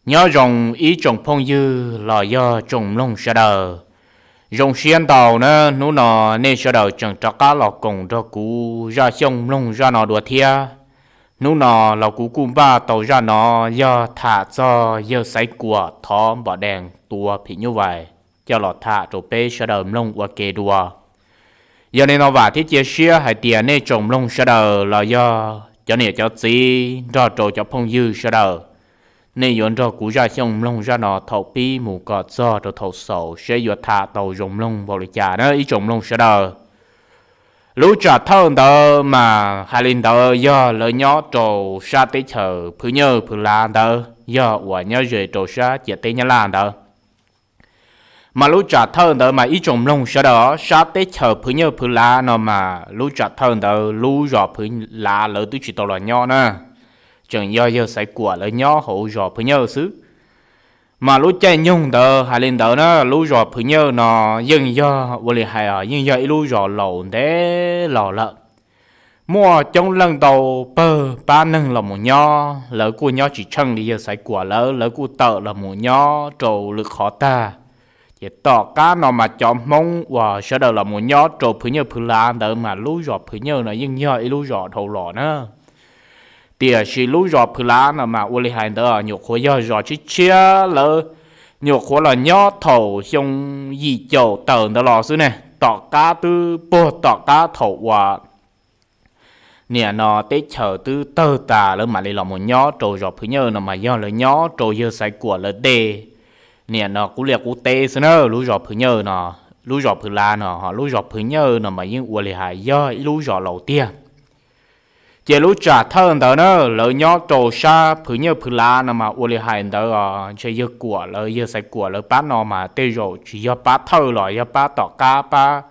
Nyob zoo ib tsoom phooj ywg los yog tsoom mloog sawv daws. Zoo siab ntau na, hnub no nej sawv daws tseem rov qab los koom nrog kuv Zaj Xyooj mloog zaj no dua thiab. Hnub no los kuv kuj npaj tau zaj no yog tham txog yawg Xaiv Kuam thov npom dees tua phim nyuj vais coj los tham rau peb sawv daws mloog ua ke dua. Yog li no vam thiab cia siab hais tias nej tsoom mloog sawv daws los yog cov niam cov txiv nrog rau cov phooj ywg sawv daws, nej yuav nrog kuv Zaj Xyooj mloog zaj no thaum pib mus kom txog rau thaum xaus seb yuav tham tau zoo mloog npaum li cas na ib tsoom mloog sawv daws. Lub tsam thawj ntawd mas hais li ntawd yog lawv nyob rau sab teb chaws Phwv Nyawj Phwv Lav ntawd, yog uas nyob ze rau sab ciam teb Nyab Laj ntawd. Mas lub tsam thawj ntawd mas ib tsoom mloog sawv daws, sab teb chaws Phwv Nyawj Phwv Lav no mas lub tsam thawj ntawd lub zos Phwv Lav lawv twb tsis tau los nyob na, tseem yog yawg Xaiv Kuam lawv nyob hauv zos Phwv Nyawj xwb. Mas lub caij nyoog ntawd hais li ntawd na, lub zos Phwv Nyawj no yeej yog ua li hais yeej yog ib lub zos laus ntev los lawm. Muaj coob leej ntau pawg pab neeg los mus nyob, lawv kuj nyob tsis tsheej li yawg Xaiv Kuam lawv, lawv kuj tawm los mus nyob rau lwm qhov tag. Ces tom qab no mas cov Hmoob uas sawv daws los mus nyob rau Phwv Nyawj Phwv Lav ntawd mas lub zos Phwv Nyawj no yeej yog ib lub zos dhau los na. Tiam sis lub zos Phwv Lav no mas ua li hais ntawd nyuam qhuav yog zos tshiab tshiab, lawv nyuam qhuav los nyob thaum xyoo yim caum tawm ntawd los xwb ne, tom qab twb puag tom qab thaum uas niam no teb chaws twb tawg tas lawv mam li los mus nyob rau zos Phwv Nyawj no mas yog lawv nyob rau yawg Xaiv Kuam lawv tej niam no qub liaj qub teb xwb na. Lub zos Phwv Nyawj no, lub zos Phwv Lav no, lub zos Phwv Nyawj no mas yeej ua li hais yog ib lub zos laus tiag. Ces lub tsam thawj ntawd na, lawv nyob rau sab Phwv Nyawj Phwv Lav no mas ua li hais ntawd ntshe yawg Kuam lawv, yawg Xaiv Kuam lawv pab no mas tej zaum tsis yog pab thawj los yog pab tom qab pab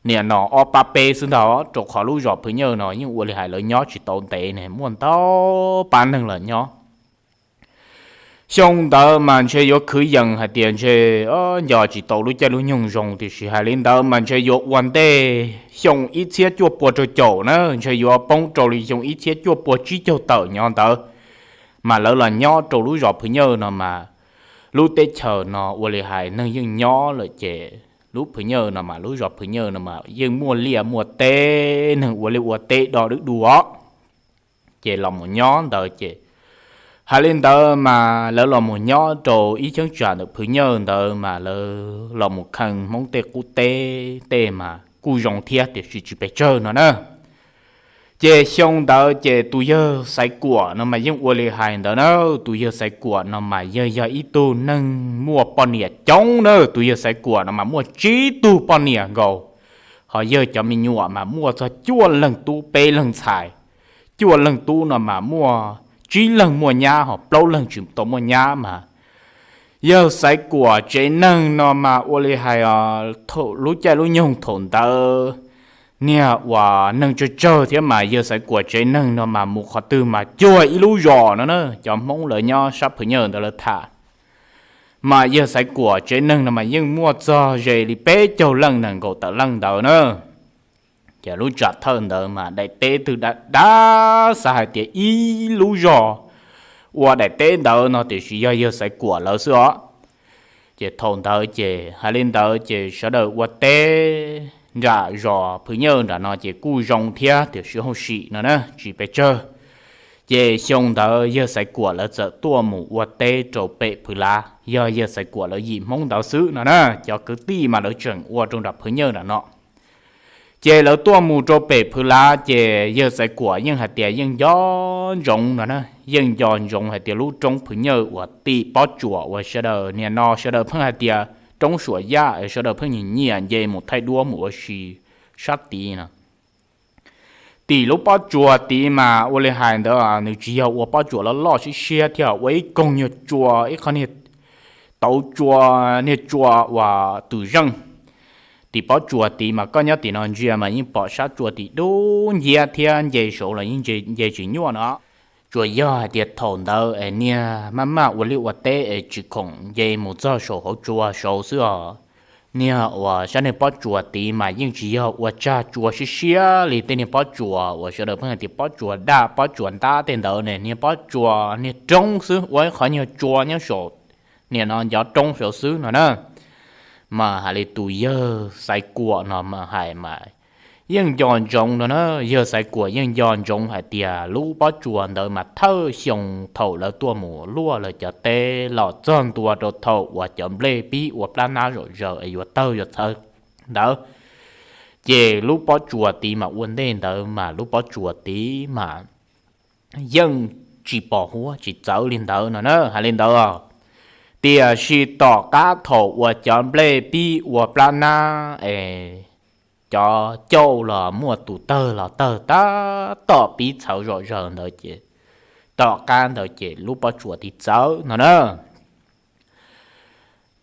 niam no ob pab peb xwb ntag, rau qhov lub zos Phwv Nyawj no yeej ua li hais lawv nyob tsis tau ntev ne, muaj ntau pab neeg los nyob. Xyoo ntawd mas ntshe yuav khwv yees hais tias ntshe nco tsis tau lub caij lub nyoog zoo, tiam sis hais li ntawd mas ntshe yuav ua ntej xyoo ib txhiab cuaj pua rau caum na, ntshe yuav poob rau li xyoo ib txhiab cuaj pua tsib caug tawm nyob ntawd. Mas lawv los nyob rau lub zos Phwv Nyawj no mas lub teb chaws no ua li hais neeg yeej nyob lawm ces lub Phwv Nyawj no mas lub zos Phwv Nyawj no mas yeej muaj liaj muaj teb, neeg ua liaj ua teb do dwb du os. Ces los mus nyob ntawd ces hais li ntawd mas lawv los mus nyob rau ib cheeb tsam ntawm Phwv Nyawj ntawd mas lawv los mus kheej Hmoob tej qub teb tej mas kuj zoo thiab tiam sis tsis pes tsawg no na. Ces xyoo ntawd ces tus yawg Xaiv Kuam no mas yeej ua li hais ntawd na, tus yawg Xaiv Kuam no mas yawg yog ib tug neeg muaj poj niam coob na, tus yawg Xaiv Kuam no mas muaj tsib tug poj niam nkaus, ho yawg cov me nyuam mas muaj txog cuaj leeg tub peb leeg ntxhais, cuaj leeg tub no mas muaj tsib leeg muaj nyab ho plaub leeg tsis tau muaj nyab mas. Yawg Xaiv Kuam tsev neeg no mas ua li hais thaum lub caij lub nyoog thaum ntawd niag uas neeg tsawg tsawg thiab mas yawg Xaiv Kuam tsev neeg no mas mus qhov twg mas cuag ib lub zos no na, cov Hmoob lawv nyob sab Phwv Nyawj ntawd lawv tham. Mas yawg Xaiv Kuam tsev neeg no mas yeej muaj txog ze li peb caug leej nees nkaum tawm leej ntawd na. Ces lub tsam thawj ntawd mas daim teb twg dab dab xav hais tias ib lub zos ua daim teb ntawd no tiam sis yog yawg Xaiv Kuam lawv xwb os. Ces thaum ntawd ces hais li ntawd ces sawv daws ua teb nram zos Phwv Nyawj nram no ces kuj zoo thiab tiam sis hauj sim no na tsis pes tsawg. Ces xyoo ntawd yawg Xaiv Kuam lawv txawm tuaj mus ua teb rau pem Phwv Lav, yog yawg Xaiv Kuam lawv yim Hmoob ntawd xwb no na, cov kwv tij mas lawv tseem ua rau nram Phwv Nyawj nram no. Ces lawv tuaj mus rau pem Phwv Lav ces yawg Xaiv Kuam yeej hais tias yeej nco ntsoov no na, yeej nco ntsoov hais tias lub roob Phwv Nyawj uas tim pob tsuas uas sawv daws niaj no sawv daws pheej hais tias roob Suam Yaj, sawv daws pheej nyiam nyiam nce mus thaij duab mus ua si sab tid no. Tim lub pob tsuas tid mas ua li hais ntawd nws tsis yog ua pob tsuas loj loj siab siab thiab, ua ib koog nyuag tsua, ib qho niag tauv tsua, niag tsua uas tus zeej. Tim pob tsuas tid mas koj nyob tim no ntsia mas yeej pom sab tsua tim dub nciab thiab nce saud los yeej nce tsis nyuaj no. Tsuas yog hais tias thaum ntawd es niag maj maj ua liaj ua teb es tsis khoom nce mus txog saum hauv tsua saud xwb os. Niag uas sab niag pob tsuas tid mas yeej tsis yog ua tsag tsua siab siab li tej niag pob tsuas uas sawv daws pheej hais tias pob tsuas daj pob tsuas ntab tej ntawd ne, niag pob tsuas niag roob xwb, ua ib qhov nyuag tsua nyob saum, niag no ncov roob saud xwb no na. Mas hais li tus yawg Xaiv Kuam no mas hais mas yeej nco ntsoov no na, yawg Xaiv Kuam yeej nco ntsoov hais tias lub pob tsuas ntawd mas thawj xyoo thaum lawv tuaj mus luaj lawv cov teb los txog ntua rau thaum uas cov nplej pib ua plab nab zom zaws es yuav tawg yuav txhawv ntawd, ces lub pob tsuas tid mas ua ntej ntawd mas lub pob tsuas tid mas yeej tsis pos huab tsis txawv li ntawd no na, hais li ntawd. Tiam sis tom qab thaum uas cov nplej pib ua plab nab es cov cauj los muaj tus tawg los tawg tab tom pib txhawv zom zaws ntawd ces tom qab ntawd ces lub pob tsuas tid txawv no na.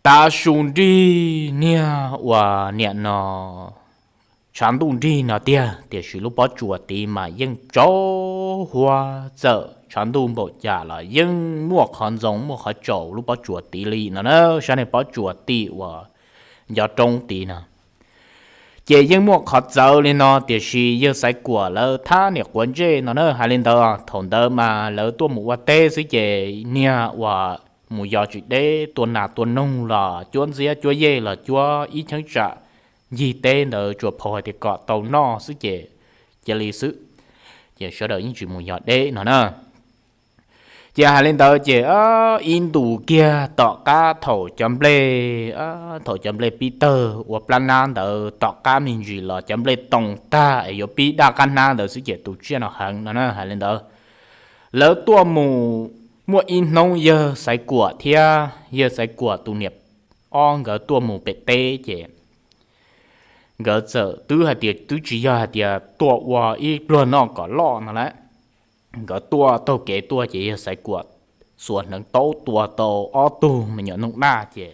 Tav su nrig niag uas niam no tshav ntuj nrig no tiag, tiam sis lub pob tsuas tid mas yeej tsaus huab, txawm tshav ntuj npaum cas los yeej muaj qhov ntxoov muaj qhov tsaus lub pob tsuas tid li no na. Sab niag pob tsuas tim uas ncov roob tid no ces yeej muaj qhov txawv li no, tiam sis yawg Xaiv Kuam lawv thab niam quav ntsej no na, hais li ntawd. Thaum ntawd mas lawv tuaj mus ua teb xwb ces niag uas mus yos tsis deb, tua nas tua noog los cuab ntxiab cuab yej los cuab ib cheeb tsam ncig teb ntawd tsuas phau hais tias kom tau noj xwb ces cia li xwb, ces sawv daws yeej tsis mus yos deb no na. Ces hais li ntawd ces ib ntus kiag tom qab thaum cov nplej, thaum cov nplej pib tawg ua plab nab ntawd, tom qab me ntsis los cov nplej toos tag es yuav pib daj qab hnab ntawd xwb ces tus tsiaj no heev no na, hais li ntawd. Lawv tuaj mus, muaj ib hnub yawg Xaiv Kuam thiab yawg Xaiv Kuam tus niam ob nkawd tuaj mus pem teb ces nkawd txawm twb hais tias twb tsis yog hais tias tuaj ua ib pluag noj kom loj no lawm. Nkawd tuaj taug kev tuaj ces yawg Xaiv Kuam xuas hneev taub tua tau ob tug me nyuam noog daj ces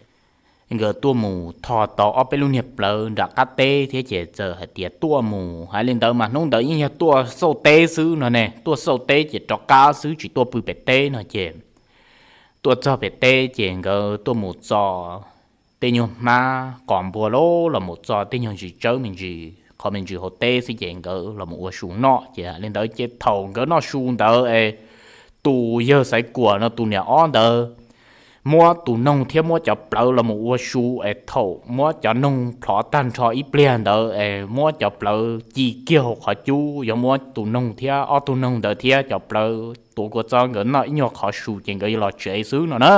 nkawd tuaj mus tho tau ob peb lub niag plawv nram qab teb thiab ces txawm hais tias tuaj mus, hais li ntawd mas hnub ntawd yeej yog tuaj xauj teb xwb no ne, tuaj xauj teb ces rov qab xwb tsis tuaj pw pem teb no ces tuaj txog pem teb ces nkawd tuaj mus txo tej nyuag hmab qos npua los los mus txo tej nyuag ntsis tsawb me ntsis qhov me ntsis hauv teb xwb ces nkawd los mus ua su noj ces hais li ntawd ces thaum nkawd noj su ntawd es tus yawg Xaiv Kuam no tus niam ob ntawd muab tus noog thiab muab cov plawv los mus ua su es thaum muab cov noog plhov tag nrho ib pliag ntawd es muab cov plawv ci kiag hauv qhov cub, yuav muab tus noog thiab ob tug noog ntawd thiab cov plawv tuav kua txob nkawd noj ib nyuag qhov su ces nkawd yuav los tsev xwb no na.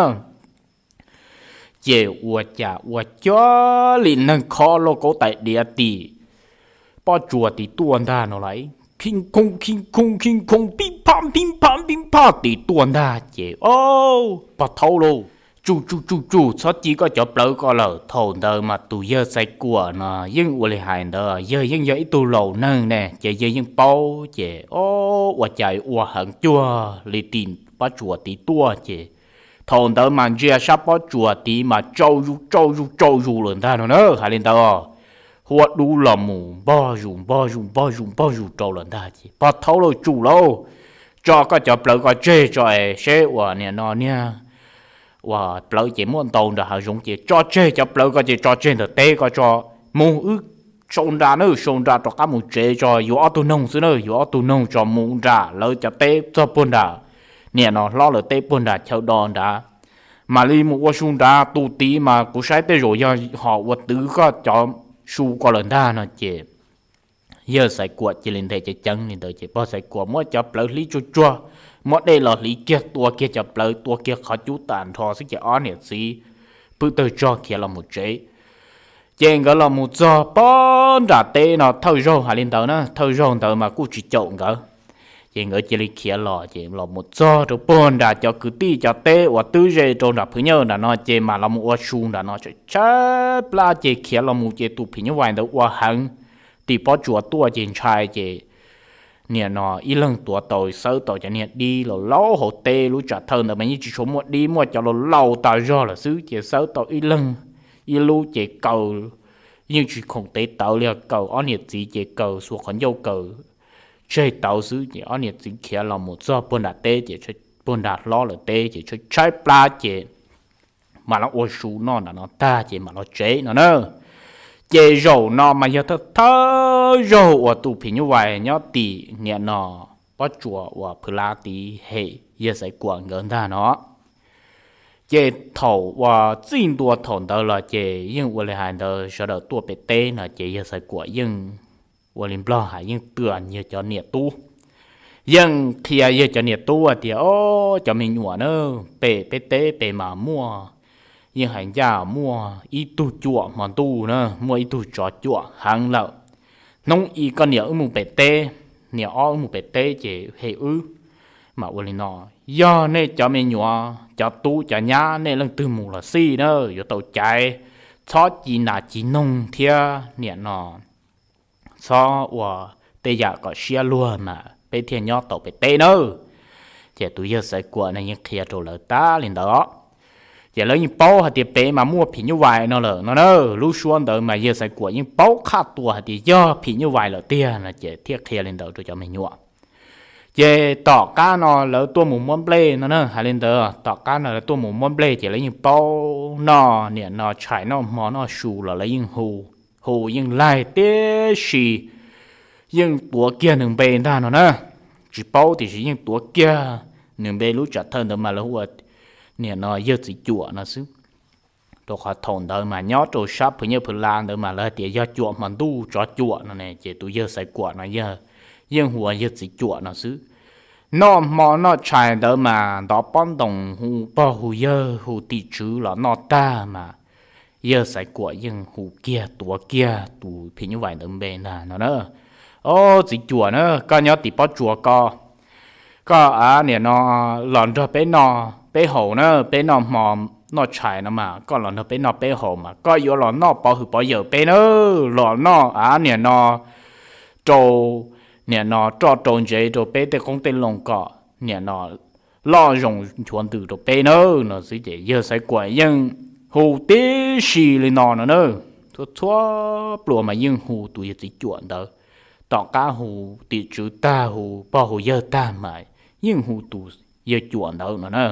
Ces ua cas ua cov li neeg khob lauj kaub tais diav tim pob tsuas tim tuaj ntag no lauj. Khib khoob khib khoob khib khoob pib phab pib phab pib phab tim tuaj ntag ces o, pog thaub lauj, tsuj tsuj tsuj tsuj, txhob ci koj cov plawv ko lawm. Thaum ntawd mas tus yawg Xaiv Kuam no yeej ua li hais ntawd, yawg yeej yog ib tug laus neeg ne ces yawg yeej paub ces o, ua cas ua heev cuag li tim pob tsuas tid tuaj ces thaum ntawd mas ntsia sab pob tsuas tid mas tsau zus tsau zus tsau zus lawm ntag no na, hais li ntawd. Huab dub los mus npog zus npog zus npog zus npog zus rau lawm ntag ces pog thaub lauj, tsum lauj, tso koj cov plawv ko tseg tso es seb uas niam no niag uas plawv ces muaj ntau nram hav zoov ces tso tseg cov plawv ko ces tso tseg ntawm teb ko tso, mus wb sau nra na, sau nra rov qab mus tsev tso, yuav ob tug noog xwb na, yuav ob tug noog tso mus nram lawv cov teb txog puag nram, niam no hlob lawv teb puag nram chaw do nrad, mam li mus ua su nrad. Tus tid mas kuv saib tej zaum yog hom ua twv koj cov su ko lawm ntag no ces yawg Xaiv Kuam cia li nthe ceev ceev li ntawd ces pog Xaiv Kuam muab cov plawv hlib tsuag tsuag, muab dej los hliv kiag, tua kiag cov plawv, tua kiag qhov cub tas nrho xwb ces ob niam txiv pw tawg tsog khiav los mus tsev. Ces nkawd los mus txog puag nram teb no, thawj zaug hais li ntawd na, thawj zaug ntawd mas kuj tsis caum nkawd. Ces nkawd cia li khiav los ces los mus txog rau puag nram cov kwv tij cov teb uas twb ze rau nram Phwv Nyawj nram no ces mam los mus ua su nram no, tshaib plab ces khiav los mus ces tus phim nyuj vais ntawd ua heev, tim pob tsuas tuaj ces ntshai ces niam no ib leeg tuav tau xawb tau cov niag dib laus laus hauv teb, lub tsam thawj ntawd mas yeej tsis tshua muaj dib, muaj cov laus laus tas zog lawm xwb ces xawb tau ib leeg ib lub ces kaw, yeej tsis khoom tev tawv li, kaw ob niam txiv ces kaw xuas qhov ncauj kaw tseg tawv xwb ces ob niam txiv khiav los mus txog puag nram teb ces puag nram hlob lawv teb ces tshaib plab ces mam los ua su noj nram no tag ces mam los tsev no na. Ces zaum no mas yog thawj thawj zaug uas tus phim nyuj vais nyob tim niam no pob tsuas uas phwv lab tid hem yawg Xaiv Kuam nkawd ntag no. Ces thaum uas txij ntua thaum ntawd los ces yeej ua li hais ntawd sawv daws tuaj pem teb no ces yawg Xaiv Kuam yeej ua li Nplog hais yeej tw yawg cov niam tub, yeej qhia yawg cov niam tub tias, O, cov me nyuam na, pem peb teb pem mas muaj, yeej hais ncaj muaj ib tug cuam hmo ntuj na, muaj ib tug tsov cuam heev lawm. Hnub ib koj niam wb mus pem teb, niam ob wb mus pem teb ces hem wb. Mas ua li no, yog nej cov me nyuam, cov tub cov nyab nej leej twg mus los xij na, yuav tau caiv, txhob ci nas ci noog thiab niam no txhob ua tej yam kom siab luag mas peb thiaj nyob tau pem teb nawb. Ces tus yawg Xaiv Kuam no yeej qhia rau lawv tas li ntawd os. Ces lawv yeej paub hais tias pem mas muaj phim nyuj vais no lawm no na. Lub suab ntawd mas yawg Xaiv Kuam yeej paub qhaj tua hais tias yog phim nyuj vais lawm tiag no ces thiaj qhia li ntawd rau cov me nyuam. Ces tom qab no lawv tuaj mus muab nplej no na, hais li ntawd, tom qab no lawv tuaj mus muab nplej ces lawv yeej paub noj niam no tshais noj hmo noj su los lawv yeej hu, hu yeej laig tib si, yeej tuav kiag nws npe ntag no na. Tsis paub tiam sis yeej tuav kiag nws npe lub tsam thawj ntawd mas lawv hu ua niam no yawg txiv cuam no xwb. Rau qhov thaum ntawd mas nyob rau sab phwv nyuj phwv lab ntawd mas lawv hais tias yog cuam hmo ntuj tsov cuam no ne, ces tus yawg Xaiv Kuam no yeej hu ua yawg txiv cuam no xwb. Noj hmo noj tshais ntawd mas ntov pob ntoos hu pog hu yawg hu tim tswv los noj tag mas yawg Xaiv Kuam yeej hu kiag tuav kiag tus phim nyuj vais ntawd npe ntag no na. O, txiv cuam na, koj nyob tim pob tsuas ko, koj a niam no los nrog peb noj peb haus na, peb noj hmo noj tshais no mas koj los nrog peb noj peb haus mas koj yuav los noj pov hwm pov yawm peb na, los noj a niam no rau, niam no roj rau ntsev rau peb tej qoob tej loo kom niam no loj zoo nchuav ntws rau peb na no xwb ces yawg Xaiv Kuam yeej hu tib si li no no na. Txhua txhua pluas mas yeej hu tus yawg txiv cuam ntawd, tom qab hu tim tswv tag hu pog hu yawg tag mas yeej hu tus yawg cuam ntawd no na.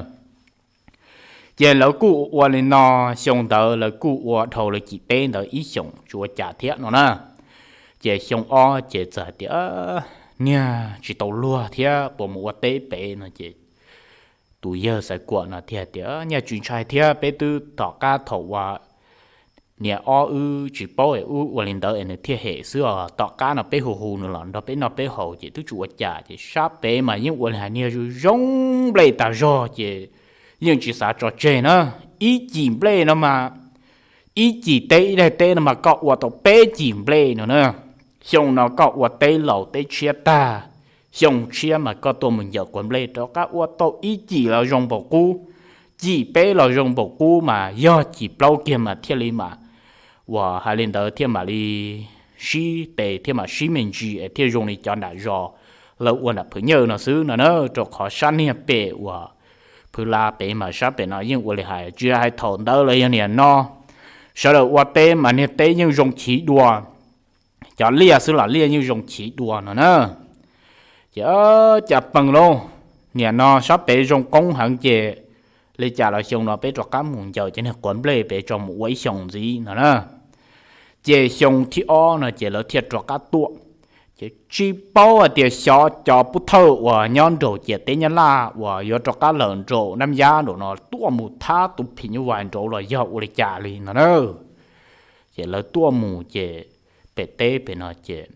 Ces lawv kuj ua li no, xyoo ntawd lawv kuj ua dhau lawv cim teb ntawd ib xyoos tsis ua cas thiab no na. Ces xyoo ob ces txawm hais tias niag tsis tau luag thiab puas mus ua teb pem no ces tus yawg Xaiv Kuam no thiaj hais tias nyaj tsis ntshai thiab, peb twb tom qab thaum uas niam ob wb tsis paub es wb ua li ntawd es nws thiaj hem xwb os. Tom qab no peb hu hu nws los nrog peb noj peb haus ces twb tsis ua cas. Ces sab pem mas yeej ua li hais niag zoo zoo nplej tas zog ces yeej tsis xav tso tseg na. Ib cim nplej no mas, ib cim teb ib daim teb no mas koj ua tau peb cim nplej no na. Xyoo no koj ua teb laus teb tshiab tag, xyoo tshiab mas koj tuaj mus ncaws quav nplej rov qab ua tau ib cim los zoo npaum qub, cim peb los zoo npaum qub mas yog cim plaub kiag mas thiaj li mas, uas hais li ntawd thiaj mam li sib tes thiaj mam sib me ntsis es thiaj zoo li cov nram zos lawv ua nram phwv nyuj no xwb no na. Rau qhov sab niag pem uas phwv lab pem mas sab pem no yeej ua li hais tsis hais thaum ntawd los yog niam no sawv daws ua teb mas niag teb yeej zoo chiv dua, cov liaj xwb los liaj yeej zoo chiv dua no na. Ces cas pees lauj, niam no sab pem zoo koob heev ces li cas los xyoo no peb rov qab mus ncaws cov niag quav nplej pem tso mus ua ib xyoos ntxiv no na. Ces xyoo thib ob no ces lawv thiaj rov qab tuaj. Ces tsis paub hais tias xyov cov pub thawj uas nyob nraum ciam teb Nyab Laj uas yuav rov qab lawm nraum Naj Yab nraum no tuaj mus thab tus phim nyuj vais nraud los yog ua li cas li no na. Ces lawv tuaj mus ces pem teb pem no ces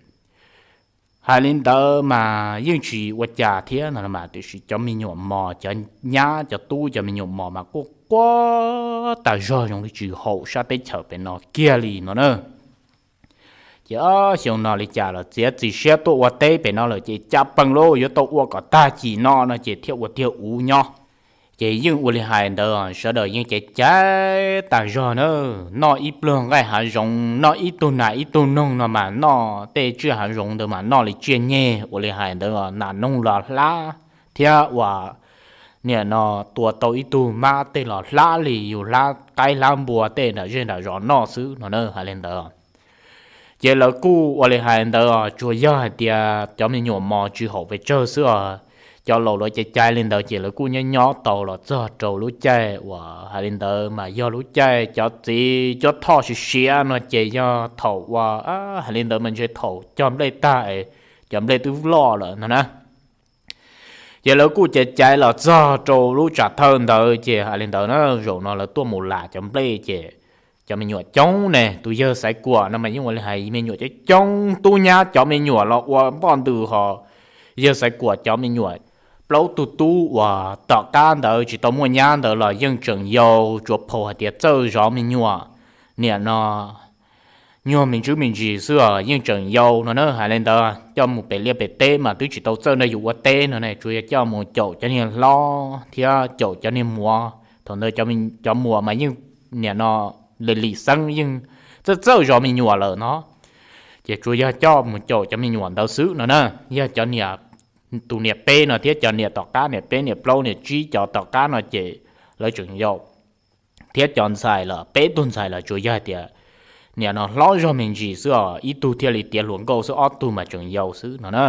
hais li ntawd mas yeej tsis ua cas thiab no mas tiam sis cov me nyuam mos, cov nyab cov tub cov me nyuam mos mas quaj quaj tas zog zoo li tsis haum sab teb chaws pem no kiag li no na. Ces xyoo no li cas los txiav txim siab tuaj ua teb pem no lawm ces cas pees lauj, yuav tau ua kom tag cim no no ces thiaj ua tiag uv nyob. Ces yeej ua li hais ntawd sawv daws yeej caiv caiv tas zog na, noj ib pluag nqaij hav zoov, noj ib tug nas ib tug noog no mas noj tej tsiaj hav zoov ntawd mas noj li tsiaj nyeg, ua li hais ntawd nas noog los hlab thiab uas niam no tua tau ib tug mab tej los hlab li yus hlab qaib hlab npua tej nram zej nram zos noj xwb no na, hais li ntawd. Ces lawv kuj ua li hais ntawd, tsuas yog hais tias cov me nyuam mos tsis haum pes tsawg xwb os. cov laus lawv caiv caiv li ntawd ces lawv kuj nyob nyob tau los txog rau lub caij uas hais li ntawd mas yog lub caij cov txiv cuab thoj siav siav no ces yog thaum uas hais li ntawd mas ntshe thaum cog nplej tag es cov nplej twb loj lawm no na. Ces lawv kuj caiv caiv los txog rau lub tsam thawj ntawd ces hais li ntawd na, zaum no lawv tuaj mus las cov nplej ces cov me nyuam coob ne, tus yawg Xaiv Kuam no mas yeej ua li hais me nyuam coob coob, tub nyab cov me nyuam los ua npoj ntws ho. Yawg Xaiv Kuam cov me nyuam plaub tug tub uas tom qab ntawd tsis tau muaj nyab ntawd los yeej tseem yau, tsuas phaum hais tias txawj zov me nyuam, niam no nyuag me ntsis me ntsis xwb os, yeej tseem yau no na. Hais li ntawd coj mus pem liaj pem teb mas twb tsis tau txawj nrog yus ua teb no ne, tsuas yog coj mus caum cov niag hlob thiab caum cov niag muam. Thaum ntawd cov muam mas yeej niam no li lim xeeb yeej txawj txawj zov me nyuam lawm no, ces tsuas yog coj mus caum cov me nyuam ntawd xwb no na. Yog cov niam, tus niam peb no thiab cov niam tom qab, niam peb niam plaub niam tsib cov tom qab no ces lawv tseem yau, thiab cov ntxhais los peb tug ntxhais los tsuas yog hais tias niam no hlob zog me ntsis xwb os, ib tug thiaj li tiav hluas nkauj xwb, ob tug mas tseem yau xwb no na.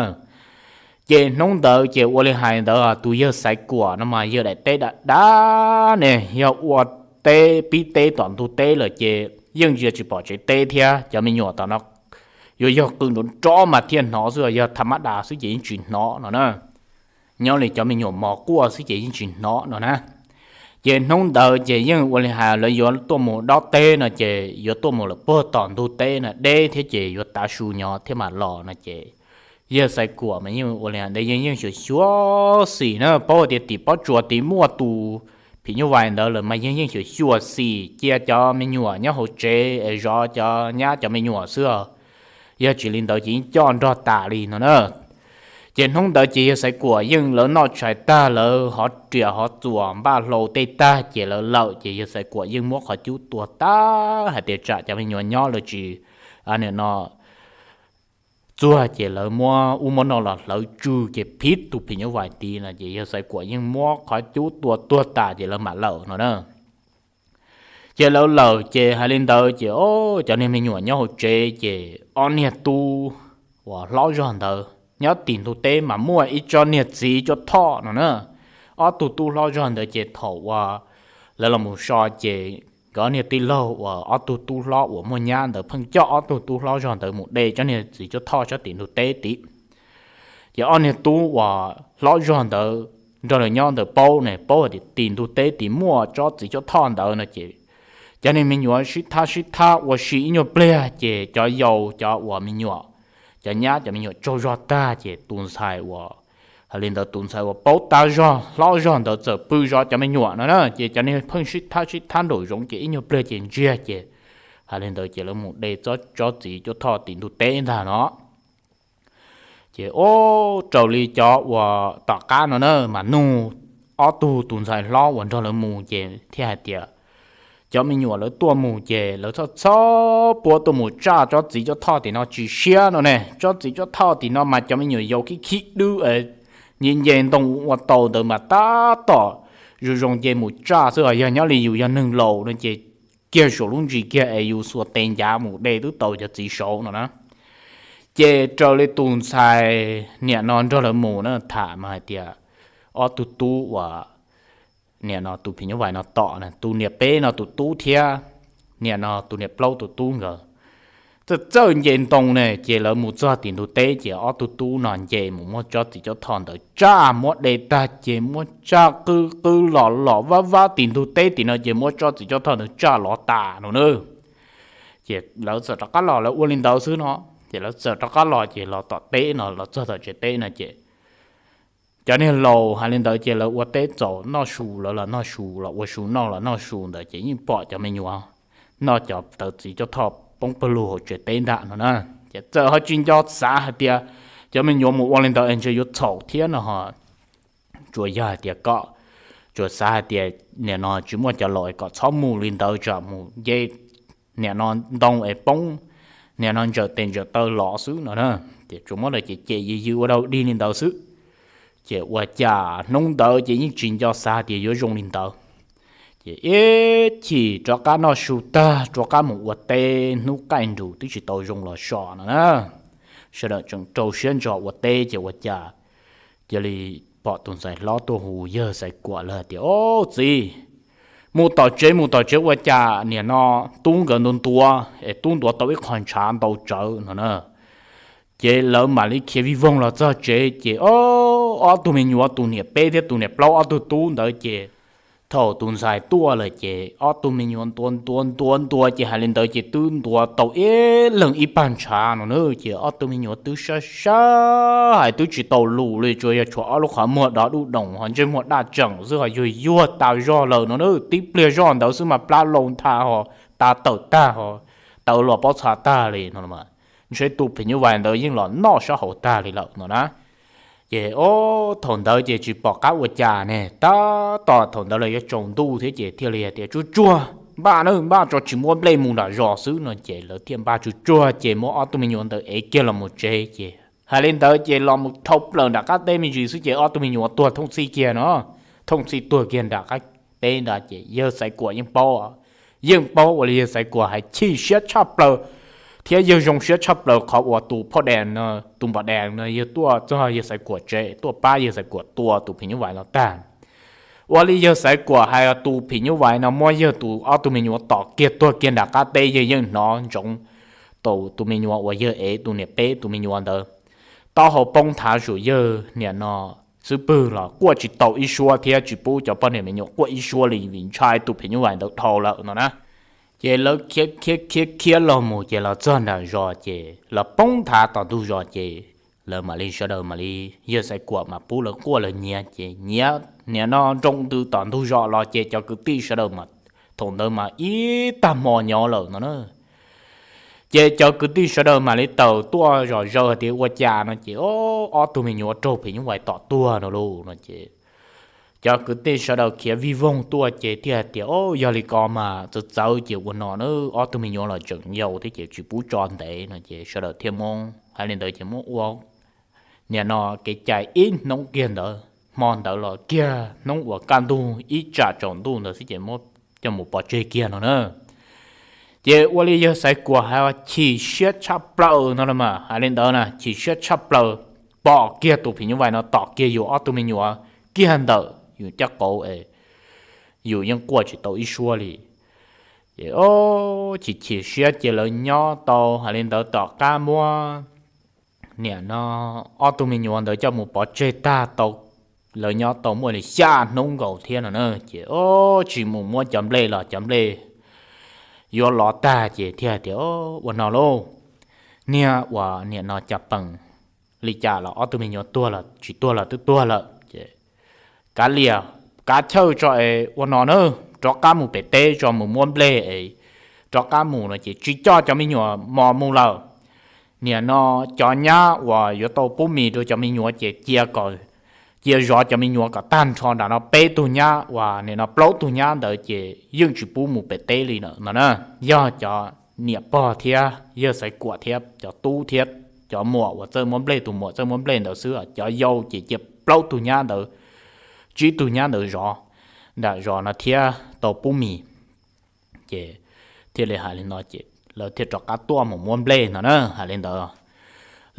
Ces hnub ntawd ces ua li hais ntawd tus yawg Xaiv Kuam no mas yawg daim teb dav dav ne, yog ua teb pib teb tom ntug teb lawm ces yeej ntsia tsis pom tsev teb thiab, cov me nyuam tom no yuav yog qw nrov nrov mas thiaj hnov xwb, yog tham mab das xwb ces yeej tsis hnov no na. Nyob li cov me nyuam mos quaj xwb ces yeej tsis hnov no na. Ces hnub ntawd ces yeej ua li hais lawv yuav tuaj mus dob teb no ces yuav tuaj mus lawm puag tom ntug teb no deb thiab ces yuav tav su nyob thiab mam los no ces yawg Xaiv Kuam mas yeej ua li ntawd yeej yeej xyuam xyuam xim na, paub tias tim pob tsuas tim muaj tus phim nyuj vais ntawd lawm mas yeej yeej xyuam xyuam xim cia cov me nyuam nyob hauv tsev es zov cov nyab cov me nyuam xwb os. Yog tsis li ntawd ces yeej coj nrog tas li no na. Ces hnub ntawd ces yawg Xaiv Kuam yeej lawv noj tshais tag lawv hov riam hov txuas npaj hlau tej tag ces lawv lawm ces yawg Xaiv Kuam yeej muab qhov cub tua tag hais tias tsam cov me nyuam nyob lawv tsis, niam no txuag ces lawv muab ub muab no los hlawv tsw ces phib tus phim nyuj vais tid no ces yawg Xaiv Kuam yeej muab qhov cub tua tuag tas ces lawv mam lawm no na. Ces lawv lawm ces hais li ntawd ces o, cov niag me nyuam nyob hauv tsev ces ob niag tub uas hlob zog ntawd nyob tim ntug teb mas muaj ib tsob niag txiv cuab thoj no na. Ob tug tub hlob zog ntawd ces thaum uas lawv los mus so ces nkawd niag tij laug uas ob tug tub hlob uas muaj nyab ntawd pheej coj ob tug tub hlob zog ntawd mus de tsob niag txiv cuab thoj tsob tim ntug teb tid. Ces ob niag tub uas hlob zog ntawd nrog lawv nyob ntawd paub ne, paub hais tias tim ntug teb tim muaj tsob txiv cuab thoj ntawd no ces cov niag me nyuam sib thab sib thab ua si ib nyuag pliag ces cov yau cov uas me nyuam, cov nyab cov me nyuam tsaug zog tag ces tus ntxhais uas, hais li ntawd tus ntxhais uas paub tab zog hlob zog ntawd txawm pw zov cov me nyuam no na ces cov niag pheej sib thab sib thab nraum zoov ces ib nyuag pliag ces ntsiag ces hais li ntawd ces lawv mus de tsob txiv cuab thoj tim ntug teb ntag no. Ces o, raws li cov uas tom qab no na mas nug ob tug tus ntxhais hlob uas nrog lawv mus ces thiaj hais tias cov me nyuam lawv tuaj mus ces lawv txhob txhob puab tuaj mus tsaj tsob txiv cuab thoj tim no tsis siab no ne. Tsob txiv cuab thoj tim no mas cov me nyuam yaus khib khib dwb nce nce ntoo ua tau ntawd mas tab tom zoo zoo nce mus tsaj xwb os. Yog nyob li yus yog neeg laus no ces kiag saum lub ntsis kiag es yus xuas tes ncav mus de twb tau cov txiv saud no na. Ces raws li tus ntxhais niam no nrog lawv mus na tham mas hais tias ob tug tub uas niam no tus phim nyuj vais no tom na, tus niam peb no tus tub thiab niam no tus niam plaub tus tub nkawd txawj txawj nce ntoo ne. Ces lawv mus txog tim ntug teb ces ob tug tub no nce mus muab tsob txiv cuab thoj ntawd tsaj muab de tag ces muab tsaj qw qw los los vab vab tim ntug teb tim no ces muab tsob txiv cuab thoj ntawd tsaj los tas no na. Ces lawv txawm rov qab los, lawv ua li ntawd xwb no ces lawv txawm rov qab los ces los tom teb no los txog tom tsev teb no ces cov niag laus hais li ntawd ces lawv ua teb txaus noj su lawv los noj su los ua su noj los noj su ntawd ces yeej pom cov me nyuam noj cov tawv txiv cuab thoj poob pawg lug hauv tsev teb ntag no na. Ces txawm ho tsis nco xav hais tias cov me nyuam mus ua li ntawd es ntshe yuav txhaum thiab no ho tsuas yog hais tias kom, tsuas xav hais tias niam no tsis muaj cov laus es kom txhob mus li ntawd tsam mus nce niam no ntoo es poob, niam no ntsawm tes ntsawm taw los xwb no na. Ces tsuas muab lawv cem cem yws yws ua dau dig li ntawd xwb. Ces ua cas hnub ntawd ces yeej tsis nco xav hais tias yuav zoo li ntawd. Ces ib chim rov qab noj su tag rov qab mus ua teb hnub qaij nrus twb tsis tau zoo los so no na. Sawv daws tseem rau siab ntso ua teb ces ua cas cia li pom tus ntxhais hlob tuaj hu yawg Xaiv Kuam lawm tias, Au txiv, mus tom tsev, mus tom tsev ua cas niam no tub nkawd ntuav ntuav es tub ntuav tau ib qho ntshav ntau tsawv no na. Ces lawv mam li khiav vij voog los txog tsev ces ob tug me nyuam, tus niam peb thiab tus niam plaub, ob tug tub ntawd ces thaum tus ntxhais tuaj lawm ces ob tug me nyuam ntuav ntuav ntuav ntuav ces hais li ntawd ces twb ntuav tau ib leeg ib pag ntshav no na. Ces ob tug me nyuam twb sab sab hais twb tsis tau lus li, tsuas yog tshuav ob lub qhov muag dov duj doos ho ntsej muag daj tseem xwb ho yuag yuag tas zog lawm no na. Tib pliag zoj ntawd xwb mas plab loo ntha ho tas tawm tag ho tawv los pob txha tag li no. Ntshe tus phim nyuj vais ntawd yeej los noj sab hauv tag li lawm no na. Ces ob thaum ntawd ces tsis pom qab ua cas ne, tab tom thaum ntawd los yuav tsaus ntuj thiab ces thiaj li hais tias, Tsuag tsuag, npaj na, npaj tso tsis muab nplej mus nram zos xwb no. Ces lawv thiaj npaj tsuag tsuag ces muab ob tug me nyuam ntawd ev kiag los mus tsev ces hais li ntawd ces los mus dhau plaws nram qab teb me ntsis xwb ces ob tug me nyuam tuag thooj txhij kiag no. Thooj txhij tuag kiag nram qab teb ntawd ces yawg Xaiv Kuam yeej paub, yeej paub ua li yawg Xaiv Kuam hais chim siab tshaj plaws thiab yawg zoo siab tshaj plaws qhov uas tus phoj dees no, tus npom dees no yawg tuaj txog yawg Xaiv Kuam tsev tuaj pab yawg Xaiv Kuam tua tus phim nyuj vais no tag. Ua li yawg Xaiv Kuam hais tus phim nyuj vais no muab yawg tus ob tug me nyuam tom kiag tuag kiag nram qab teb, yawg yeej hnov ntsoov tau tus me nyuam uas yawg ev, tus niam peb tus me nyuam ntawd taub hau poob thav zus yawg niam no xub pwg los quaj tsis tau ib suab thiab tsis pub cov poj niam me nyuam quaj ib suab li vim ntshai tus phim nyuj vais ntawd dhau lawm no na. Ces lawv khiav khiav khiav khiav los mus ces los txog nram zos ces los poob thav tom ntug zos ces lawv mam li, sawv daws mam li, yawg Xaiv Kuam mas pub lawv quaj lawv nyiav ces nyiav niam no nroo ntws tom ntug zos los ces cov kwv tij sawv daws mas thaum ntawd mas ib tag hmo nyob lawm no na. Ces cov kwv tij sawv daws mam li tawm tuaj zom zaws tias ua cas no ces ob tug me nyuam raug phim nyuj vais tom tuag no lauj no ces cov kwv tij sawv daws khiav vij voog tuaj ces thiaj hais tias, Au, yog li ko mas txawv txawv ces ua no na, ob tug me nyuam los tseem yau thiab ces tsis pub tso ntev no ces sawv daws thiaj muab hais li ntawd ces muab ua niam no kev cai ib hnub kiag ntawd, hmo ntawd los kiag hnub uas kaj ntug ib tsam tsaus ntuj ntawd xwb ces muab coj mus pov tseg kiag no na. Ces ua li yawg Xaiv Kuam hais chim siab tshaj plaws no los mas hais li ntawd na, chim siab tshaj plaws, pom kiag tus phim nyuj vais no tom kiag yus ob tug me nyuam kiag ntawm yus caj qauv es yus yeej quaj tsis tau ib suab li. Ces chim chim siab ces lawv nyob tau hais li ntawd tom qab muab niam no ob tug me nyuam ntawd coj mus pov tseg tag tau, lawv nyob tau muaj li xya hnub nkaus thiab no na. Ces tsis mus muab cov nplej los cov nplej yuav lov tag ces thiaj hais tias, Ua no lauj, niag uas niam no cas peem li cas los ob tug me nyuam tuag los tsis tuag los twb tuag lawm ces kav liam, kav chawj tso es ua no na, rov qab mus pem teb tso mus muab nplej es rov qab mus no ces tsis coj cov me nyuam mos mus lawm. Niam no cov nyab uas yuav tau pub mis rau cov me nyuam ces cia kom, cia zov cov me nyuam kom tag nrho nram no peb tug nyab uas niam no plaub tug nyab ntawd ces yeej tsis pub mus pem teb li no na. Yog cov niam pog thiab yawg Xaiv Kuam thiab cov tub thiab cov muam uas txawj muab nplej, tus muam txawj muab nplej ntawd xwb, cov yau ces cia plaub tug nyab ntawd, tsib tug nyab ntawd zov nram zos no thiab tau pub mis. Ces thiaj li hais li no ces lawv thiaj rov qab tuaj mus muab nplej no na. Hais li ntawd,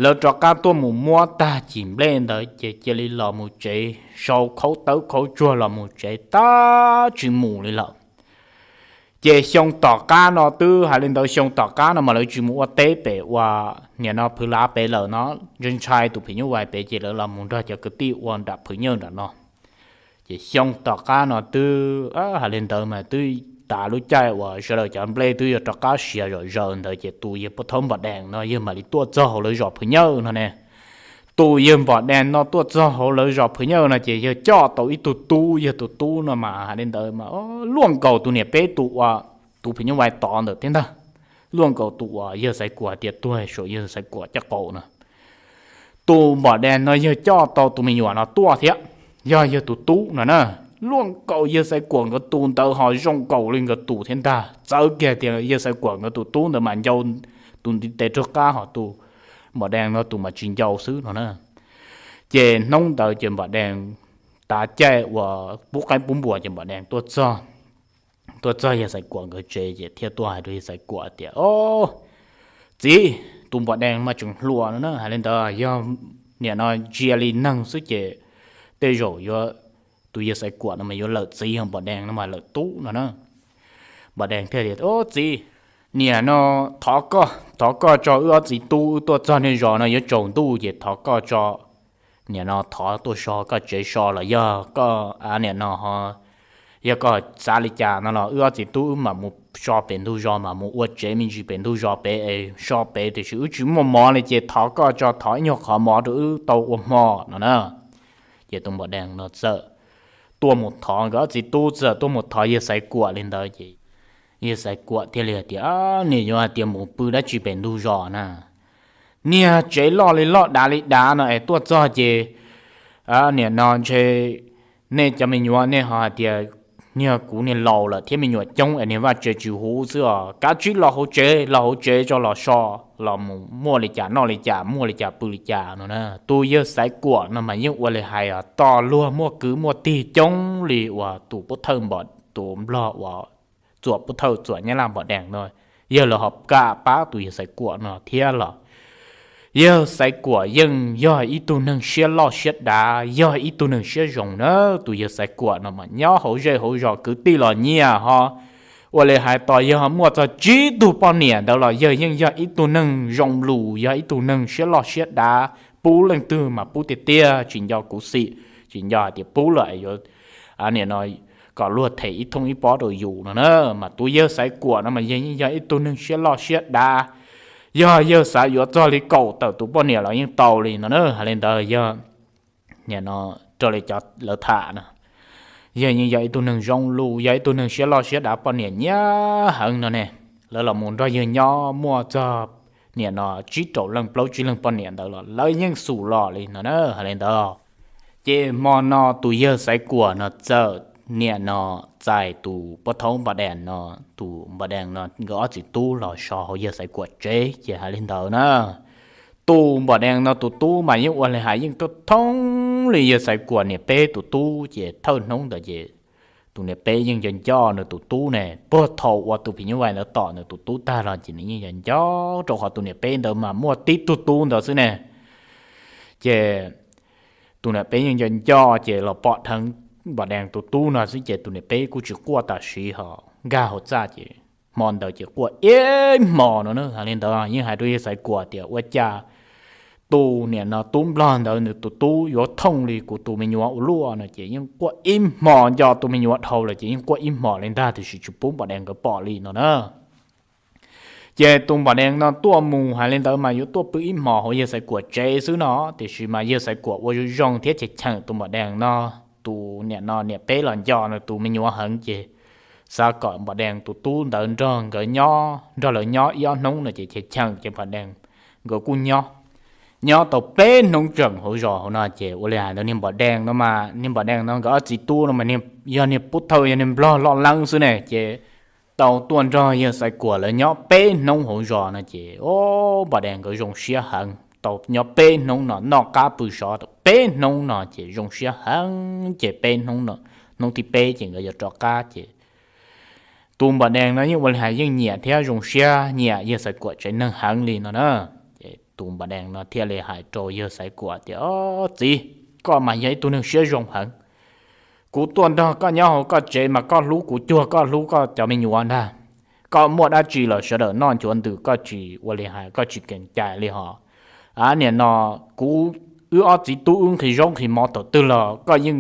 lawv rov qab tuaj mus muab tag cim nplej ntawd ces cia li los mus tsev, sau khaub tawb khaub tsuag los mus tsev tab tsis mus li lawm. Ces xyoo tom qab no twb hais li ntawd, xyoo tom qab no mas lawv tsis mus ua teb pem uas niam no Phwv Lav pem lawm no, ntshai ntshai tus phim nyuj vais pem ces lawv los mus nrog cov kwv tij ua nram Phwv Nyawj nram no. Ces xyoo tom qab no twb hais li ntawd mas twb tas lub caij uas sawv daws cov nplej twb yuav rov qab siav zom zaws ntawd ces tus yawg pov thawj Npom Dees no yawg mam li tuaj txog hauv lawv zos Phwv Nyawj no ne. Tus yawg Npom Dees no tuaj txog hauv lawv zos Phwv Nyawj no ces yawg coj tau ib tug tub, yawg tus tub no mas hais li ntawd mas luaj nkaus tus niam peb tus uas tus phim nyuj vais tod ntawd thiab ntag, luaj nkaus tus uas yawg Xaiv Kuam tias tuag saum yawg Xaiv Kuam caj qaum no. Tus Npom Dees no yawg coj tau tus me nyuam no tuaj thiab, yog yawg tus tub no na, luaj nkaus yawg Xaiv Kuam nkawd tus ntawd ho zoo nkaus li nkawd tus thiab ntag. Txawv kiag tias yawg Xaiv Kuam nkawd tus tub ntawd mas ncau tus ntiv tes rau qab, ho tus Npom Dees no tus mas tsis ncau xwb no na. Ces hnub ntawd ces Npom Dees tav caij uas pub qaib pub npua ces Npom Dees tuaj txog, tuaj txog yawg Xaiv Kuam nkawd tsev ces thiaj tuaj hais rau yawg Xaiv Kuam tias, Au, txiv, tus Npom Dees mas tseem hluas no na, hais li ntawd yog niam no ntsia li neeg xwb ces tej zaum yuav, tus yawg Xaiv Kuam no mas yuav lawm txiv, yog Npom Dees no mas lawm tub no na. Npom Dees thiaj tias, Ub txiv, niam no thov koj, thov koj tso wb ob txiv tub wb tuaj txog nej zos no yuav tsaus ntuj ces thov koj tso, niam no thov tuaj so koj tsev so los yog koj, a, niam no ho, yog koj xav li cas no los wb ob txiv tub wb mam mus so pem ntug zos, mam mus ua tsev me ntsis pem ntug zos pem es so pem, tiam sis wb tsis muaj mov li ces thov koj tso, thov ib nyuag qhov mov rau wb tau ua hmo no na. Ces tus Npom Dees no txawm tuaj mus thov nkawd ob txiv tub, txawm tuaj mus thov yawg Xaiv Kuam li ntawd ces yawg Xaiv Kuam thiaj li hais tias, Niam yuav hais tias mus pw dab tsi pem ntug zos na? Niag tsev loj li loj, dav li dav no es tuaj txog ces, niam no ntshe nej cov me nyuam nej ho hais tias niag kuv niag laus lawm thiab me nyuam coob es niag vaj tse tsis huv xwb os. Kav tsij los hauv tsev, los hauv tsev tso los so, los mus muaj li cas noj li cas, muaj li cas pw li cas no na. Tus yawg Xaiv Kuam no mas yeej ua li hais os, tos luag muaj kwv muaj tij coob li uas tus pov thawj Npom, tus nplog uas txuam pov thawj txuam Nyab Laj Npom Dees no, yawg lawv ho kam pab tus yawg Xaiv Kuam no thiab los yawg Xaiv Kuam yeej yog ib tug neeg siab loj siab dav, yog ib tug neeg siab zoo na. Tus yawg Xaiv Kuam no mas nyob hauv zej hauv zos kwv tij los nyiam ho, ua li hais tos yawg ho muaj txog tsib tug poj niam ntawd los yawg yeej yog ib tug neeg zoo lus, yog ib tug neeg siab loj siab dav, pub leej twg mas pub tiag tiag, tsis nco kuv xim, tsis nco hais tias pub lawm yuav, niam no kom luag them ib thooj ib pob rau yus no na. Mas tus yawg Xaiv Kuam no mas yawg yeej yog ib tug neeg siab loj siab dav, yog yawg xav yuav txog li kaum tawm tus poj niam los yeej tau li no na. Hais li ntawd yog, niam no, raws li cov lawv tham no, yawg yeej yog ib tug neeg zoo lus, yog ib tug neeg siab loj siab dav, poj niam nyiam heev no ne. Lawv los mus nrog yawg nyob muaj txog, niam no, tsib rau leej plaub tsib leej poj niam ntawd los lawv yeej xum los li no na. Hais li ntawd ces hmo no tus yawg Xaiv Kuam no txawm, niam no, txais tus pov thawj Npom Dees no, tus Npom Dees no nkawd ob txiv tub los so hauv yawg Xaiv Kuam tsev ces hais li ntawd na. Tus Npom Dees no tus tub mas yeej ua li hais yeej thoob thoob li yawg Xaiv Kuam niam peb tus tub ces thawj hnub ntawd ces tus niam peb yeej nco nco nws tus tub ne, puag thaum uas tus phim nyuj vais ntawd tom nws tus tub tag los ces nws yeej nco nco, rau qhov tus niam peb ntawd mas muaj tib tug tub ntawd xwb ne. Ces tus niam peb yeej nco nco ces los pom dheev Npom Dees tus tub no xwb ces tus niam peb kuj tsis quaj tam sim ho nkag hauv txaj ces hmo ntawd ces quaj ib hmos no na. Hais li ntawd yeej hais rau yawg Xaiv Kuam tias ua cas tus niam no tub nplog ntawd nws tus tub yuav thooj li kuv tus me nyuam ua luaj no ces yeej quaj ib hmos, nco tus me nyuam dhau lawm ces yeej quaj ib hmos li ntag tiam sis tsis pub Npom Dees nkawd pom li no na. Ces tus Npom Dees no tuaj mus hais li ntawd mas yuav tuaj pw ib hmos hauv yawg Xaiv Kuam tsev xwb no, tiam sis mas yawg Xaiv Kuam ua zoo zoo thiab cheem cheem tus Npom Dees no, tus niam no niam peb los nco nws tus me nyuam heev ces xav kom Npom Dees tus tub ntawd nrog nkawd nyob, nrog lawv nyob ib ob hnub no ces cheem cheem ces Npom Dees nkawd kuj nyob, nyob tau peb hnub tseem hauv zos hauv no ces ua li hais ntawd niag Npom Dees no mas, niag Npom Dees no nkawd ob txiv tub no mas yog niag pov thawj yog niag nplog loj leeb xwb ne ces tau tuaj nrog yawg Xaiv Kuam lawv nyob peb hnub hauv zos no ces, o, Npom Dees nkawd zoo siab heev, tau nyob peb hnub no noj qab pw sov tau peb hnub no ces zoo siab heev ces peb hnub no, hnub thib peb ces nkawd yuav rov qab ces tus Npom Dees no yeej ua li hais yeej nyiam thiab zoo siab nyiam yawg Xaiv Kuam tsev neeg heev li no na. Ces tus Npom Dees no thiaj li hais rau yawg Xaiv Kuam tias, O txiv, koj mas yog ib tug neeg siab zoo heev. Kuv tuaj nrog koj nyob hauv koj tsev mas koj hlub kuv cuag koj hlub koj cov me nyuam ntag. Koj muaj dab tsi los sawv daws noj nchuav ntws, koj tsis ua li hais, koj tsis kees cai li hos. A, niam no, kuv, wb ob txiv tub wb nqhis zaub nqhis mov thaum twg los koj yeej,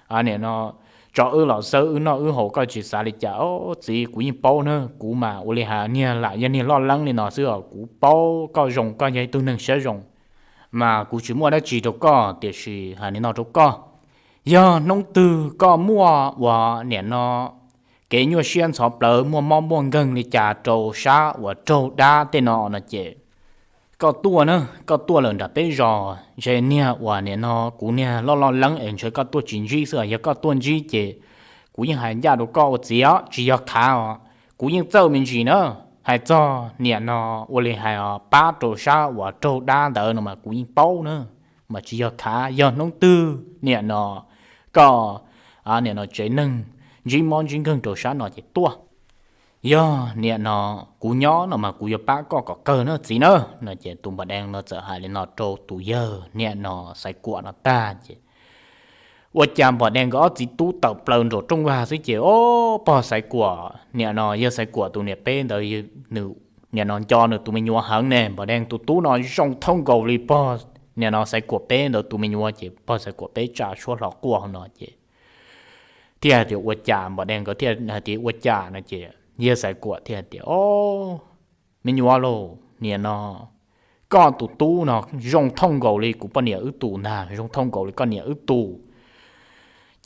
a, niam no, tso wb los xawb wb noj wb haus, koj tsis xav li cas. O txiv, kuv yeej paub na, kuv mas ua li hais niag lam yog niag loj leeb li no xwb os, kuv paub koj zoo, koj yog ib tug neeg siab zoo, mas kuv tsis muaj dab tsi rau koj, tiam sis hais li no rau koj, yog hnub twg koj muaj uas niam no kev nyuaj siab ntxhov plawv, muaj mob muaj nkeeg li cas rau sab uas raug dab tej no no ces koj tuaj na, koj tuaj lawm nram peb zos, ntshe niag uas niam no kuv niag loj loj leeb es ntshe koj tuaj tsis ntsib xwb os. Yog koj tuaj ntsib ces kuv yeej hais ncaj rau koj ua txiv os, tsis yog khav os, kuv yeej txawj me ntsis na. Hais txog niam no ua li hais os, pab rau sab uas raug dab ntawd no mas kuv yeej paub na, mas tsis yog khav. Yog hnub twg niam no koj, niam no tsev neeg ntsib mob ntsib nkeeg rau sab no ces tuaj, yog niam no kuv nyob no mas kuv yuav pab koj kom kawg na txiv na. No ces tus Npom Dees no txawm hais li no rau tus yawg niam no Xaiv Kuam no tag ces ua cas Npom Dees nkawd ob txiv tub tawm plaws nraum rooj vag xwb ces o, pog Xaiv Kuam niam no, yawg Xaiv Kuam tus niam peb ntawd, nws niam no nco nws tus me nyuam heev ne. Npom Dees tus tub no zoo thooj nkaus li pog niam no Xaiv Kuam peb ntawd tus me nyuam ces pog Xaiv Kuam peb tsa suab hlo quaj hauv no ces thiaj hais tias ua cas, Npom Dees nkawd thiaj hais tias ua cas no ces yawg Xaiv Kuam thiaj hais tias o, me nyuam lauj, niam no koj tus tub no zoo thooj nkaus li kuv poj niam wb tus ntag, zoo thooj nkaus li koj niam wb tus.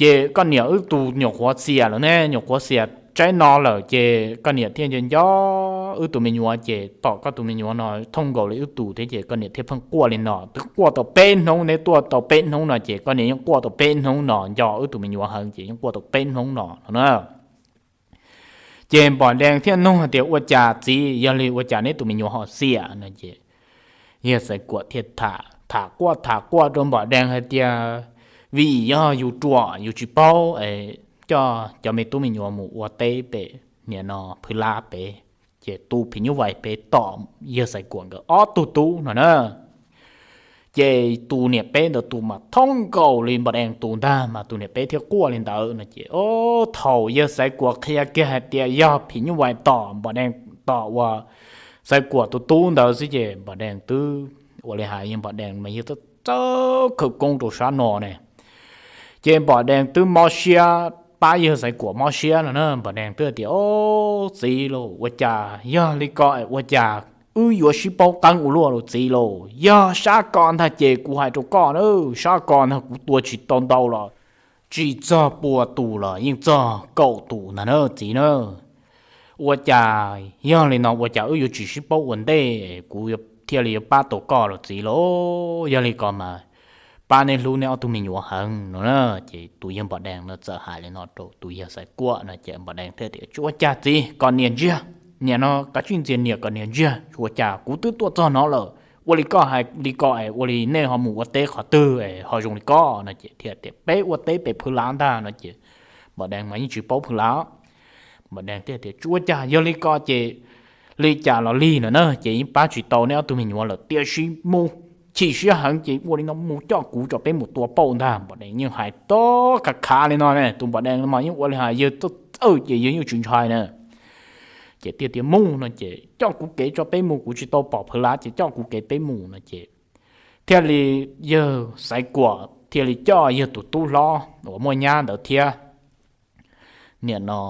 Ces koj niam wb tus nyuam qhuav xiam lawm ne, nyuam qhuav xiam tsaib no lawm ces koj niam thiaj nco nco wb tus me nyuam ces tom koj tus me nyuam no thooj nkaus li wb tus thiab ces koj niam thiaj pheej quaj li no, twb quaj tau peb hnub, neb tuaj tau peb hnub no ces koj niam yeej quaj tau peb hnub no, nco wb tus me nyuam heev ces yeej quaj tau peb hnub no no na. Ces Npom Dees thiaj nug hais tias ua cas txiv, yog li ua cas neb tus me nyuam ho xiam no ces yawg Xaiv Kuam thiaj tham tham quaj tham quaj rau Npom Dees hais tias vim yog yus ruam yus tsis paub es coj cov me tub me nyuam mus ua teb pem niam no Phwv Lab pem, ces tu phim nyuj vais pem tom yawg Xaiv Kuam nkawd ob tug tub no na. Ces tus niam peb ntawd tus mas thooj nkaus li Npom Dees tus ntag mas tus niam peb thiaj quaj li ntawd no ces o, thaum yawg Xaiv Kuam qhia kiag hais tias yog phim nyuj vais tom Npom Dees, tom uas Xaiv Kuam tus tub ntawd xwb ces Npom Dees twb ua li hais yawg Npom Dees mas yawg txawj khawv koob rau sab no ne. Ces Npom Dees twb mob siab, pab yawg Xaiv Kuam mob siab no na, Npom Dees twb tias o, txiv lauj, ua cas yog li ko es ua cas wb yuav sib paub qeeb ua luaj lauj txiv lauj. Yog sab ko ntag ces kuv hais rau koj na, sab ko ntag kuv tua tsis tau ntau los tsis txog pua tus los yeej txog kaum tus ntag na txiv na. Ua cas yog li no ua cas wb yuav tsis sib paub ua ntej, kuv thiaj li yuav pab tau koj los txiv lauj. Yog li ko mas pab neb hlub neb ob tug me nyuam heev no na. Ces tus yawg Npom Dees no txawm hais li no rau tus yawg Xaiv Kuam no ces Npom Dees thiaj tias tsis ua cas txiv, kom niam ntsiag, niam no kav tsij ntxias niam kom niam ntsiag, tsis ua cas kuv twb tuaj txog no lawm. Ua li koj hais li ko es ua li nej ho mus ua teb qhov twg es ho zoo li ko no ces thiaj tias peb ua teb pem Phwv Lab ntag no ces Npom Dees mas yeej tsis paub Phwv Lab. Npom Dees thiaj tias tsis ua cas, yog li ko ces li cas los lig no na, ces yeej pab tsis tau neb ob tug me nyuam lawm tiam sis mus chim siab heev ces ua li no mus coj kuv tso peb mus tua pauj ntag. Npom Dees yeej hais tog khav khav li no ne, tus Npom Dees mas yeej ua li hais yawg txawj txawj ces yawg yeej tsis ntshai na. Ces thiaj tias mus no ces coj kuv kev tso peb mus, kuv tsis tau pom Phwv Lab ces coj kuv kev peb mus no ces thiaj li yawg Xaiv Kuam thiaj li coj yawg tus tub hlob uas muaj nyab ntawd thiab niam no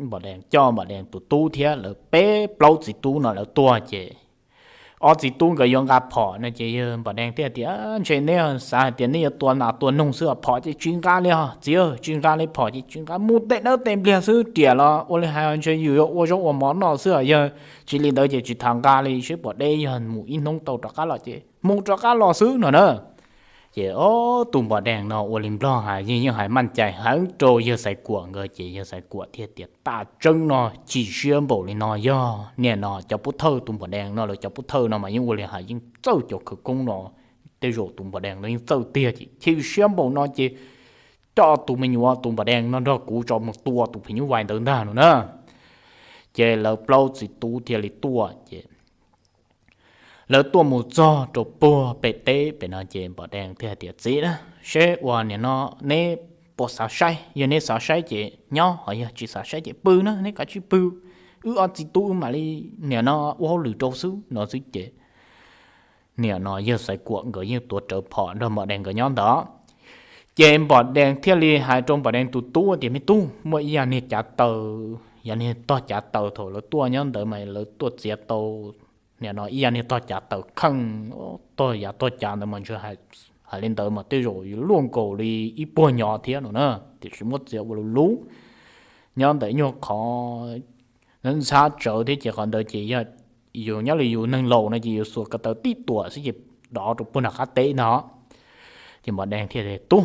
Npom Dees coj Npom Dees tus tub thiab lawv peb plaub txiv tub no lawv tuaj ces ob txiv tub nkawd yuav nqa phom no ces yawg Npom Dees thiaj tias ntshe neb xav hais tias neb yuav tua nas tua noog xwb, phom ces tsis nqa li os txiv, tsis nqa li, phom ces tsis nqa, mus tej dawb tej npliag xwb, riam los ua li hais ntshe yus yuav ua zaub ua mov noj xwb os. Yog tsis li ntawd ces tsis tham nqa li, seb puas deb, yog mus ib hnub tau rov qab los ces mus rov qab los xwb no na. Ces o, tus Npom Dees no ua li Nplog hais yeej yeej hais maj cai heev rau yawg Xaiv Kuam nkawd ces yawg Xaiv Kuam thiaj tias tam tseeb no chim siab npaum li no yog niam no cov pub thawj, tus Npom Dees no lawv cov pub thawj no mas yeej ua li hais yeej txawj cov khawv koob no, tej zaum tus Npom Dees no yeej txawj tiag ces chim siab npaum no ces coj tus me nyuam tus Npom Dees no nrog kuv tso mus tua tus phim nyuj vais ntawd ntag no na. Ces lawv plaub txiv tub thiaj li tuaj ces lawv tuaj mus txog rau puag pem teb pem no ces Npom Dees thiaj hais tias txiv na, seb ua niam no neb puas xav saib, yog neb xav saib ces nyob, ho yog tsis xav saib ces pw na, neb kav tsij pw, wb ob txiv tub wb mam li niam no ua hauj lwm rau xwb no xwb ces niam no yawg Xaiv Kuam nkawd yeej tuav rawv phom nrog Npom Dees nkawd nyob ntawd. Ces Npom Dees thiaj li hais rau Npom Dees tus tub tias me tub, muaj ib yam niag cav taws, yam niag tog cav taws thaum lawv tuaj nyob ntawd mas lawv tuaj txiav tau niam no ib yam niag tog cav taws kheej, tog yav tog cav ntawd mas ntshe hais li ntawd mas tej zaum yuav luaj nkaus li ib puag nyo thiab no na, tiam sis muab txiav ua luv luv nyob ntawm nyuag qhov ntxhab tsawv thiab ces qhov ntawd ces yog yus nyob li yus neeg laus no ces yus xuas ko taw tib tuam xwb ces dov rau puag nram qab teb no. Ces Npom Dees thiaj tias tub,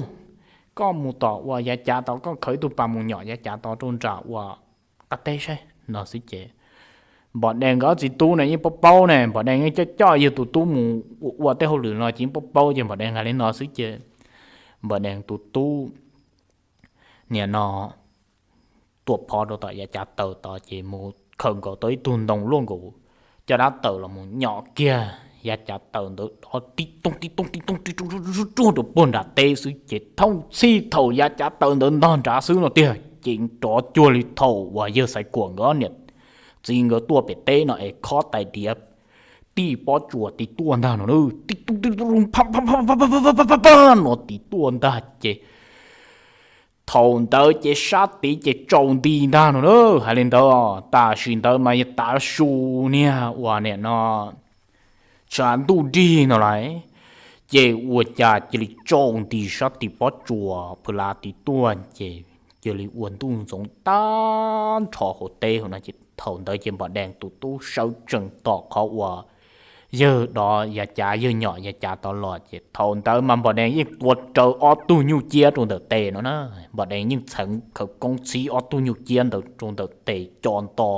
koj mus tom uas yav cav tod, koj khaws ib tug pas mus nyom yav cav tod rau nram uas qab teb saib no xwb ces Npom Dees nkawd ob txiv tub ne yeej paub paub ne, Npom Dees yeej coj coj yawg tus tub mus ua ua tej hauj lwm no ces yeej paub paub ces Npom Dees hais li no xwb ces Npom Dees tus tub niam no tuam phov rau tom yav cav taws tod ces mus khawm nkaus tau ib tug ntoo luaj nkaus caj dab taws los mus nyom kiag yav cav taws ntawd rov tib tooj tib tooj tib tooj tib tooj ruaj rau puag nram teb xwb ces thaum txij thaum yav cav taws ntawd ntog nrad xwb no tiag ces rov cuag li thaum uas yawg Xaiv Kuam nkawd niam txiv nkawd tuaj pem teb no es khob tais diav tib pob tsuas tim tuaj ntag no na, tib tooj tib tooj no tim tuaj ntag ces thaum ntawd ces sab tid ces tsaus nti ntag no na. Hais li ntawd tam sim ntawd mas yog tav su niag uas nim no tshav ntuj dig no lawm, ces ua cas cia li tsaus nti sab tim pob tsuas pw lav tim tuaj ces cia li ua ntuj ntxoov tag nrho hauv teb hauv no ces thaum ntawd ces Npom Dees tus tub sawv tsees tom qhov uas yawg dov yav cav yawg nyom yav cav tod los ces thaum ntawd mas Npom Dees yeej tua raws ob tug nyuj ciab rau ntawm tes no na. Npom Dees yeej txheev khawv koob txhib ob tug nyuj ciab ntawd rau ntawm tes co nto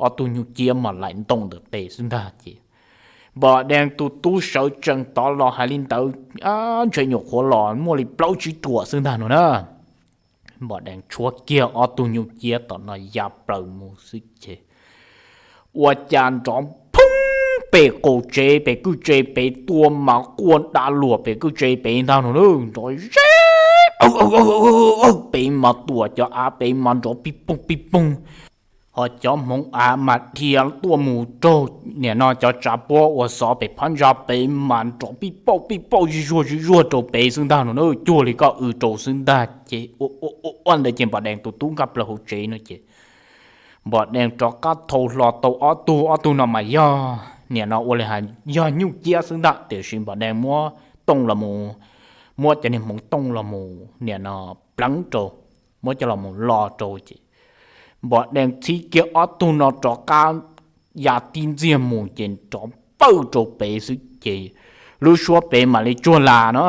ob tug nyuj ciab mas laim ntoo ntawm tes xwb ntag ces Npom Dees tus tub sawv tsees tod los hais li ntawd, ntshe nyuam qhuav los muaj li plaub tsib ruam xwb ntag no na. Npom Dees tshuab kiag ob tug nyuj ciab tom no ya plaws mus xwb ces ua cas nrov phoob pem qaum tsev pem kwj tsev pem tuaj mas quaj da luam pem kwj tsev pem ntag no na, nrov ze pem mas tuam cov av pem mas nrov pij poog pij poog, ho cov hmoov av mas dhia tuaj mus raug nim no cov tsav puab uas xov pem phab ntsa pem mas nrov pij pauj pij pauj zij zuag zij zuag rau pem xwb ntag no na, cuag li koj w rau xwb ntag ces ua ua ntawd ces Npom Dees tus tub nkag plaws hauv tsev no ces Npom Dees rov qab thau hlo tau ob tug, ob tug no mas yog nim no ua li hais yog nyuj ciab xwb ntag tiam sis Npom Dees muab tooj los mus, muab cov niag hmoov tooj los mus nim no pleev rau, muab coj los mus lo rau ces Npom Dees txhib kiag ob tug no rov qab ya tib ntxiag mus ces rov pawj rau pem xwb ces lub suab pem mam li tsuag las no,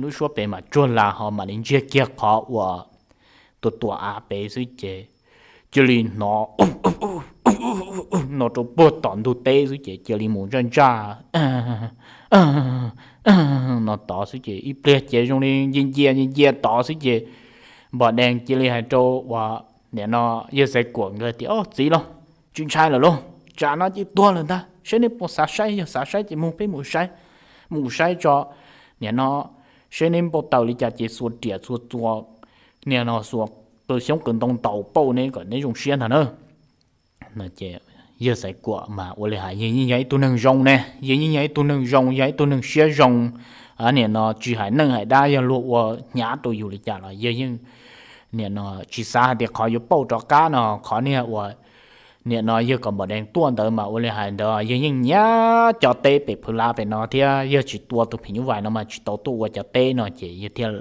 lub suab pem mam tsuag las ho mam li ntsiag kiag qhov uas tus tuam av pem xwb ces cia li hnov no rau puag tom ntug teb xwb ces cia li mus ntsaj ntsaj no tod xwb ces ib pliag ces zoo li ncia ncia ncia ncia tod xwb ces Npom Dees cia li hais rau uas nim no yawg Xaiv Kuam nkawd tias, Au txiv lauj, tsis ntshai lawm lauj, tsam no ces tuag lawm ntag, saib neb puas xav saib, yog xav saib ces mus peb mus saib, mus saib tso, nim no saib neb npau taws li cas ces xuas riam xuas txuas, nim no xuas qws xyoob qws ntoo ntaus pauj neb kom neb zoo siab ntag na. Yawg Xaiv Kuam mas ua li hais yawg yeej yog ib tug neeg zoo ne, yawg yeej yog ib tug neeg zoo, yog ib tug neeg siab zoo, nim no tsis hais neej hais dab yog luag ua hnyav rau yus li cas los yawg yeej nim no tsis xav hais tias qhov yuav pauj rov qab no, qhov niag uas nim no yawg kom Npom Dees tuaj ntawd mas ua li hais ntawd yawg yeej nyiam cov teb pem Phwv Lav pem no thiab yawg tsis tua tus phim nyuj vais no mas tsis tau tuaj ua cov teb no ces yawg thiaj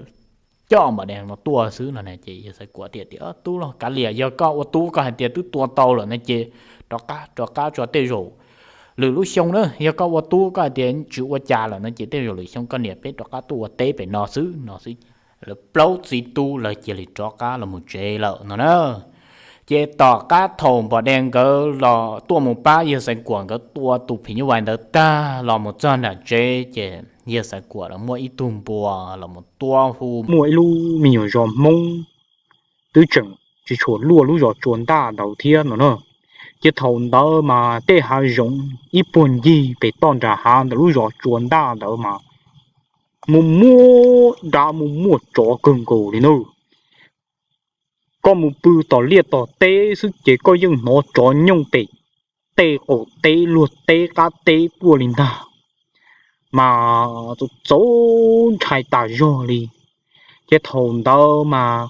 coj Npom Dees no tuaj xwb no na. Ces yawg Xaiv Kuam tias, Tub lauj, kav liam, yog koj ua tub koj hais tias twb tua tau lawm no ces rov qab, rov qab tso, tej zaum lwm lub xyoo na, yog koj ua tub koj hais tias tsis ua cas lawm no ces tej zaum lwm xyoo koj niam peb rov qab tuaj ua teb pem no xwb no xwb. Lawv plaub txiv tub lawv cia li rov qab los mus tsev lawm no na. Ces tom qab thaum Npom Dees nkawd los tuaj mus pab yawg Xaiv Kuam nkawd tua tus phim nyuj vais ntawd tag los mus txog nram tsev ces yawg Xaiv Kuam los muaj ib tug npua los mus tuab hu muaj ib lub me nyuam zos Hmoob twb tseem tsis tshua luaj lub zos Tsua Ntaj ntawd thiab no na. Ces thaum ntawd mas tej hav zoov ib puag ncig pem toj nram hav ntawm lub zos Tsua Ntaj ntawd mas muaj muaj dab muaj muaj tsov kawg nkaus li na. Koj mus pw tom liaj tom teb xwb ces koj yeej hnov tsov nyooj pem tej qaum teb luag teb qab teb tuaj li ntag. Mas txaus ntshai tas zog li. Ces thaum ntawd mas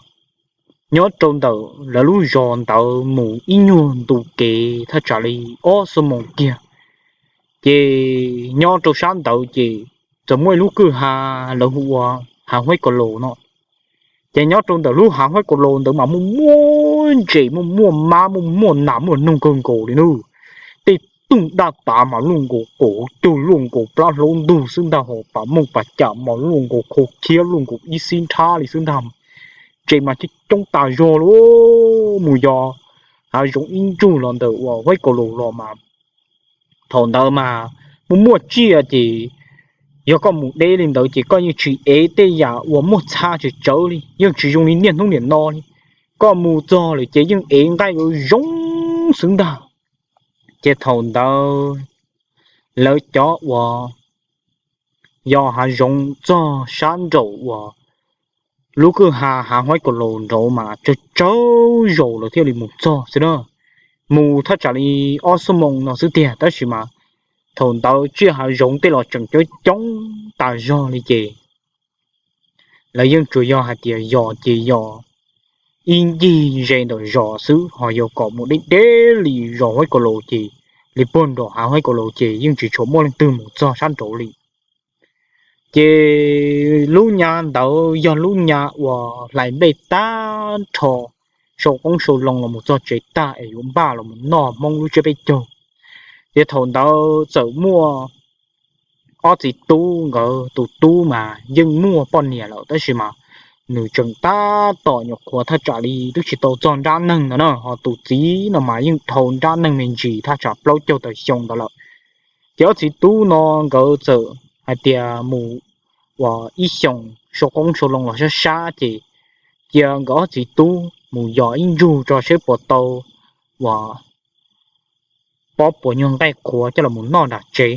nyob rau ntawm lawv lub zos ntawd mus ib nyuag ntu kev thaj tsam li ob xuab moos kiag, ces nyob rau sab ntawd ces txawm muaj ib lub kwj ha lawv hu ua Hav Huaib Kaus Laus no. Ces nyob rau ntawm lub Hav Huaib Kaus Laus ntawd mas muaj muaj ntses, muaj muaj mab, muaj muaj nas muaj noog kawg nkaus li na. Tej tooj daj tav mas luaj nkaus kaum caug, luaj nkaus plab hlaub ntug xwb ntag, ho pas mooj pas cam mas luaj nkaus khau khiab, luaj nkaus ib xib nrhab li xwb ntag. Ntses mas coob coob tas zog li, mus yos hav zoov ib ntsug los ntawm uas Huaib Kaus Laus los mas thaum ntawd mas muaj muaj tsiaj ces yog koj mus deb li ntawd ces koj yeej tsis ev tej yam uas muaj txha tsawv tsawv li, yeej tsis zoo li niaj hnub niam no li. Koj mus txog lawm ces yeej ev nqaij zoo xwb ntag. Ces thaum ntawd lawv cov uas yos hav zoov txog sab nraum uas lub kwj ha hav Huaib Kaus Laus nraud mas tsawg tsawg zaus lawv thiaj li mus txog xwb na. Mus thaj tsam li ob xuab moos no xwb tiag, tab sis mas thaum ntawd tsiaj hav zoov tej los tseem coob coob tas zog li ces lawv yeej tsuas yog hais tias yos ces yos ib ncig ze ntawm zos xwb, ho yog kom mus deb deb li zos Huaib Kaus Laus ces li puag nram hav Huaib Kaus Laus ces yeej tsis tshua muaj leej twg mus txog sab nraud li. Ces lub nyab ntawd yog lub nyab uas hlais nplej tag nrho, sau qoob sau loo los mus txog tsev tag es yuav npaj los mus noj Hmoob lub tsiab peb caug. Ces thaum ntawd txawm muaj ob txiv tub nkawd, tus tub mas yeej muaj poj niam lawm tab sis mas nws tseem tab tom nyuam qhuav thaj tsam li twb tsis tau txog nrab neeg ntawd na, ho tus txiv no mas yeej dhau nrab neeg me ntsis thaj tsam plaub caug tawm xyoo ntawd lawm. Ces ob txiv tub no nkawd txawm hais tias mus uas ib xyoos sau qoob sau loo los sab sab ces cia nkawd ob txiv tub mus yos ib ntsug tso seb puas tau uas pob puas nyuag nqaij qhuav coj los mus noj nram tsev.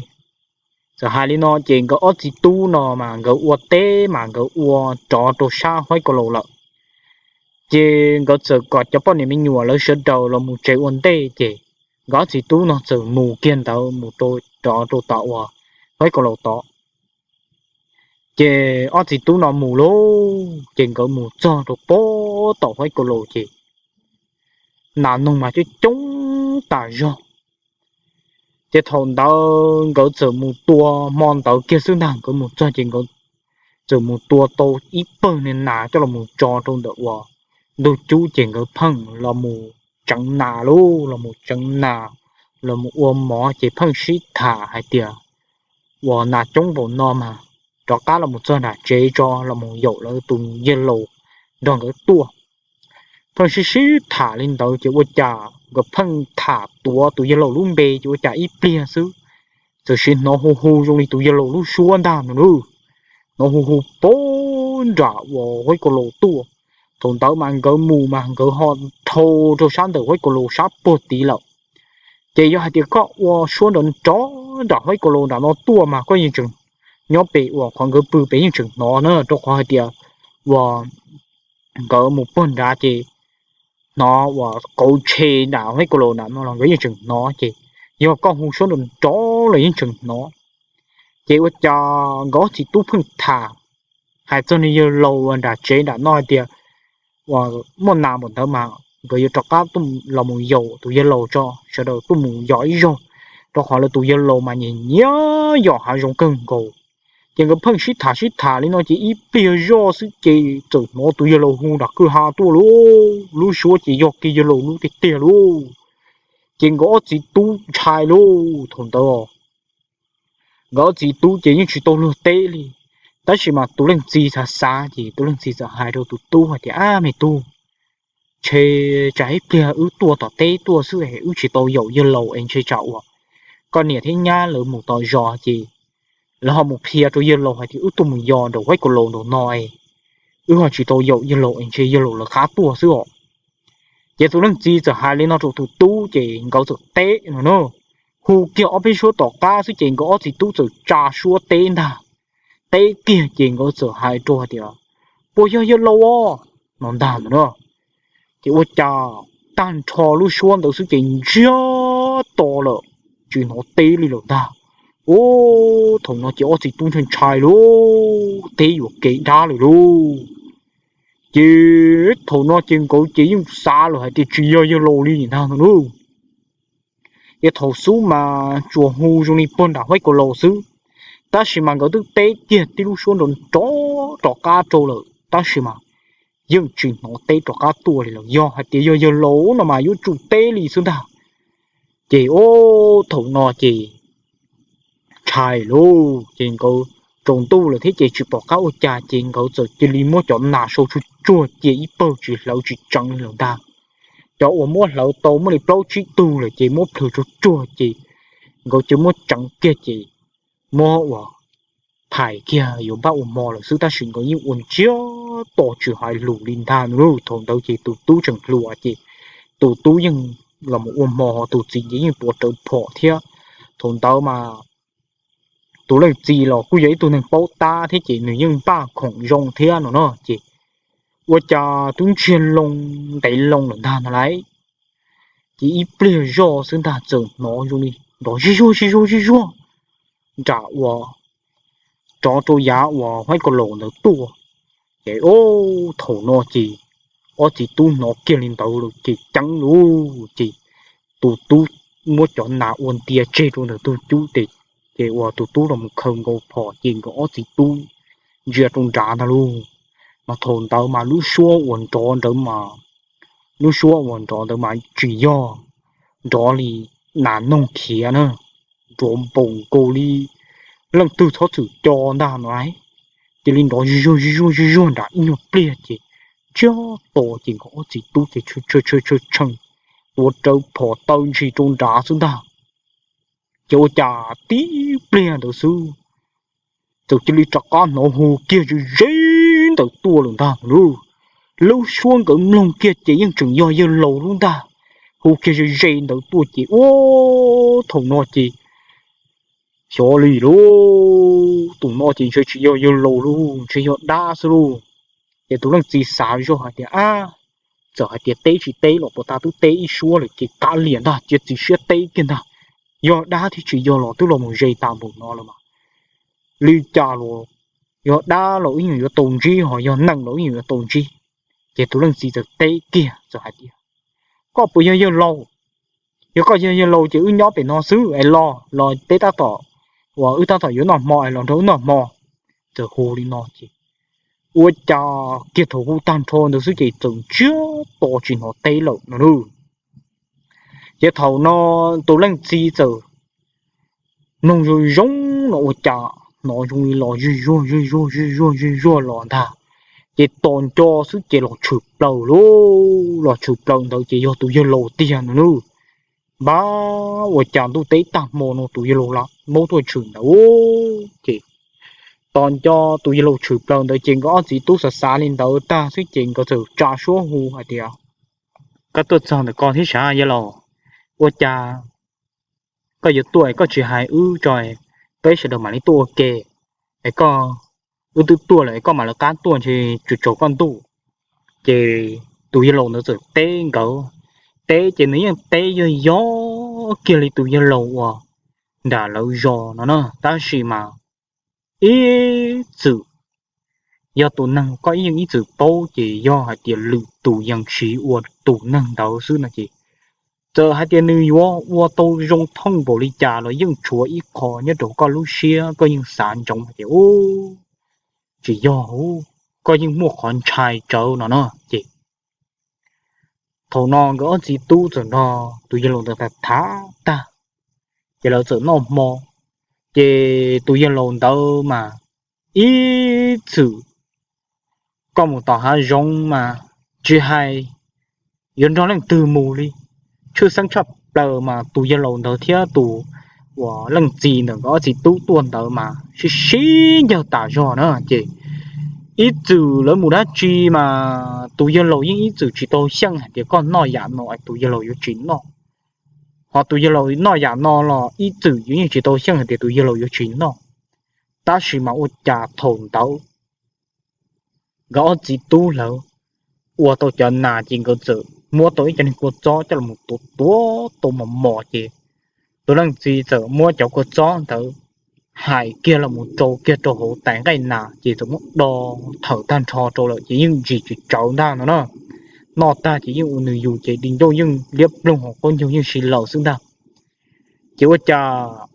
Txawm hais li no ces nkawd ob txiv tub no mas nkawd ua teb mas nkawd ua rov rau sab Huaib Kaus Laus lawm. Ces nkawd txawm kom cov poj niam me nyuam lawv sawv daws los mus tsev ua ntej ces nkawd ob txiv tub no txawm mus kiag ntawd mus rau, rov rau tom uas Huaib Kaus Laus tod. Ces ob txiv tub no mus lauj, ces nkawd mus txog rau pob tom Huaib Kaus Laus ces nas noog mas coob coob tas zog. Ces thaum ntawd nkawd txawm mus tua, hmo ntawd kiag xwb ntag nkawd mus txog ces nkawd txawm mus tua tau ib pawg niag nas coj los mus tso rau ntawm uas ntug cub ces nkawd pheej los mus tseev nas lauj, los mus tseev nas, los mus ua mov ces pheej sib tham hais tias uas nas coob npaum no mas rov qab los mus txog nram tsev tso los mus yaum lawv tus yawg laus nrog nkawd tuaj. Pheej sib sib tham li ntawd ces ua cas nkawd pheej tham tuav tus yawg laus lub npe ces ua cas ib pliag xwb txawm sis hnov hu hu zoo li tus yawg laus lub suab ntag no lauj. Hnov hu hu puag nram uas Huaib Kaus Laus tuaj. Thaum ntawd mas nkawd mus mas nkawd ho dhau rau sab ntawm Huaib Kaus Laus sab puag tid lawm. Ces yog hais tias koj ua suab nrov nrov nram Huaib Kaus Laus nram no tuaj mas koj yeej tseem nyob pem uas qhov nkawd pw pem yeej tseem hnov na, rau qhov hais tias uas nkawd mus puag nrad ces hnov uas kauv tshe nram Huaib Kaus Laus nram no los nkawd yeej tseem hnov, ces yog koj hu suab nrov nrov los yeej tseem hnov. Ces ua cas nkawd ob txiv tub pheej tham hais txog niag yawg laus nram tsev nram no hais tias uas muaj nas npaum ntawd mas nkawd yuav rov qab tuaj los mus yaum tus yawg laus tso, sawv daws tuaj mus yos ib zaug, rau qhov lawv tus yawg laus mas nyiam nyiam yos hav zoov kawg nkaus. Ces nkawd pheej sib tham sib tham li no ces ib pliag zoj xwb ces txawm hnov tus yawg laus hu nram kwj ha tuaj lauj, lub suab ces yog kiag yawg laus lub tiag tiag lauj. Ces nkawd ob txiv tub ntshai lauj thaum ntawd. Nkawd ob txiv tub ces yeej tsis tau luag teb li, tab sis mas tus leej txiv xav xav ces tus leej txiv txawm hais rau tus tub hais tias, Ab me tub, ntshe tsam ib pliag wb tuaj tom teb tuaj xwb es wb tsis tau yaum yawg laus es ntshe tsam uas koj niam thiab nyab lawv mus tom zos ces lawv ho mus qhia rau yawg laus hais tias wb tuaj mus yos nraum Huaib Kaus Laus nraum no es wb ho tsis tau yaum yawg laus es ntshe yawg laus lawv qab tuaj xwb os. Ces tus leej txiv txawm hais li no rau tus tub ces nkawd txawm teb no na. Hu kiag ob peb suab tom qab xwb ces nkawd ob txiv tub txawm tsa suab teb ntag. Teb kiag ces nkawd txawm hais rau hais tias, Puas yog yawg laus os? No ntag no na. Ces ua cas tag nrho lub suab ntawd xwb ces ntsiag to lawm, tsis hnov teb li lawm ntag. Ub, thaum no ces ob txiv tub ntshai ntshai lauj, teb yuam kev dab lawm lauj. Ces thaum no ces nkawd ces yeej xav lawm hais tias tsis yog yawg laus li ntag no lauj. Ces thaum xub mas tsuas hu zoo li puag nram Huaib Kaus Laus xwb, tab sis mas nkawd twb teb kiag tib lub suab nrov nrov rov qab rau lawm tab sis mas yeej tsis hnov teb rov qab tuaj li lawm. Yog hais tias yog yawg laus no mas yuav tsum teb li xwb ntag. Ces ub, thaum no ces ntshai lauj, ces nkawd tsaus ntuj lawm thiab ces tsis pom qab ua cas ces nkawd txawm cia li muab cov nas sau tsuag tsuag cia ib pawg tsis hlawv tsis tseev li lawm ntag. Cov uas muab hlawv tau muaj li plaub tsib tug lawm ces muab plhws tsuag tsuag ces nkawd cia muab tseev kiag ces muab uas phais kiag yuav npaj ua hmo lawm xwb tab sis nkawd yeej ua ntsiag to tsis hais lus li ntag no lauj. Thaum ntawd ces tus tub tseem hluas ces tus tub yeej los mus ua hmo, tus txiv ces yeej tuav rawv phom thiab. Thaum ntawd mas tus leej txiv los kuj yog ib tug neeg paub tab thiab ces nws yeej npaj khoom zoo thiab no na ces ua cas twb ntsiag loo ntev loo lawm ntag no lauj. Ces ib pliag zoj xwb ntag txawm hnov zoo li nrov zij zuag zij zuag zij zuag nram uas rov rau yav uas haib ko laus ntawd tuaj. Ces thaum no ces ob txiv tub hnov kiag li ntawd lawm ces ceeb lug ces tus tub muab cov nas ua ntia tseg rau ntawm tus cub ces, ces uas tus tub los mus khaws nkaus phom ces nkawd ob txiv tub ntsia rau nrad ntag lauj. Mas thaum ntawd mas lub suab uas nrov ntawd mas, lub suab uas nrov ntawd mas tsis yog nrov li nas noog khiav na, nrov npaum nkaus li leej twg txhob txwm co ntag no lauj. Cia li nrov zij zuag zij zuag zij zuag nram ib nyuag pliag ces ntsiag to ces nkawd ob txiv tub ces tshee tshee tshee tshee tua rawv phom taw ntshis rau nrad xwb ntag. Ces ua cas tib pliag ntawd xwb txawm cia li rov qab hnov hu kiag ze ze ntawm tuaj lawm ntag lauj. Lub suab nkawd mloog kiag ces yeej tseem yog yawg laus lub ntag, hu kiag ze ze ntawd tuaj ces ua thaum no ces xyov li lauj, tus no ces ntshe tsis yog yawg laus lauj, ntshe yog dab xwb lauj. Ces tus leej txiv xav zoj hais tias, ab, txawm hais tias teb tsis teb los puas tas twb teb ib suab lawm ces kav liam ntag, cia txiv siab teb kiag ntag. Yog dab thiab tsis yog los twb los mus ze tas npaum no lawm mas li cas los yog dab los wb yeej yuav tau ntsib, ho yog neeg los wb yeej yuav tau ntsib. Ces tus leej txiv txawm teb kiag txawm hais tias, koj puas yog yawg laus? Yog koj yog yawg laus ces wb nyob pem no xwb es los los peb tab tom, uas wb tab tom yuav noj hmo es los nrog wb noj hmo. Txawm hu li no ces ua cas kiag thaum hu tag nrho ntawd xwb ces txawm ntsiag to tsis hnov teb lawm no lauj. Ces thaum no tus leej txiv txawm mloog zoo zoo no ua cas hnov zoo li los zij zuag zij zuag zij zuag zij zuag los ntag. Ces tos nco xwb ces los tshwm plaws lauj, los tshwm plaws ntawd ces yog tus yawg laus tiag no lauj. Npab ua cas ntuj teb tag hmo no tus yawg laus los maub tuaj tshwm ntawd ces tos nco tus yawg laus tshwm plaws ntawd ces nkawd ob txiv tub xav xav li ntawd tag xwb ces nkawd txawm tsa suab hu hais tias, koj tuaj txog ntawm ko thiab sav yawg laus, ua cas koj yuav tuaj es koj tsis hais wb tso, peb sawv daws mam li tuaj ua ke, es koj, wb twb tuaj lawm es koj mam lawv qab tuaj ntshe tsuas tsaus koj ntuj. Ces tus yawg laus ntawd txawm teb nkawd, teb ces nws yeej teb yog yog kiag li tus yawg laus uas nram lawv zos no na, tab sis mas ib txwm yog tus neeg koj yeej ib txwm paub ces yog hais tias lwm tus yees siv ua tus neeg ntawd xwb no ces txawm hais tias nws yuav ua tau zoo thooj npaum li cas los yeej tshuav ib qho nyob rau koj lub siab koj yeej xav ntsoov hais tias u, tsis yog, koj yeej muaj qhov ntshai tsawv no no ces thaum no nkawd ob txiv tub txawm nrog tus yawg laus ntawd tham tham tag ces lawv txawm noj hmo. Ces tus yawg laus ntawd mas ib txwm koj mus tom hav zoov mas tsis hais yuav nrog leej twg mus li, tshwj xeeb tshaj plaws mas tus yawg laus ntawd thiab tus uas leej txiv ntawm nkawd ob txiv tub tuaj ntawd mas sib sib ncawg tas zog na ces ib txwm lawv mus dab tsi mas tus yawg laus yeej ib txwm tsis tau xyeej hais tias koj noj yam no es tus yawg laus yuav tsis noj, ho tus yawg laus noj yam no los ib txwm yeej tsis tau xyeej hais tias tus yawg laus yuav tsis noj. Tab sis mas ua cas thaum ntawd nkawd ob txiv tub lawv ua tau cov nas ces nkawd txawm muab tau ib co niag kua txob coj los tuav tuav tau mos mos ces tus leej txiv txawm muab cov kua txob ntawd hais kiag los mus rau kiag rau hauv tais nqaij nas ces txawm muab do thawm tag nrho rau lawm ces yeej ntsis tsis tsawv ntag no na. Noj tag ces yeej ua nws yus ces di ncauj yeej liab ploog hauv qaub ncaug yeej si laws xwb ntag. Ces ua cas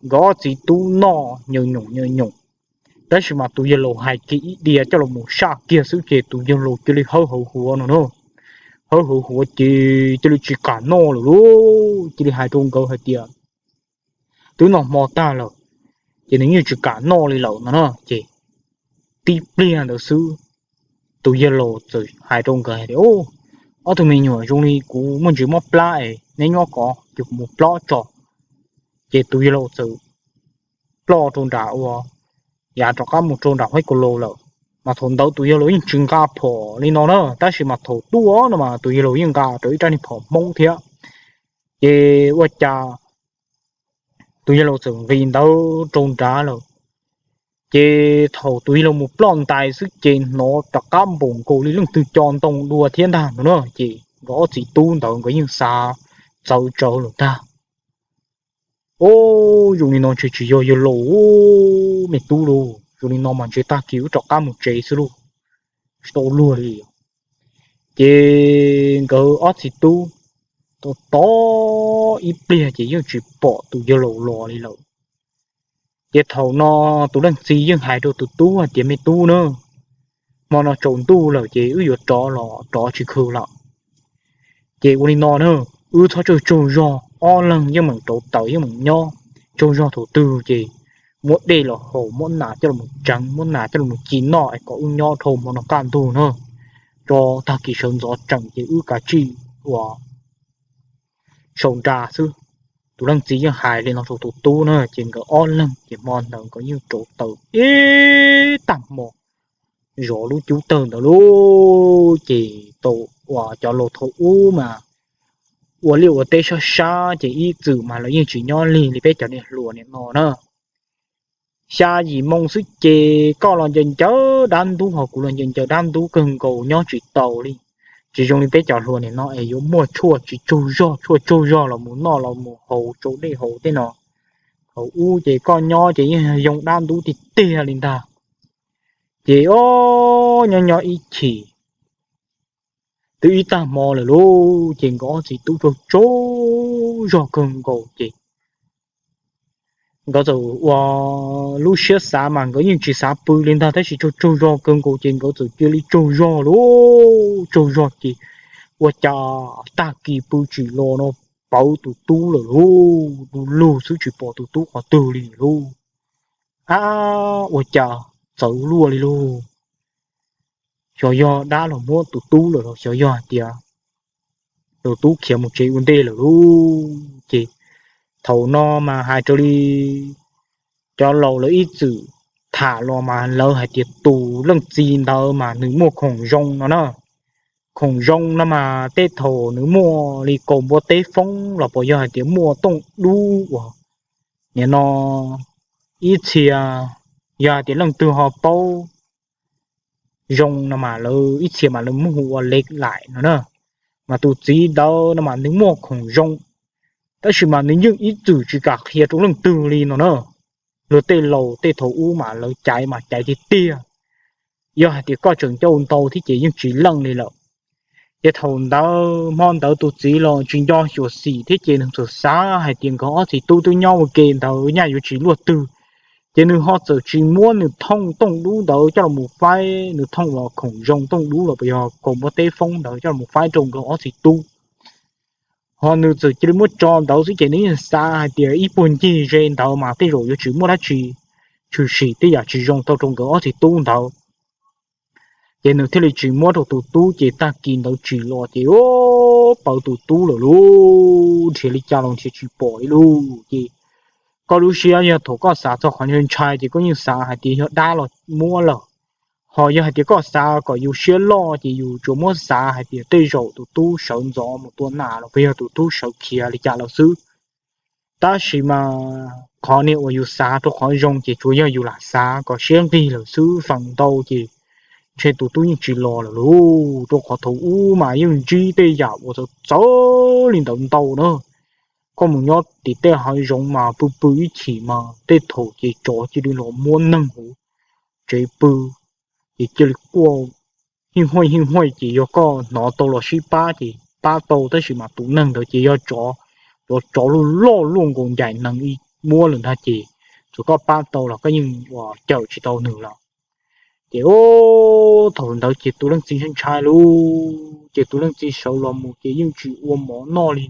nkawd ob txiv tub noj nyaws nyoos nyaws nyoos, tab sis mas tus yawg laus hais kiag ib diav coj los mus saj kiag xwb ces tus yawg laus cia li hawb hawv huav no na. Hawb hawv huav ces cia li tsis kam noj lawm lauj, cia li hais rau nkawd hais tias twb noj hmo tag lawm, ces nws yeej tsis kam noj li lawm no na. Ces tib pliag ntawd xwb tus yawg laus txawm hais rau nkawd hais tias, ob tug me nyuam, zoo li kuv muaj ntsis mob plab es neb nyob ko ces kuv mus plob tso. Ces tus yawg laus txawm ploj rau nram ua, yav rov qab mus rau nram haib kaus laus lawm. Mas thaum ntawd tus yawg laus yeej tsis nqa phom li no na, tab sis mas thaum tuaj no mas tus yawg laus yeej nqa rau ib rab niag phom Hmoob thiab. Ces ua cas tus yawg laus txawm nqis ntawd rau nrad lawm, Ces thaum tus yawg laus mus ploj ntais xwb ces hnov rov qab npaum nkaus li leej twg co ntoo dua thiab ntag no na. Ces nkawd ob txiv tub ntawd nkawd yeej xav txawv tsawv lawm ntag. Ub, zoo li no ntshe tsis yog yawg laus, me tub lauj, zoo li no mas ntshe tag kis wb rov qab mus tsev xwb lauj, tsis tau luag li. Ces nkawd ob txiv tub tos tos ib pliag ces yeej tsis pom tus yawg laus los li lawm. Ces thaum no tus leej txiv yeej hais rau tus tub hais tias, me tub na, hmo no tsaus ntuj lawm ces wb yuav rov los rov tsis khw lawm. Ces ua li no na, wb txhob tsaug tsaug zog, ob leeg yeej meem rauv taws yeej meem nyob, tsaug zog thaum twg ces muab dej los haus, muab nas coj los tseev, muab nas coj los ci noj es kom wb nyob dhau hmo no kaj ntug na, tso tag kis sawv ntxov tseem ces wb kav tsij ua sau nra xwb. Tus leej txiv yeej hais li no rau tus tub na, ces nkawd ob leeg ces hmo ntawd nkawd yeej rauv taws ib tag hmo zov lub cub tawg ntawd lauj. Ces tau uas cov laus thaum ub mas ua liaj ua teb sab sab ces ib txwm mas lawv yeej tsis nyob lig li peb cov niam hluas nim no na. Xya yim moo xwb ces koj los ncaws ncaws dab ntub ho kuv los ncaws ncaws dab ntub kawg nkaus nyob tsis tau li. Tsis zoo li peb cov hluas nim no es yuav muaj tshuaj tsis tsaug zog, tshuaj tsaug zog los mus noj los mus haus tsau dej haus tej no. Thaum ub ces koj nyob ces yeej yoo dab ntub tiag tiag li ntag. Ces ob nyob nyob ib chim twb ib tag hmo lawm lauj, ces nkawd ob txiv tub tsaug tsaug zog kawg nkaus ces nkawd txawm ua lub siab xav mas nkawd yeej tsis xav pw li ntag, tab sis tsaug tsaug zog kawg nkaus ces nkawd txawm cia li tsaug zog lauj, tsaug zog ces ua cas tag kis pw tsim los no pawv tus tub lawm lauj, du lug xwb tsis pom tus tub qhov twg li lauj. Ab, ua cas txawv luaj li lauj, xyov yog dab los muab tus tub lawm los xyov yog hais tias tus tub khiav mus tsev ua ntej lawm lauj. Ces thaum no mas hais raws li cov laus lawv ib txwm tham los mas lawv hais tias tus leej txiv ntawd mas nws muaj khoom zoo no na. Khoom zoo no mas tej thaum nws muaj li kaum npua teb foob los puas yog hais tias muaj tooj dub uas nim no ib txhia yog hais tias leej twg ho paub zoo no mas lawv ib txhia mas lawv muab hu ua lev laim no na. Mas tus txiv ntawd no mas nws muaj khoom zoo, tab sis mas nws yeej ib txwm tsis kam qhia rau leej twg li no na. Luag tej laus tej thaum ub mas lawv caiv mas caiv tiag tiag, yog hais tias koj tseem coj ntau thiab ces yeej tsis leej li lawm. Ces thaum ntawd hmo ntawd tus txiv los tsis nco xyuam xim thiab ces nws txawm xav hais tias nkawd ob txiv tub twb nyob ua ke ntawd nyaj yuav tsis luaj twg, ces nws ho txawm tsis muab nws thooj tooj dub ntawd coj los mus faib, nws thooj los khoom zoo tooj dub los puas yog kaum npua teb foob ntawd coj los mus faib rau nkawd ob txiv tub. Ho nws txawm cia li muab tso ntawd xwb ces nws yeej xav hais tias ib puag ncig ze ntawd mas tej zaum yuav tsis muaj dab tsi tshwm sim tej yam tsis zoo tau rau nkawd ob txiv tub ntawd. Ces nws thiaj li tsis muab rau tus tub ces tag kis ntawd tsim los ces pawv tus tub lawm lauj, nrhiav li cas los nrhiav tsis pom li lauj. Ces koj lub siab yog thaum koj xav txog qhov ntshai ntshai ces koj yeej xav hais tias yog dab los muab lawm. Ho yog hais tias koj xav kom yus siab loj ces yus tsuas muab xav hais tias tej zaum tus tub sawv ntxov mus tua nas los puas yog tus tub sawv khiav li cas lawm xwb. Tab sis mas qhov niag uas yus xav rau qhov zoo ces tsuas yog yus lam xav kom siab nqig lawm xwb, feem ntau ces ntshe tus tub yeej tsis los lawm lauj, rau qhov thaum ub mas yeej ntsib tej yam uas txawv txawv li ntawd ntau na. Koj mus nyob tim tej hav zoov mas pw pw ib chim mas tej thaum ces tsov cia li los muab neeg hauv tsev pw, ces cia li quaj hij huaj hij huaj ces yog koj hnov tau los sib pab ces pab tau, tab sis mas tus neeg ntawd ces yog tsov, tsov tsov loj loj luaj nkaus ncaim nees ib muab lawm ntag ces txawm koj pab tau los koj yeej ua cawm tsis tau nws lawm. Ces thaum ntawd ces tus leej txiv ntshai ntshai lauj, ces tus leej txiv sawv los mus ces yeej tsis ua mov noj li.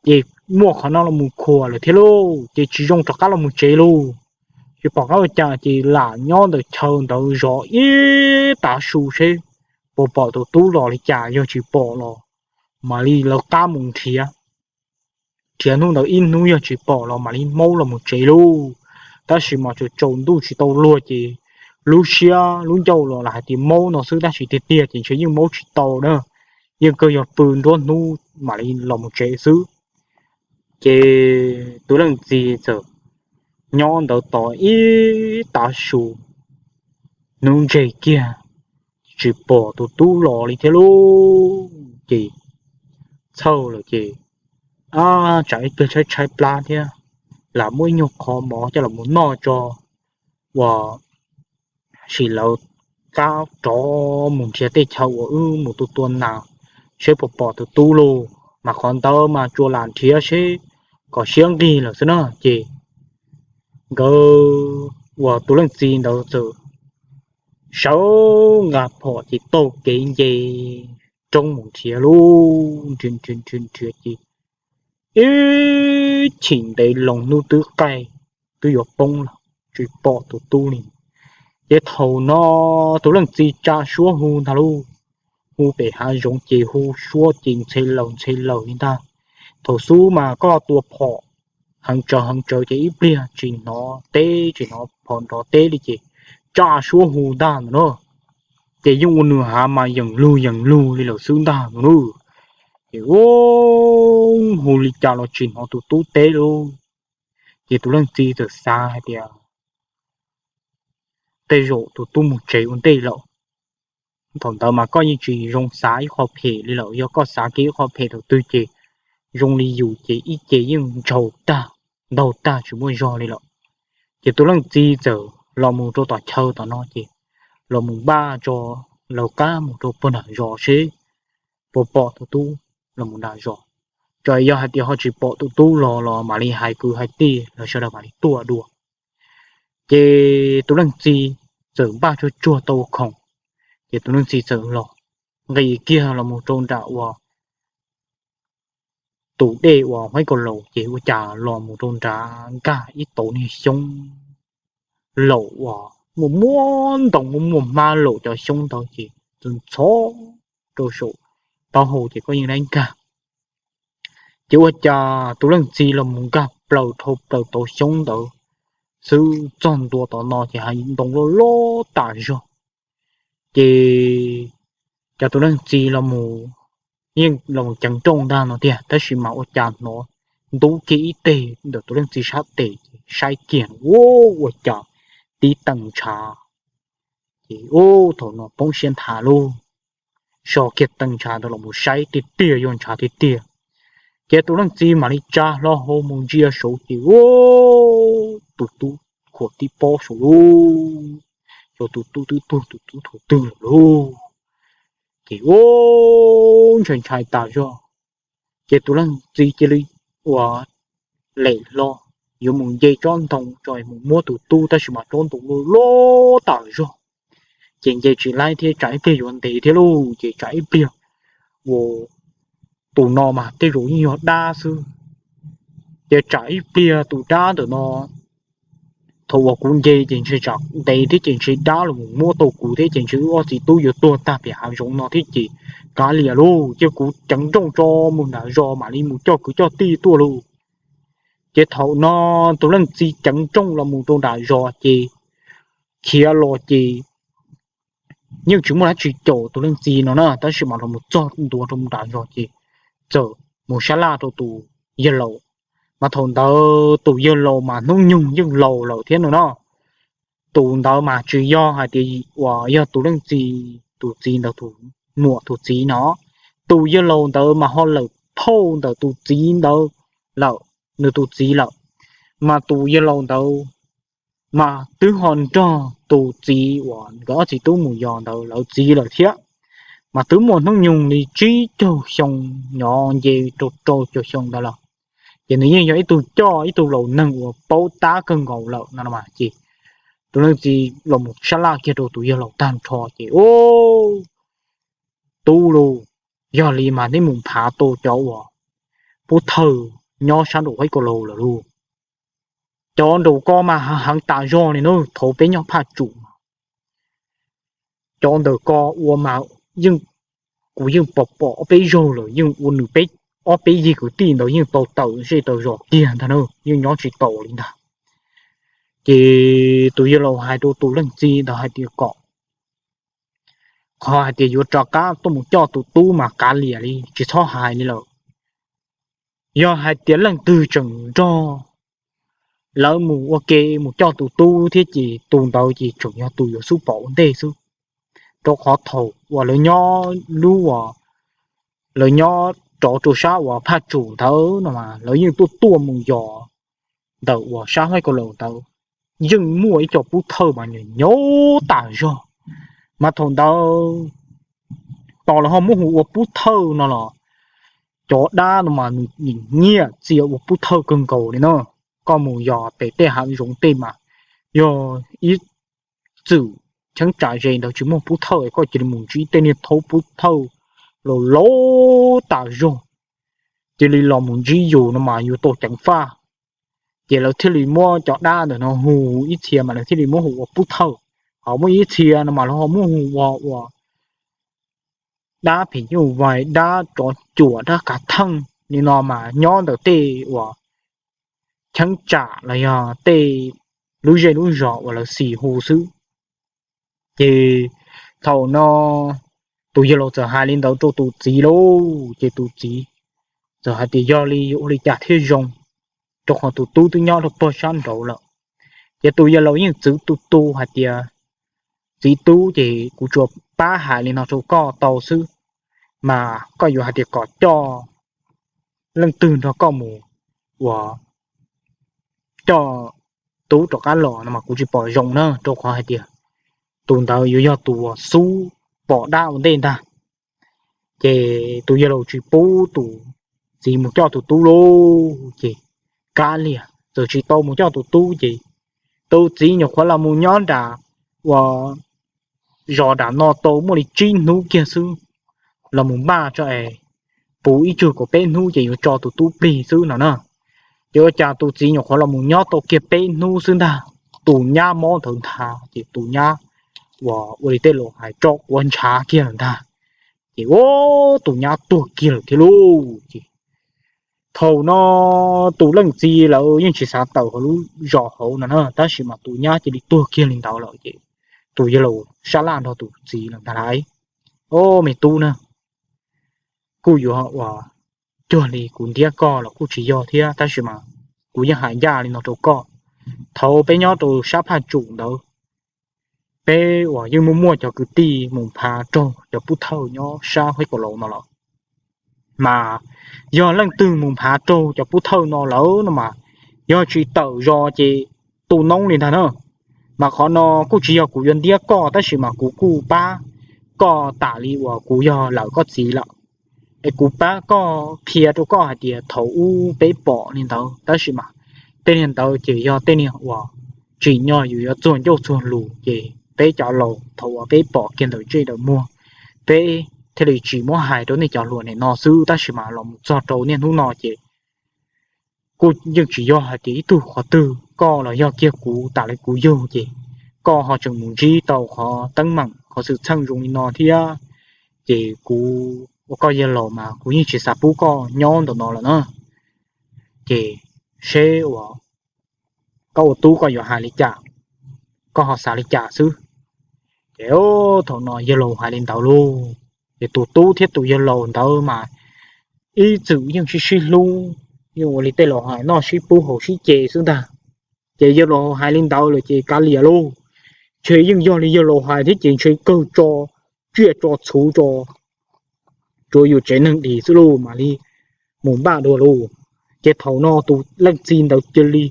Ces muaj qhov no los mus khuam lawm thiab lauj, ces tsis zoo rov qab los mus tsev lauj. Tsis pom qab ua cas ces lam nyob ntawm chaw ntawd zov ib tav su seb puas pom tus tub los li cas, yog tsis pom los mam li lawv qab mus nrhiav. Nrhiav hnub ntawd ib hnub yog tsis pom los mam li maub los mus tsev lauj. Tab sis mas tsaus ntuj tsis tau luag ces lub siab lub ncauj los lam hais tias maub no xwb, tab sis tiag tiag ces ntshe yeej maub tsis tau na, yeej kawg yog pw nruab hnub mam li los mus tsev xwb. Ces tus leej txiv txawm Nyob ntawd tos ib tav su, hnub ntseg kiag tsis pom tus tub los li thiab lauj. Ces txhawj lawm ces, ab, tsam ib pliag tshaib tshaib plab thiab, lam muab ib nyuag qho mov coj los mus noj tso, ua sim lawv qab rov mus nrhiav tej chaw uas wb mus tua tua nas seb puas pom tus tub lauj. Mas qhov ntawd mas tsuas lam nrhiav seb kom siab nqig lawm xwb na. Ces nkawd uas tus leej txiv ntawd txawm sawv nqa phom ces taug kev nce roob mus nrhiav lauj. Nrhiav nrhiav nrhiav nrhiav ces ib chim ntev loo hnub twb qaij, twb yuav poob lawm, tsis pom tus tub li. Ces thaum no tus leej txiv tsa suab hu ntag lauj. Hu pem hav zoov ces hu suab ces ntxhe laws ntxhe laws li ntag. Thaum xub mas koj tua phom heev tsawv heev tsawv ces ib pliag tsis hnov teb tsis hnov phom nrov teb li ces tsa suab hu ntag ntag na. Ces yeej ua nws hav mas yeem lug yeem lug li lawm xwb ntag ntag na. Ces ua hu li cas los tsis hnov tus tub teb lauj. Ces tus leej txiv txawm xav hais tias tej zaum tus tub mus tsev ua ntej lawm. Thaum ntawd mas koj yeej tsis zoo xav ib qho phem li lawm, yog koj xav kiag ib qho phem thaum twg ces zoo li yus ces ib ce yeej ntshaus tag, ntaug tag tsis muaj zog li lawm. Ces tus leej txiv txawm los mus rau tom chaw tom no ces los mus npaj tso lawv qab mus rau puag nram zos seb puas pom tus tub los mus nram zos. Txawm yog hais tias ho tsis pom tus tub los los mam li hais kwv hais tij los sawv daws mam li tuaj dua. Ces tus leej txiv txawm npaj tsuag tsuag tau ua khoom, ces tus leej txiv txawm los nqis kiag los mus rau nram uas tus dej uas Huaib Kaus Laus ces ua cas los mus rau nrad nkag ib tauv niag xyoob laus uas muaj muaj ntoo muaj muaj hmab laus, cov xyoob ntawd ces txawm ntxhov rau saum taub hau ces koj yeej dab nkag. Ces ua cas tus leej txiv los mus nkag plaws dhau plaws tauv xyoob ntawd xwb txog ntua tom no ces hav ntoo loj loj tas zog. Ces cas tus leej txiv los mus, yeej los ceev nrooj ntag no tiag, tab sis mas ua cas hnov ntub kiag ib teg ntawm tus leej txiv sab tes ces saib kiag, ua cas tib teev ntshav. Ces ub, thaum no poob siab nthav lauj, so kiag teev ntshav ntawd los mus saib tiag tiag yog ntshav tiag tiag. Ces tus leej txiv mam li tsa hlo hau mus ntsia saud ces ub, tus tub khuam tib pob saud lauj, yog tus tub twb tuag tus tub thaum twg lawm lauj. Ces ub, ntshai ntshai tas zog. Ces tus leej txiv cia li ua lem hlo yuav mus nce tsob ntoo tso mus muab tus tub, tab sis mas tsob ntoo loj loj tas zog, ces nce tsis laib thiab tsam ib pliag yuav ntev thiab lauj, ces tsam ib pliag ua tus no mas tej zaum yeej yog dab xwb. Ces tsam ib pliag tus dab ntawm no, thaum uas kuv nce ces ntshe tsam ntev thiab ces ntshe dab los mus muab tau kuv thiab ces ntshe wb ob txiv tub yuav tuag tag pem hav zoov no thiab ces kav liam lauj, cia kuv ceev nrooj tso mus nram zos mam li mus coj kwv coj tij tuaj lauj. Ces thaum no tus leej txiv ceev nrooj los mus rau nram zos ces khiav los ces yeej tsis muaj dab tsi caum tus leej txiv no na, tab sis mas los mus txog ntua rau nram zos ces txawm mus sab laj rau tus yawg laus. Mas thaum ntawd tus yawg laus mas hnub nyoog yeej laus lawm thiab no na. Tus ntawd mas tsis yog hais tias uas yog tus leej txiv, tus txiv ntawd tus muam tus txiv no, tus yawg laus ntawd mas ho lawm phauj ntawm tus txiv ntawd lawm, nws tus txiv lawm. Mas tus yawg laus ntawd mas twb ho nrog tus txiv uas nkawd ob txiv tub mus yos ntawd lawv txiv lawm thiab. Mas twb muaj hnub nyoog li tsib caug xyoo nyob nce rau rau caug xyoo ntawd lawm. Ces nws yeej yog ib tug coj ib tug laus neeg uas paub tab kawg nkaus lawm no mas ces tus leej txiv los mus sab laj kiag rau tus yawg laus tag nrho ces ub, tub lauj, yog li mas neb mus nphav tau cov uas pub thawj nyob sab nraum Huaib Kaus Laus lawm lauj. Cov nraum ko mas heev tas zog li na, thaum peb nyob Phaj Tsum, cov ntawm ko ua mas yeej, kuv yeej pom pom ob peb zaug lawm, yeej ua nws peb, ob peb yig kwv tij ntawd yeej tau tawm zej tawm zos kiag ntag na, yeej nyob tsis tau li ntag. Ces tus yawg laus hais rau tus leej txiv ntawd hais tias kom, qhov hais tias yuav rov qab tuaj mus coj tus tub mas kav liam li tsis txhob hais li lawm. Yog hais tias leej twg tseem nrog lawv mus ua ke mus coj tus tub thiab ces tus ntawd ces tseem yog tus yuav xub pom ua ntej xwb. Rau qhov thaum uas lawv nyob lub uas lawv nyob rov rau sab uas Phaj Tsum ntawd no mas lawv yeej tuaj tuaj mus yos ntawm uas sab Haib Kaus Laus ntawd, yeej muaj ib co pub thawj mas nyob tas zog. Mas thaum ntawd tos lawv ho muab hu ua pub thawj no los cov dab no mas nws nyiam txia ua pub thawj kawg nkaus li no. Koj mus yos pem tej hav zoov tej mas yog ib txwm cheeb tsam ze ntawd tsis muaj pub thawj, koj cia li mus ntsib tej niag thaub pub thawj laus laus tas zog, cia li los mus ntsib yus no mas yus tau ceev faj. Ces lawv thiaj li muab cov dab ntawm no hu ib txhia mas lawv thiaj li muab hu ua pub thawj. Ho muaj ib txhia no mas lawv ho muab hu ua ua dab phim nyuj vais, dab tsov cuam, dab kav theej li no mas nyob ntawm tej uas cheeb tsam los yog tej lub zej lub zos uas lawv xis hu xwb. Ces thaum no tus yawg laus txawm hais li ntawd rau tus txiv lauj, ces tus txiv txawm hais tias yog li yuav ua li cas thiaj zoo, rau qhov tus tub twb nyob rau pog sab nraud lawm. Ces tus yawg laus yeej txwv tus tub hais tias, txiv tub, ces kuv tsuas pab hais li no rau koj tau xwb, mas koj yuav hais tias kom coj leej twg nrog koj mus uas coj tub rov qab los no mas kuv tsis pom zoo na, rau qhov hais tias tus ntawd yuav yog tus uas xub pom dab ua ntej ntag. Ces tus yawg laus tsis pub tus txiv mus coj tus tub lauj, ces kav liam txawm tsis tau mus coj tus tub ces tus txiv nyuam qhuav los mus nyob nram uas zos nram no tau muaj li tsib hnub kiag xwb, los mus npaj tso es puv ib tsug kaum peb hnub ces yuav tso tus tub plig xwb no na. Ces ua cas tus txiv nyuam qhuav los mus nyob tau kiag peb hnub xwb ntag, tus nyab mob ntawd ntag, ces tus nyab uas ua li tej laus hais tso quav ntshav kiag lawm ntag. Ces ua tus nyab tuag kiag lawm thiab lauj. Ces thaum no tus leej txiv lawv yeej tsis xav tawm hauv lub zos hauv no na, tab sis mas tus nyab cia li tuag kiag li ntawd lawm ces tus yawg laus sab laj nrog tus txiv lawm ntag lauj, o me tub na, kuj yuav ua cuag li kuv ntiab koj los kuj tsis yog thiab, tab sis mas kuv yeej hais ncaj li no rau koj, thaum peb nyob rau sab Phaj Tsum ntawd, peb uas yeej muaj muaj cov kwv tij mus phav raug cov pub thawj nyob sab Haib Kaus Laus no los, mas yog leej twg mus phav raug cov pub thawj no lawm no mas yog tsis tawm zos ces tu noob li ntag na. Mas qhov no kuj tsis yog kuv yuav ntiab koj, tab sis mas kuv kuj pab koj tam li uas kuv yog lawm koj txiv lawm, es kuv pab koj qhia rau koj hais tias thaum ub peb pom li ntawd, tab sis mas tej niag ntawd ces yog tej niag uas tsim nyog yus yuav txuag ncauj txuag lus, ces peb cov laus thaum uas peb pom kiag ntawm ntsej ntawm muag, peb thiaj li tsis muab hais rau nej cov hluas nim no xwb, tab sis mas los mus txog rau niaj hnub no ces kuj yeej tsis yog hais tias ib tug qhov twg, koj los yog kiag kuv tam li kuv yug ces koj ho tseem mus ntsib tau qhov teeb meem qhov xwm txheej zoo li no thiab, ces kuv ua koj yawg laus mas kuv yeej tsis xav pub koj nyob ntawm no lawm na. Ces seb uas koj ua tub koj yuav hais li cas, koj ho xav li cas xwb. Ces thaum no yawg laus hais li ntawd lauj, ces tus tub thiab tus yawg laus ntawd mas ib txwm yeej sib sib hlub, yeej ua li tej laus hais noj sib pub haus sib ce xwb ntag. Ces yawg laus hais li ntawd lawm ces kav liam lauj, ntshe yeej yog li yawg laus hais thiab ces ntshe kawg tso tsiaj tso txhu tso, tsuav yus tsev neeg dim xwb lauj, mam li mus npaj dua lauj. Ces thaum no tus leej txiv ntawd cia li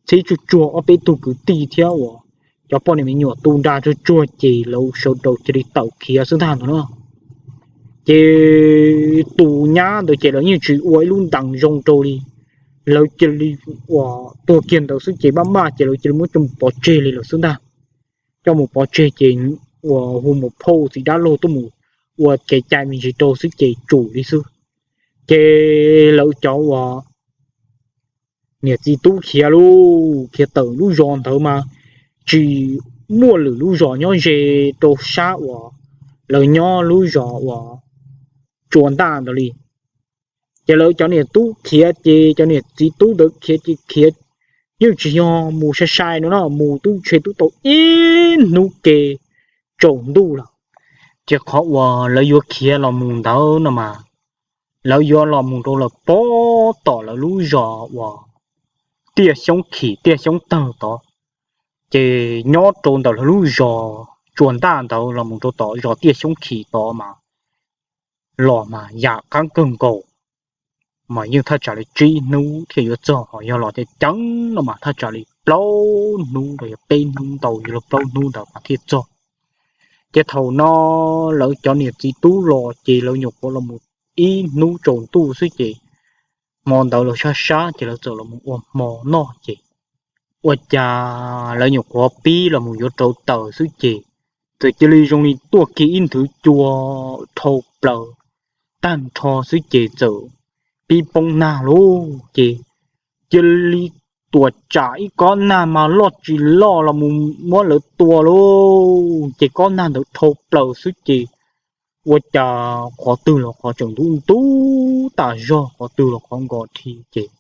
txhib tsuag tsuag ob peb tug kwv tij thiab uas cov poj niam me nyuam tu nra tsuag tsuag ces lawv sawv daws cia li tawm khiav xwb ntag no na. Ces tus nyab ntawd ces lawv yeej tsis ua ib lub ntees zoo rau li, lawv cia li uas tuag kiag ntawd xwb ces maj maj ces lawv cia li muab coj mus pov tseg li lawm xwb ntag. Coj mus pov tseg ces uas hu mus phauj txiv dab laug tuaj mus ua kev cai me ntsis rau xwb ces tsum li xwb. Ces lawv cov uas niam txiv tub khiav lauj, khiav tawm lub zos ntawd mas tsis muaj lwm lub zos nyob ze rau sab uas lawv nyob lub zos uas tsua ntaj ntawd li. Ces lawv cov niam tub khiav ces cov niam txiv tub ntawd khiav ces khiav yeej tsis yog mus sai sai no na, mus twb ntshe twb tau ib hnub ke tsaus ntuj lawm. Ces qhov uas lawv yuav khiav los mus ntawd no mas lawv yuav los mus rau lawm pem tom lawv lub zos uas Tiaj Xyoob Khim, Tiaj Xyoob Tawg tod. Ces nyob rau ntawm lawv lub zos Tsua Ntaj ntawd los mus rau tom zos Tiaj Xyoob Khim tod mas los mas yam qab kawg nkaus, mas yeej thaj tsam li tsib hnub thiaj yuav txog, ho yog los ceev ceev no mas thaj tsam li plaub hnub los yog peb hnub ntau, yuav luag plaub hnub ntawd mas thiaj txog. Ces thaum no lawv cov niam txiv tub los ces lawv nyuam qhuav los mus ib hnub tsaus ntuj xwb ces hmo ntawd los sab sab ces lawv txawm los mus ua hmo noj ces ua cas lawv nyuam qhuav pib los mus yuav rau taws xwb ces txawm cia li zoo li tuaj kiag ib nthwv cua dhau plaws tag nrho xwb ces txawm pib poob nag lauj. Ces cia li tuam tsam ib kob nag mas loj tsis loj los mus muab lawv tua lauj. Ces kob nag ntawd dhau plaws xwb ces ua cas qhov twg los qhov tseem ntub ntub tas zog, qhov twg los qhov nkos dhi ces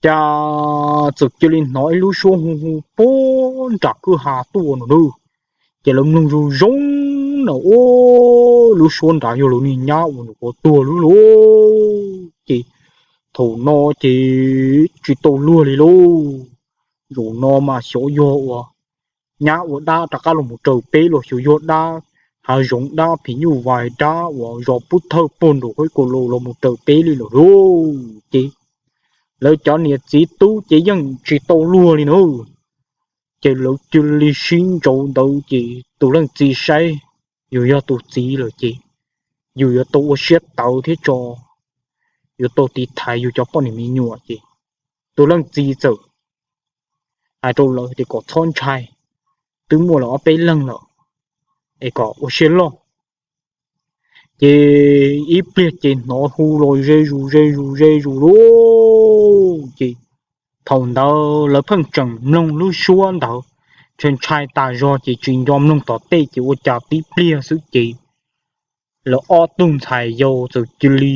cas txawm cia li hnov ib lub suab hu hu puag nram kwj ha tuaj no na. Ces lawv mloog zoo zoo na, ua lub suab nrad yog lawv niag nyab uas nyuam qhuav tuag lub lauj. Ces thaum no ces tsis tau luag li lauj. Zaum no mas xyov yog uas nyab ua dab rov qab los mus raws peb los xyov yog dab hav zoov, dab phim nyuj vais, dab uas zos pub thawj puag nraum hauv ko los los mus raws peb li lawm lauj. Ces lawv cov niam txiv tub ces yeej tsis tau luag li na. Ces lawv cia li sib ntsauv ntawd ces tus leej txiv saib yus yog tus txiv lawm ces yus yuav tau ua siab tawv thiab tso, yuav tau tiv thaiv yus cov poj niam me nyuam ces tus leej txiv txawm hais rau lawv tias kom txhob ntshai, twb muaj lawm ob peb leeg lawm es kom ua siab loj. Ces ib pliag ces hnov hu los ze zus ze zus ze zus lauj. Ces thaum ntawd lawv pheej tseem mloog lub suab ntawd, ntshai ntshai tas zog ces tsis nco mloog tom tej ces ua cas tib pliag xwb ces lawv ob tug ntxhais yau txawm cia li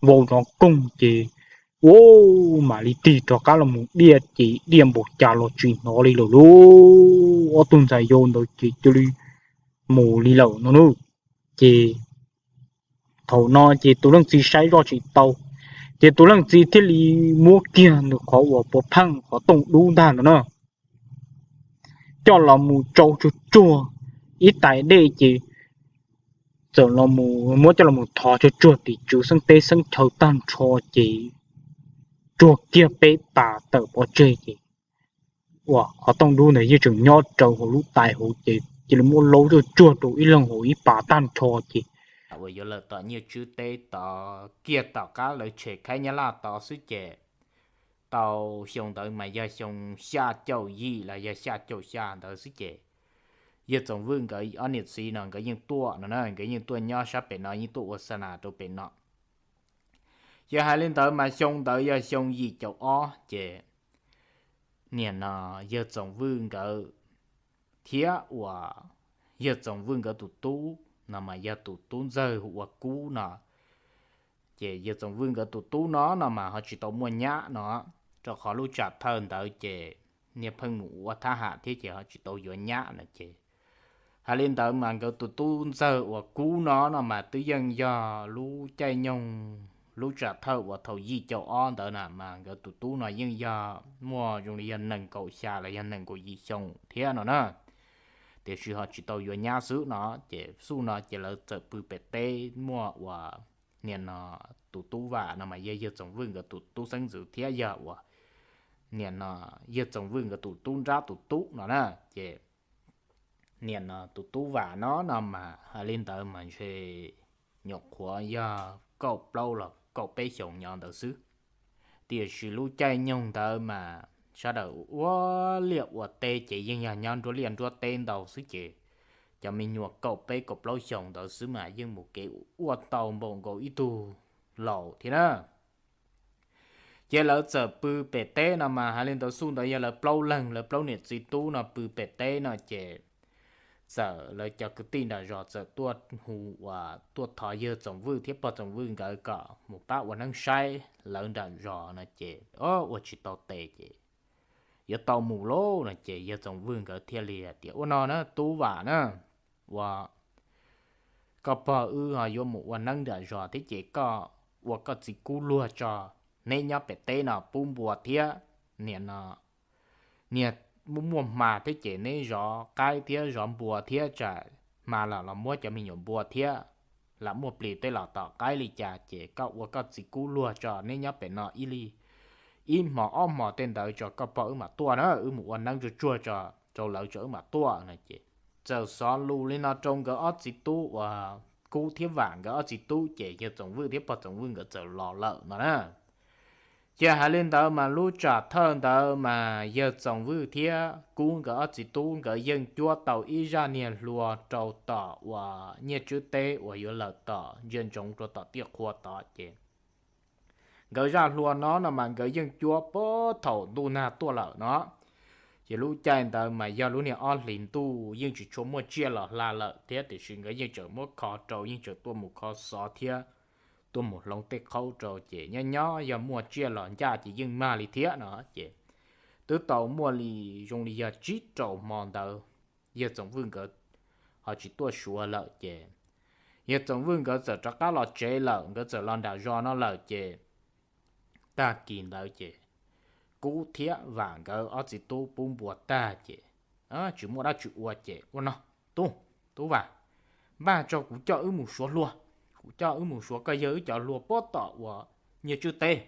vau nrov koog ces ua mam li tig rov qab los mus diaj ces diaj npaum cas los tsis hnov li lawm lauj. Ob tug ntxhais yau ntawd ces cia li mus li lawm no na. Ces thaum no ces tus leej txiv saib zoj tsis tau, ces tus leej txiv thiaj li muab kiag nws qhov uas puav pheej qhov tooj dub ntag no na, coj los mus tsau tsuag tsuag ib tais dej ces txawm los muab coj los thov tsuag tsuag tim tswv xeeb teb xeeb chaw tag nrho ces tsuag kiag peb pas tawm pov tseg ces uas qhov tooj dub ntawd yeej tseem nyob rau hauv lub tais hauv ces cia li muab laub tsuag tsuag rau ib leeg hauv ib pas tag nrho ces uas yuav lawm tom Nyiaj Tswb teb tod kiag tom qab lawv tshem khaib Nyab Laj tod xwb ces tau xyoo ntawd mas yog xyoo xya caum yim los yog xya caum xya ntawd xwb ces yawg Txoov Vwj nkawd ob niam txiv no nkawd yeej tuaj no na, nkawd yeej tuaj nyob sab pem no, yeej tuaj ua xa nas rau pem no. Ces hais li ntawd mas xyoo ntawd yog xyoo yim caum ob ces niam no yawg Txoov Vwj nkawd thiab uas yawg Txoov Vwj nkawd tus tub no mas yog tus tub ntxawg hu ua Kub no. Ces yawg Txoov Vwj nkawd tus tub no no mas ho tsis tau muaj nyab no, rau qhov lub tsam thawj ntawd ces niag pheej mus ua thab ham thiab ces ho tsis tau yuav nyab no ces hais li ntawd mas nkawd tus tub ntxawg uas Kub no no mas twb yeej yog lub caij nyoog lub tsam thawj uas thaum yim caum ob ntawd na mas nkawd tus tub no yeej yog muaj zoo li yog nees nkaum xya los yog nees nkaum yim xyoo thiab no na. Tiam sis ho tsis tau yuav nyab xwb no ces xub no ces lawv txawm pw pem teb muaj uas niam no tus tub Vam no mas yog yawg Txoov Vwj nkawd tus tub xeeb ntxwv thiab yog uas niam no yawg Txoov Vwj nkawd tus tub nrab tus tub no na. Ces niam no tus tub Vam no no mas hais li ntawd mas ntshe nyuam qhuav yog kaum plaub los kaum peb xyoos nyob ntawd xwb. Tiam sis lub caij nyoog ntawd mas sawv daws ua liaj ua teb ces yeej yog nyob nruab liaj nruab teb ntau xwb ces cov me nyuam kaum peb kaum plaub xyoos ntawd xwb mas yeej mus kev ua tau npaum nkaus ib tug laus thiab na. Ces lawv txawm pw pem teb no mas hais li ntawd xub ntawd yog lawv plaub leeg, lawv plaub niam txiv tub no pw pem teb no ces txawm lawv cov kwv tij nram zos txawm tuaj hu uas tuaj thov yawg Txoov Vwj thiab pog Txoov Vwj nkawd kom mus pab ua neeb saib lawv nram zos no ces ua tsis tau tes ces yuav tau mus lauj no ces yawg Txoov Vwj nkawd thiaj li hais tias ua no na tub Vam na, ua koj pog wb ho yuav mus ua neeb nram zos thiab ces koj ua koj txiv kub luag tso neb nyob pem teb no pub npua thiab, nim no niag muaj muaj hma thiab ces neb zov qaib thiab zov npua thiab, tsam hma los los muab cov me nyuam npua thiab, lam muaj plis tej los tom qaib li cas ces koj ua koj txiv kub luag tso, neb nyob pem no ib li ib hmos ob hmos tej ntawd tso koj pog wb mam tuaj na, wb mus ua neeb tsuag tsuag tso rau lawv tso wb mam tuaj no ces txawm xov lus li no rau nkawd ob txiv tub uas Kub thiab Vam nkawd ob txiv tub ces yawg Txoom Vwj thiab pog Txoom Vwj nkawd txawm los lawm no na. Ces hais li ntawd mas lub tsam thawj ntawd mas yawg Txoom Vwj thiab Kub nkawd ob txiv tub nkawd yeej cuab tau ib zaj niag hlua rau tom uas Nyiaj Tswb teb uas yuav lawm tom ntsia ntsoov rau tom tiaj qhua tod ces nkawd zaj hlua no no mas nkawd yeej cuab puag thaum ntuj nag tuaj lawm no. Ces lub caij ntawd mas yog lub niag ob hlis ntuj yeej tsis tshua muaj tsiaj los hla lawm thiab, tiam sis nkawd yeej tseem muab kho rau, yeej tseem tuaj mus kho xov thiab tuaj mus hloov tej qhaub rau, ces nyob nyob yog muaj tsiaj los ncaj ces yeej mag li thiab no. Ces twb tau muaj li zoo li yog tsib rau hmo ntawd yawg Txoom Vwj nkawd ho tsis tuaj suav lawm ces yawg Txoom Vwj nkawd txawm rov qab los tsev lawm, nkawd txawm los nram zos no lawm ces tag kis ntawd ces Kub thiab Vam nkawd ob txiv tub pub npua tag ces tsis muaj dab tsi ua ces ua no, Tub, Tub Vam, npaj tso kuv coj wb mus suav hlua, kuv coj wb mus suav koj yawg wb cov hlua puag tom uas Nyiaj Tswb teb,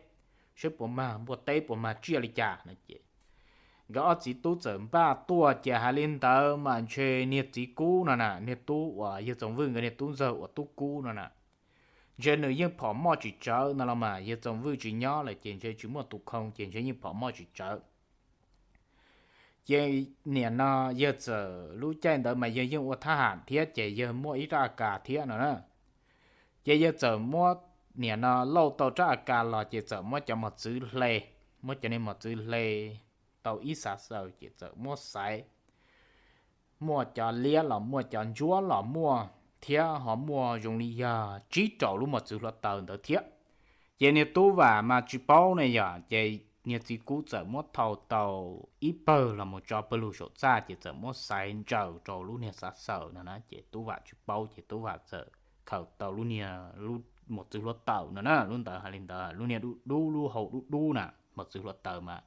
saib puas mag npua teb puas mag tsiaj li cas no ces nkawd ob txiv tub txawm npaj tuaj ces hais li ntawd mas ntshe niag txiv Kub no na, niag tub uas yawg Txoom Vwj nkawd niag tub ntxawg uas Tub Kub no na, ntshe nws yeej phom moj tsis tsawv no los mas yawg Txoom Vwj tsis nyob lawm ces ntshe tsis muaj tus khoo ces ntshe yeej phom moj tsis tsawv. Ces nim no yawg txawm lub caij ntawd mas yawg yeej ua thab ham thiab ces yawg muaj ib rab A kas thiab no na. Ces yawg txawm muab, nim no lauj tau rab A kas los ces txawm muab cov mos txwv hle, muab cov niag mos txwv hle tau ib xav xaws ces txawm muab xaiv, muaj cov liab los muaj, cov ntsuab los muaj, thiab ho muaj zoo li yog tsib rau lub mos txwv hluav taws ntawd thiab. Ces niag Tub Vam mas tsis paub ne yom, ces niag txiv Kub txawm muab thau tau ib pawg los mus tso pawg lug saum txaj ces txawm muab xaiv ntsaws rau lub niag xav xaws no na, ces Tub Vam tsis paub ces Tub Vam txawm khaws tau lub niag, lub mos txwv hluav taws no na, lub ntawd hais li ntawd lub niag dub dub, lub hau dub dub na, mos txwv hluav taws mas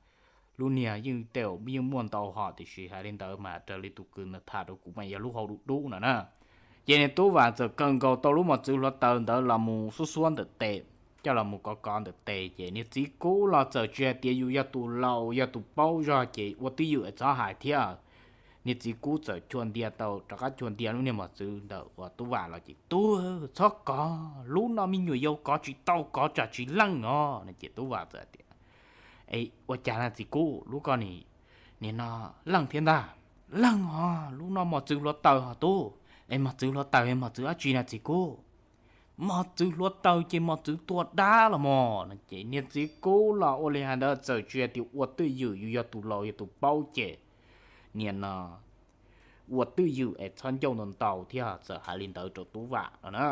lub niag yeej tej yeej muaj ntau hom tiam sis hais li ntawd mas raws li tus kws nws tham rau kuv mas yog lub hau dub dub no na. Ces niag Tub Vam txawm kaw nkaus tau lub mos txwv hluav taws ntawd los mus xuab xuab ntawm tes, coj los mus kov kov ntawm tes ces niag txiv Kub los txawm tsis hais tias yus yog tus laus yog tus paub zog ces ua twj ywm es txhob hais thiab. Niag txiv Kub txawm chua ntia tau, rov qab chua ntia lub niag mos txwv ntawm uas Tub Vam los ces, Tub, txhob kov, lub no me nyuam yaus kov tsis tau, kov tsam tsis leej os no ces Tub Vam txawm tias, Es ua cas na txiv Kub, lub ko nim, nim no leej thiab ntag? Leej os, lub no mos txwv hluav taws hos Tub. Es mos txwv hluav taws es mos txwv dab tsi na txiv Kub? Mos txwv hluav taws ces mos txwv tua dab los mos no ces niag txiv Kub los ua li hais ntawd txawm tsis hais tias ua twj ywm, yus yog tus laus yog tus paub ces nim no ua twj ywm es txhob ncauj ntau ntau thiab txawm hais li ntawd rau Tub Vam no na.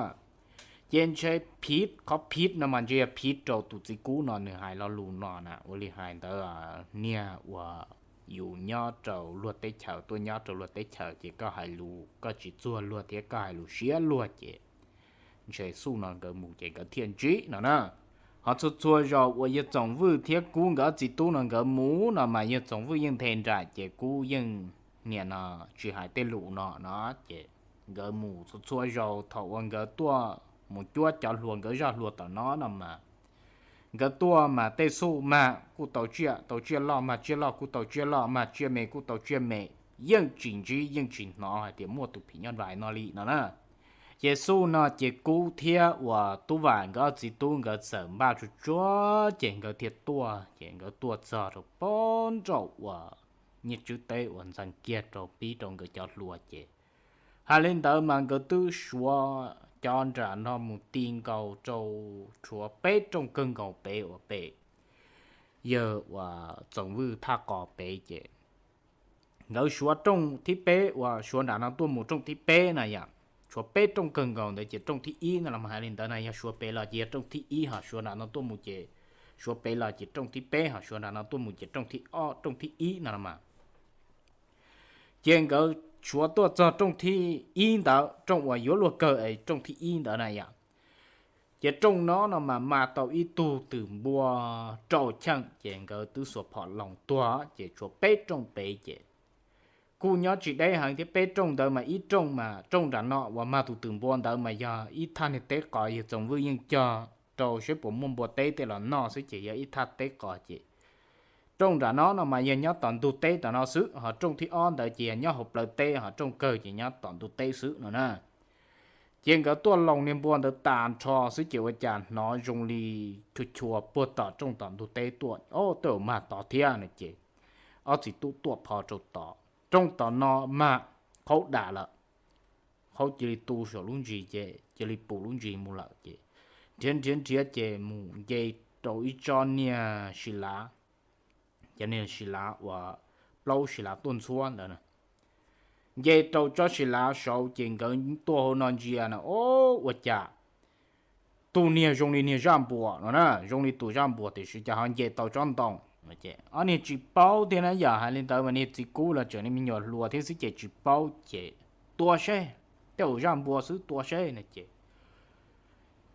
Ces ntshe phiv, qhov phiv no mas ntshe yog phiv rau tus txiv Kub no nws hais lo lus no na, ua li hais ntawd, niag uas yus nyob rau luag teb chaws tuaj nyob rau luag teb chaws ces koj hais lus koj tsis txuag luag thiab koj hais lus siab luag ces ntshe xuj no nkawd mus ces nkawd thiaj ntsib no na. Ho txhua txhua zaus uas yawg Txoom Vwj thiab Kub nkawd ob txiv tub no nkawd mus no mas yawg Txoom Vwj yeej nthe nraim ces Kub yeej nim no tsis hais tej lus no no ces nkawd mus txhua txhua zaus thaum uas nkawd tuaj mus cuab cov hlua nkawd zaj hlua tom no no mas nkawd tuaj mas tej xuj mag kuj tau tsiaj, tau tsiaj loj, mag tsiaj loj kuj tau tsiaj loj, mag tsiaj me kuj tau tsiaj me, yeej tsis ntsib yeej tsis hnov hais tias muaj tus phim nyuj vais no li no na. Ces xuj no ces Kub thiab uas Tub Vam nkawd ob txiv tub nkawd txawm npaj tsuag tsuag ces nkawd thiaj tuaj, ces nkawd tuaj txog rau pem nraum uas Nyiaj Tswb teb uas ntxeev kiag rau pib rau nkawd cov hlua ces hais li ntawd mas nkawd twb suav cov nram no mus ti nkaus rau tshuav peb rooj kawg nkaus pem uas pem yawg uas Txoom Vwj thaj qos pem ces nkawd suav rooj thib peb uas suav nram no tuaj mus rooj thib peb na yom. Tshuav peb rooj kawg nkaus ntawd ces rooj thib ib no los mas hais li ntawd na, yog suav pem los ces yog rooj thib ib, ho suav nram no tuaj mus ces suav pem los ces rooj thib peb, ho suav nram no tuaj mus ces rooj thib ob, rooj thib ib no los mas. Ces nkawd suav tuaj txog rooj thib ib ntawd, rooj uas yuav luag kawg es rooj thib ib ntawd na yom. Ces rooj no no mas mag tau ib tug twm npua rau cheem ces nkawd twb xuas phom loos tuag ces tshuav peb rooj pem ces kuj nyob tsis deb heev thiab. Peb rooj ntawd mas ib rooj mas rooj nram no uas mag tus twm npua ntawd mas yog ib thaj niag teb qos yawg Txoov Vwj yeej cog rau saib puas muaj npua teb tej los noj xwb ces yog ib thaj teb qos ces rooj nram no no mas yog nyob tom ntug teb tom no xwb, ho rooj thib ob ntawd ces yog nyob hauv plawv teb, ho rooj kawg ces nyob tom ntug teb xwb no na. Ces nkawd tuaj loos niag npua ntawd tas nrho xwb ces ua cas hnov zoo li chua chua puag tom rooj tom ntug teb tuaj, o, twb mag tod thiab no ces ob txiv tub tuaj pho rau tod. Rooj tom no mag qhaub dam lawm, qhaub cia li tu saum lub ntsis ces cia li pum lub ntsis mus lawm ces nrhiav nrhiav nrhiav ces mus nce rau ib tsob niag si lav, cov niag si lav uas plaub si lav tuaj ntxhuab ntawd na. Nce rau tsob si lav saud ces nkawd tuaj hauv no ntsia na, o, ua cas tus niag zoo li niag zaj npua no na, zoo li tus zaj npua tiam sis cas ho nce tau tsob ntoo. Ob niag tsis paub thiab na, yam hais li ntawd mas niag txiv kub los tseem li me nyuam hluas thiab xwb ces tsis paub ces tua seb, tej zaum zaj npua xwb tua seb no ces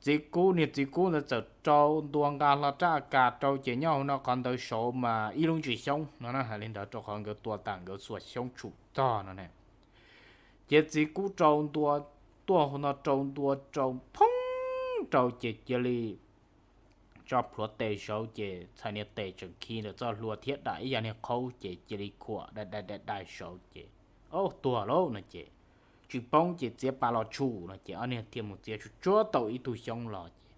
txiv kub, niag txiv kub ntawd txawm rau ntua nqa hlo rab a kas rau ces nyob hauv no qhov ntawd saud mas ib lub ntsis xyoob no na, hais li ntawd rau qhov nkawd tua tas nkawd xuas xyoob tshum tog no ne. Ces txiv kub rau ntua, tuaj hauv no rau ntua rau phoob rau ces cia li tso plhuav tes saud ces txhais niag tes tseem khi ntawm txoj hlua thiab dam ib yam niag qhaub ces cia li khuam dai dai dai dai saud ces, o, tuag lauj no ces tsis poob ces txiav pas los tshum no ces ob niag thiaj mus txiav tsuag tsuag tau ib tug xyoob los ces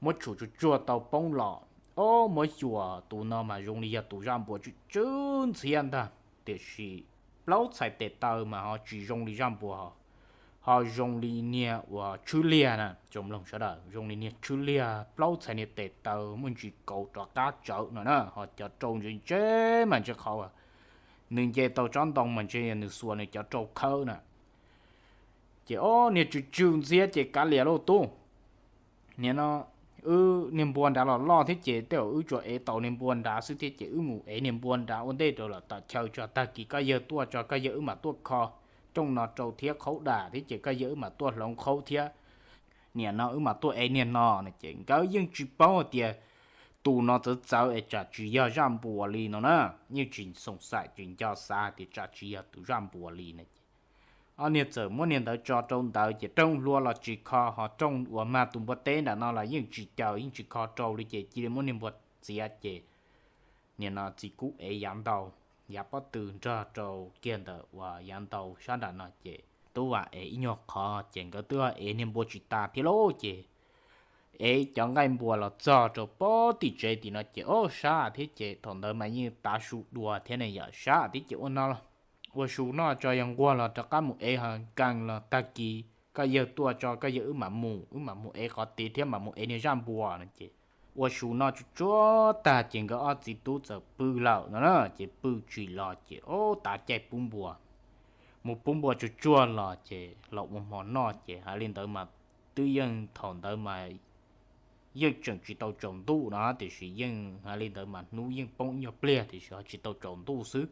muab tshum tsuag tsuag tau poob los, o, muab xyuas tus no mas zoo li yog tus zaj npua tsw tsw ntxhiab ntag tiam sis plaub txhais tes taw mas ho tsis zoo li zaj npua, ho zoo li niag uas tshwb liag na, tsoom mloog sawv daws, zoo li niag tshwb liag plaub txhais niag tes taw muaj ntsis kauv rov qab tsawv no na, ho cov rau ntse ntse mas ntshe qhov nws nce tau tsob ntoo mas ntshe yog nws xuas nws cov rau khawb na. Ces ob niag tsw tsw ntxhiab ces kav liam lauj tub, nim no wb niag npua nrad los loj thiab ces tej zaum wb tsuas ev tau niag npua nrad xwb thiab ces wb mus ev niag npua nrad ua ntej rau lawm tom chaw tso, tag kis koj yawg tuaj tso koj yawg wb mam tuaj kho rooj no rau thiab qhaub dam thiab ces koj yawg wb mam tuaj hloov qhaub thiab, nim no wb mam tuaj ev niag no no ces nkawd yeej tsis paub hais tias tus no txawv txawv es tsam tsis yog zaj npua li no na, yeej tsis xoom xaim tsis nco xav tias tsam tsis yog tus zaj npua li no ces ob niag txawm muab niag ntawd tso rau ntawd ces rooj hlua los tsis kho, ho rooj uas mag tus npua teb nram no los yeej tsis caws yeej tsis kho rau li ces cia li muab niag npua txiav ces nim no txiv kub ev yav ntau, yav pob tw nrog rau kiag ntawm uas yav ntau sab nram no ces tub vam ev ib nyuag qhov ces nkawd twb ev niag npua tsis tas thiab lauj ces ev cov nqaij npua los txog rau pob tim tsev tim no ces ob sab thiab ces thaum ntawd mas yeej tav su dua thiab ne yom, sab thiab ces ua no, ua su noj tso yog nquag los rov qab mus ev ho nkees los tag kis koj yawg tuaj tso koj yawg wb mam mus, wb mam mus ev qhov tid thiab mam mus ev niag zaj npua no ces ua su noj tsuag tsuag tag ces nkawd ob txiv tub txawm pw lawm no na ces pw tsis los ces ob tav caij pub npua, mus pub npua tsuag tsuag los ces los ua hmo noj ces hais li ntawd mas twb yeej thaum ntawd mas yeej tseem tsis tau tsaus ntuj no tiam sis yeej hais li ntawd mas hnub yeej poob ib nyuag pliag tiam sis ho tsis tau tsaus ntuj xwb.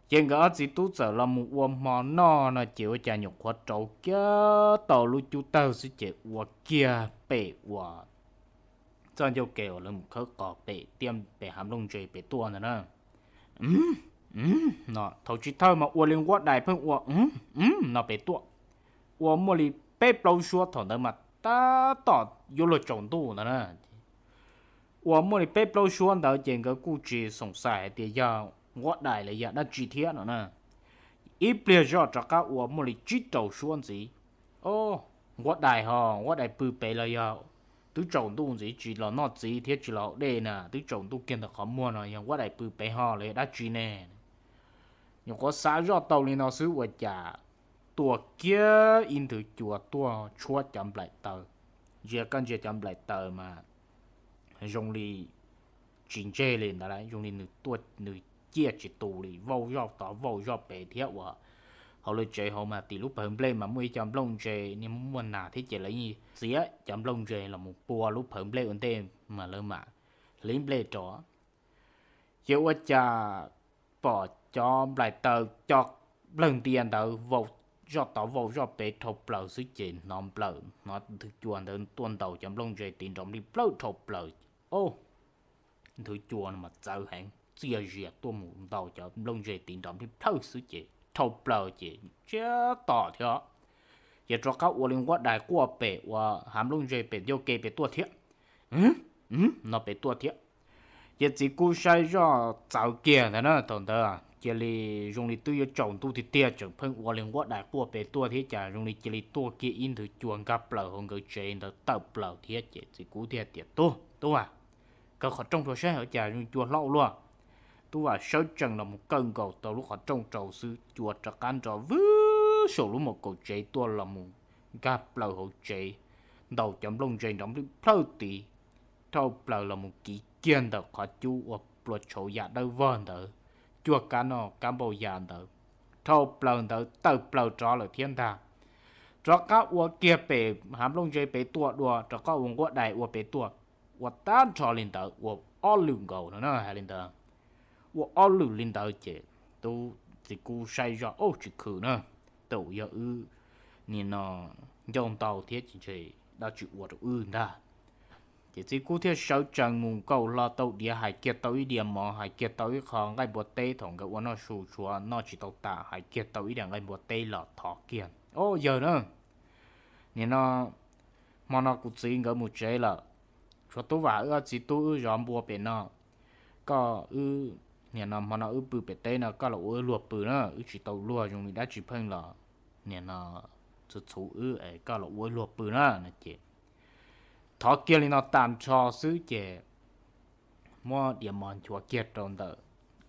Ces nkawd ob txiv tub txawm los mus ua hmo noj no ces ua cas nyuam qhuav rauv kiag tau lub cub tawg xwb ces ua kiag pem uas txoj ncauj ke uas lawv mus khawb qos pem tiaj pem hav nplooj ntse pem tuaj ntawd na. No thaum chiv thawj mas ua li nquab dais pheej ua no pem tuaj, ua muaj li peb plaub suab thaum ntawd mas tab tom yuav luag tsaus ntuj ntawd na. Ua muaj li peb plaub suab ntawd ces nkawd kuj tsis xoom xaim hais tias yog nquab dais los yog dab tsi thiab no na. Ib pliag zoj rov qab ua muaj li tsib rau suab ntxiv. O, nquab dais ho, nquab dais pw pem los yog twb tsaus ntuj ntxiv tsis los noj txiv thiab tsis los haus dej na, twb tsaus ntuj kiag ntawm qhov muag no yog nquab dais pw pem ho los yog dab tsi ne? Nyuam qhuav xav zoj tau li no xwb ua cas tuaj kiag ib nthwv cua tuaj tshuab cov nplaim taws, ntsia koj ntsia cov nplaim taws mas zoo li tsis ntseg li ntawd, zoo li nws tuaj nws ciaj tsis tu li, vauj zoj tod vauj zoj pem thiab uas hauv lawv tsev hauv mas tim lub pawg nplej mas muaj ib co nplooj ntse niaj muaj nas thiab ces lawv yeej txiav cov nplooj ntse los mus pua lub pawg nplej ua ntej mas lawv mam hliv nplej rau. Ces ua cas pom cov nplaim taws co nplawg ntia ntawd vau zoj tod vau zoj ped dhau plaws xwb ces hnov nplawm, hnov nthwv cua ntawd tuaj ntaus cov nplooj ntse tiv nrov nplij plawj dhau plaws. Au, nthwv cua no mas txawv heev, txias zias tuaj mus ntaus cov nplooj ntse tiv nrov nplij plawj xwb ces dhau plaws ces ntsiag to thiab. Ces rov qab ua li nquab dais quaj pem uas hav nplooj ntse pem ncauj ke pem tuaj thiab, no pem tuaj thiab. Ces txiv kub saib zoj txawv kiag ntawd na, thaum ntawd cia li zoo li twb yuav tsaus ntuj tiag tiag, tseem pheej ua li nquab dais quaj pem tuaj thiab cas zoo li cia li tuaj kiag ib nthwv cua nkag plaws hauv nkawd tsev ntawd tawm plaws thiab ces txiv kub thiaj tias, Tub, tub a, kaw qhov rooj rau saib hauv cas zoo cua hlob ua luaj. Tub Vam sawv tsees los mus kaw nkaus tau lub qhov rooj rau xwb, cua rov qab nrov vwb saum lub mom kaum tsev tuaj los mus nkag plaws hauv tsev, ntaus cov nplooj ntse nrov nplij plawj tid, dhau plaws los mus kiv kiag ntawm qhov cub uas plua tshauv yam dawb vog ntawd, cuag kab noj kab npau yas ntawd, dhau plaws ntawd tawm plaws rov lawm thiab ntag. Rov qab ua kiag pem hav nplooj ntse pem tuaj dua, rov qab ua nquab dais ua pem tuaj, ua tag nrho li ntawd ua ob lwm nkaus no na, hais li ntawd, ua ob lwm li ntawd ces tub txiv kub saib zoj, Au, tsis khwm na, tam yog wb nim no ncauj ntau thiab ces ntshe dab tsi ua rau wb ntag. Ces txiv kub thiaj sawv tsees mus nkaum hlo tau diav, hais kiag tau ib diav mov, hais kiag tau ib qho nqaij npua teb, thaum nkawd ua noj su tshuav noj tsis tau tas, hais kiag tau ib diav nqaij npua teb los thov kiag, Au, yawg na, nim no hmo no kuv txiv nkawd mus tsev lawm, tshuav Tub Vam wb ob txiv tub wb zov npua pem no, koj wb, nim no hmo no wb pw pem teb no koj los ua wb luag pw na, wb tsis tau luag zoo li dab tsi pheej los nim no txhuv txhuv wb es koj los ua wb luag pw na no ces thov kiag li no tag nrho xwb ces muab diav mov nchuav kiag rau ntawm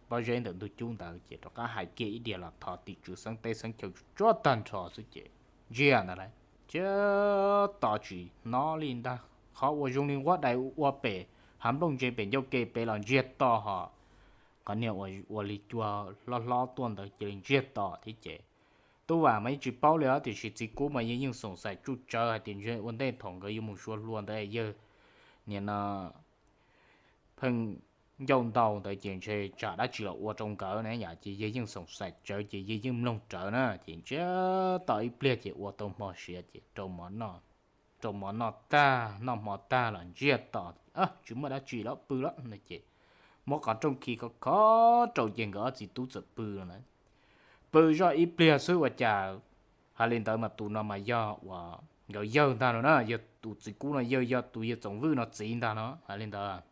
pob zeb ntawm ntug cub ntawd ces rov qab hais kiag ib diav los thov tim tswv xeeb teb xeeb chaw tsuag tag nrho xwb ces ntsiag ntawd lawm, ntsiag to tsis hnov li ntag. Qhov uas zoo li nquab dais ua pem hav nplooj ntse pem ncauj ke pem los ntsiag to hos qhov niag uas ua li cua hlob hlob tuaj ntawd cia li ntsiag to thiab ces Tub Vam mas yeej tsis paub li os, tiam sis txiv kub mas yawg yeej xoom xaim tsuj tsawv hais tias ntshe ua ntej thaum nkawd yuav mus xyuas hlua ntawd yawg nim no pheej ncauj ntau ntawd ces ntshe tsam dab tsi los ua rau nkawd na yom, ces yawg yeej xoom xaim tsawv ces yawg yeej mloog rawv na ces ntsiag to ib pliag ces ua tau hmo siav ces rau mov noj tag, noj hmo tag los ntsiag to, tsis muaj dab tsi los pw lawm no ces muab qhov rooj khi khov khov rau ces nkawd ob txiv tub txawm pw no na. Pw zoj ib pliag xwb ua cas, hais li ntawd mas tus no mas yog uas nkawd yawg ntag no na, yog tus txiv kub no yawg, yog tus yawg Txoov Vwj no txiv ntag no, hais li ntawd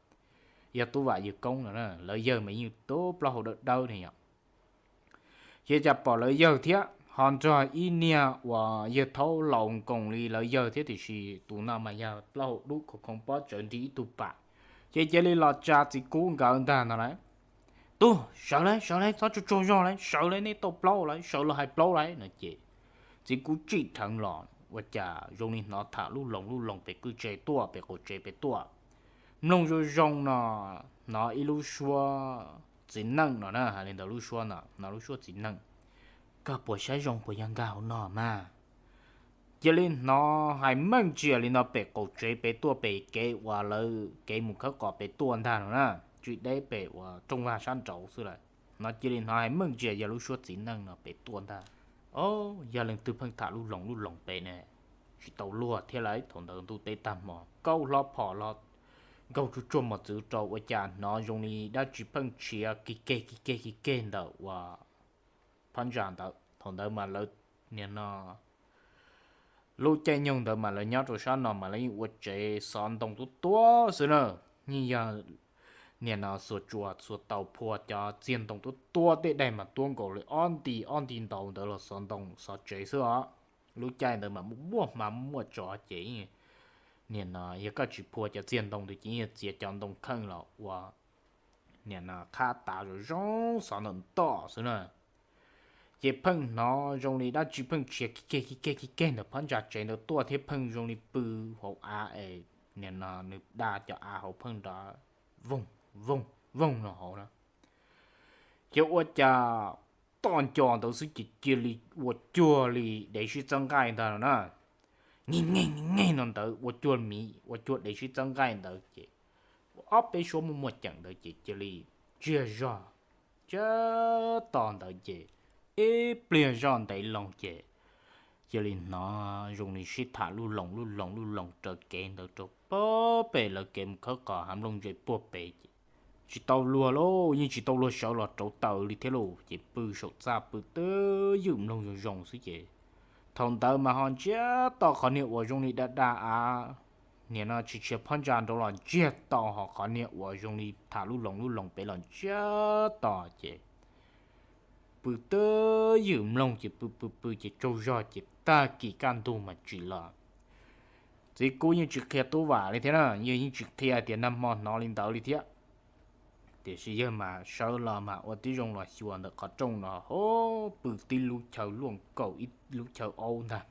yog Tub Vam yawg koob no na, lawv yawg mas yeej tub plaub hau dawb dawb ne yom. Ces cas pom lawv yawg thiab ho nrog ib niag uas yawg thaub laus nkoos li lawv yawg thiab tiam sis tus no mas yog plaub hau dub khoov khoov pob tsawv nrig ib tug pam. Ces cia li los tsa txiv kub nkawd ntag no lauj, Tub, sawv lauj, sawv lauj, txhob tsuag tsuag zog lauj, sawv lauj, nej tau plaub lauj, sawv los hais plaub lauj no ces txiv kub tsij dheev los ua cas zoo li hnov tham lub loos lub loos pem kwj tse tuaj, pem qaum tsev pem tuaj. Mloog zoo zoo no hnov ib lub suab txiv neej no na, hais li ntawd lub suab no, hnov lub suab txiv neej, Koj puas saib zoo puas yog nkag hauv no mas? Cia li hnov hais meej ntsia li no pem qaum tsev pem tuaj, pem kev uas lawv kev mus khawb qos pem tuaj ntag no na, tsis deb pem uas rooj vag sab nraud xwb lawm. No cia li hnov hais meej ntsia yog lub suab txiv neej no pem tuaj ntag. O, yog leej twg pheej tham lub loos lub loos pem ne, tsis tau luag thiab lauj. Thaum ntawd ntuj teb tag hmo kaub hlob phom los nkaug tsuag tsuag mos txwv rau ua cas hnov zoo li dab tsi pheej tshiav kig keg kig keg kig keg ntawm uas phab ntsa ntawd. Thaum ntawd mas lawv, niag no, lub caij nyoog ntawd mas lawv nyob rau sab no mas lawv yeej ua tsev xov ntoo tuab tuab xwb na. Yeej yog niag no xuas tsua xuas taus phua cov txiag ntoo tuab tuab tej daim mas tuab nkaus li ob nti ob nti ntau ntawd los xov ntoo xov tsev xwb os. Lub caij ntawd mas muaj hma muaj tsov ces niag no yog koj tsis phua cov txiag ntoo ntawd ces yeej yog txiav cov ntoo kheej los ua niag no qhab tav zoo zoo xov ntawm ntoj xwb na. Ces pheej hnov zoo li dab tsi pheej tshiav kig keg kig keg kig keg ntawm phab ntsa tsev ntawd tuaj thiab pheej zoo li pw hauv av es niag no nws da cov av hauv pheej nrov voog voog voog no hauv na. Ces ua cas toj nco ntawd xwb ces cia li ua cuag li dev sib txawb nqaij ntag no na. Nyeg nyeg nyeg no ntawd ua cuag miv ua cuag dev sib txawb nqaij ntawd ces ob peb suab muaj muaj ceem ntawd ces cia li ntsiag zog. Cab to ntawd ces ib pliag zoj ntev loo ces cia li hnov zoo li sib tham lub loos lub loos lub loos raws kev ntawd rau pem lawv kev mus khawb qos hav nplooj ntse puag pem ces tsis tau luag lauj, yeej tsis tau luag sawv los rauv taws li thiab lauj. Ces pw saum txaj pw twb ywm mloog zoo zoo xwb ces thaum ntawd mas ho ntsiag to qhov niag uas zoo li da da av, nim no tsis tshiav phab ntsa nraud los ntsiag to, ho qhov niag uas zoo li tham lub loos lub loos pem los ntsiag to ces pw twb ywm mloog ces pw pw pw ces tsaug zog ces tag kis kaj ntug mas tsim los. Txiv Kub yeej tsis qhia Tub Vam li thiab na, yawg yeej tsis qhia tias nag hmo hnov li ntawd li thiab. Tiam sis yawg mas sawv los mas ua tib zoo los xyuas ntawm qhov rooj no, ho pw tib lub chaw luaj nkaus ib lub chaw aub ntag.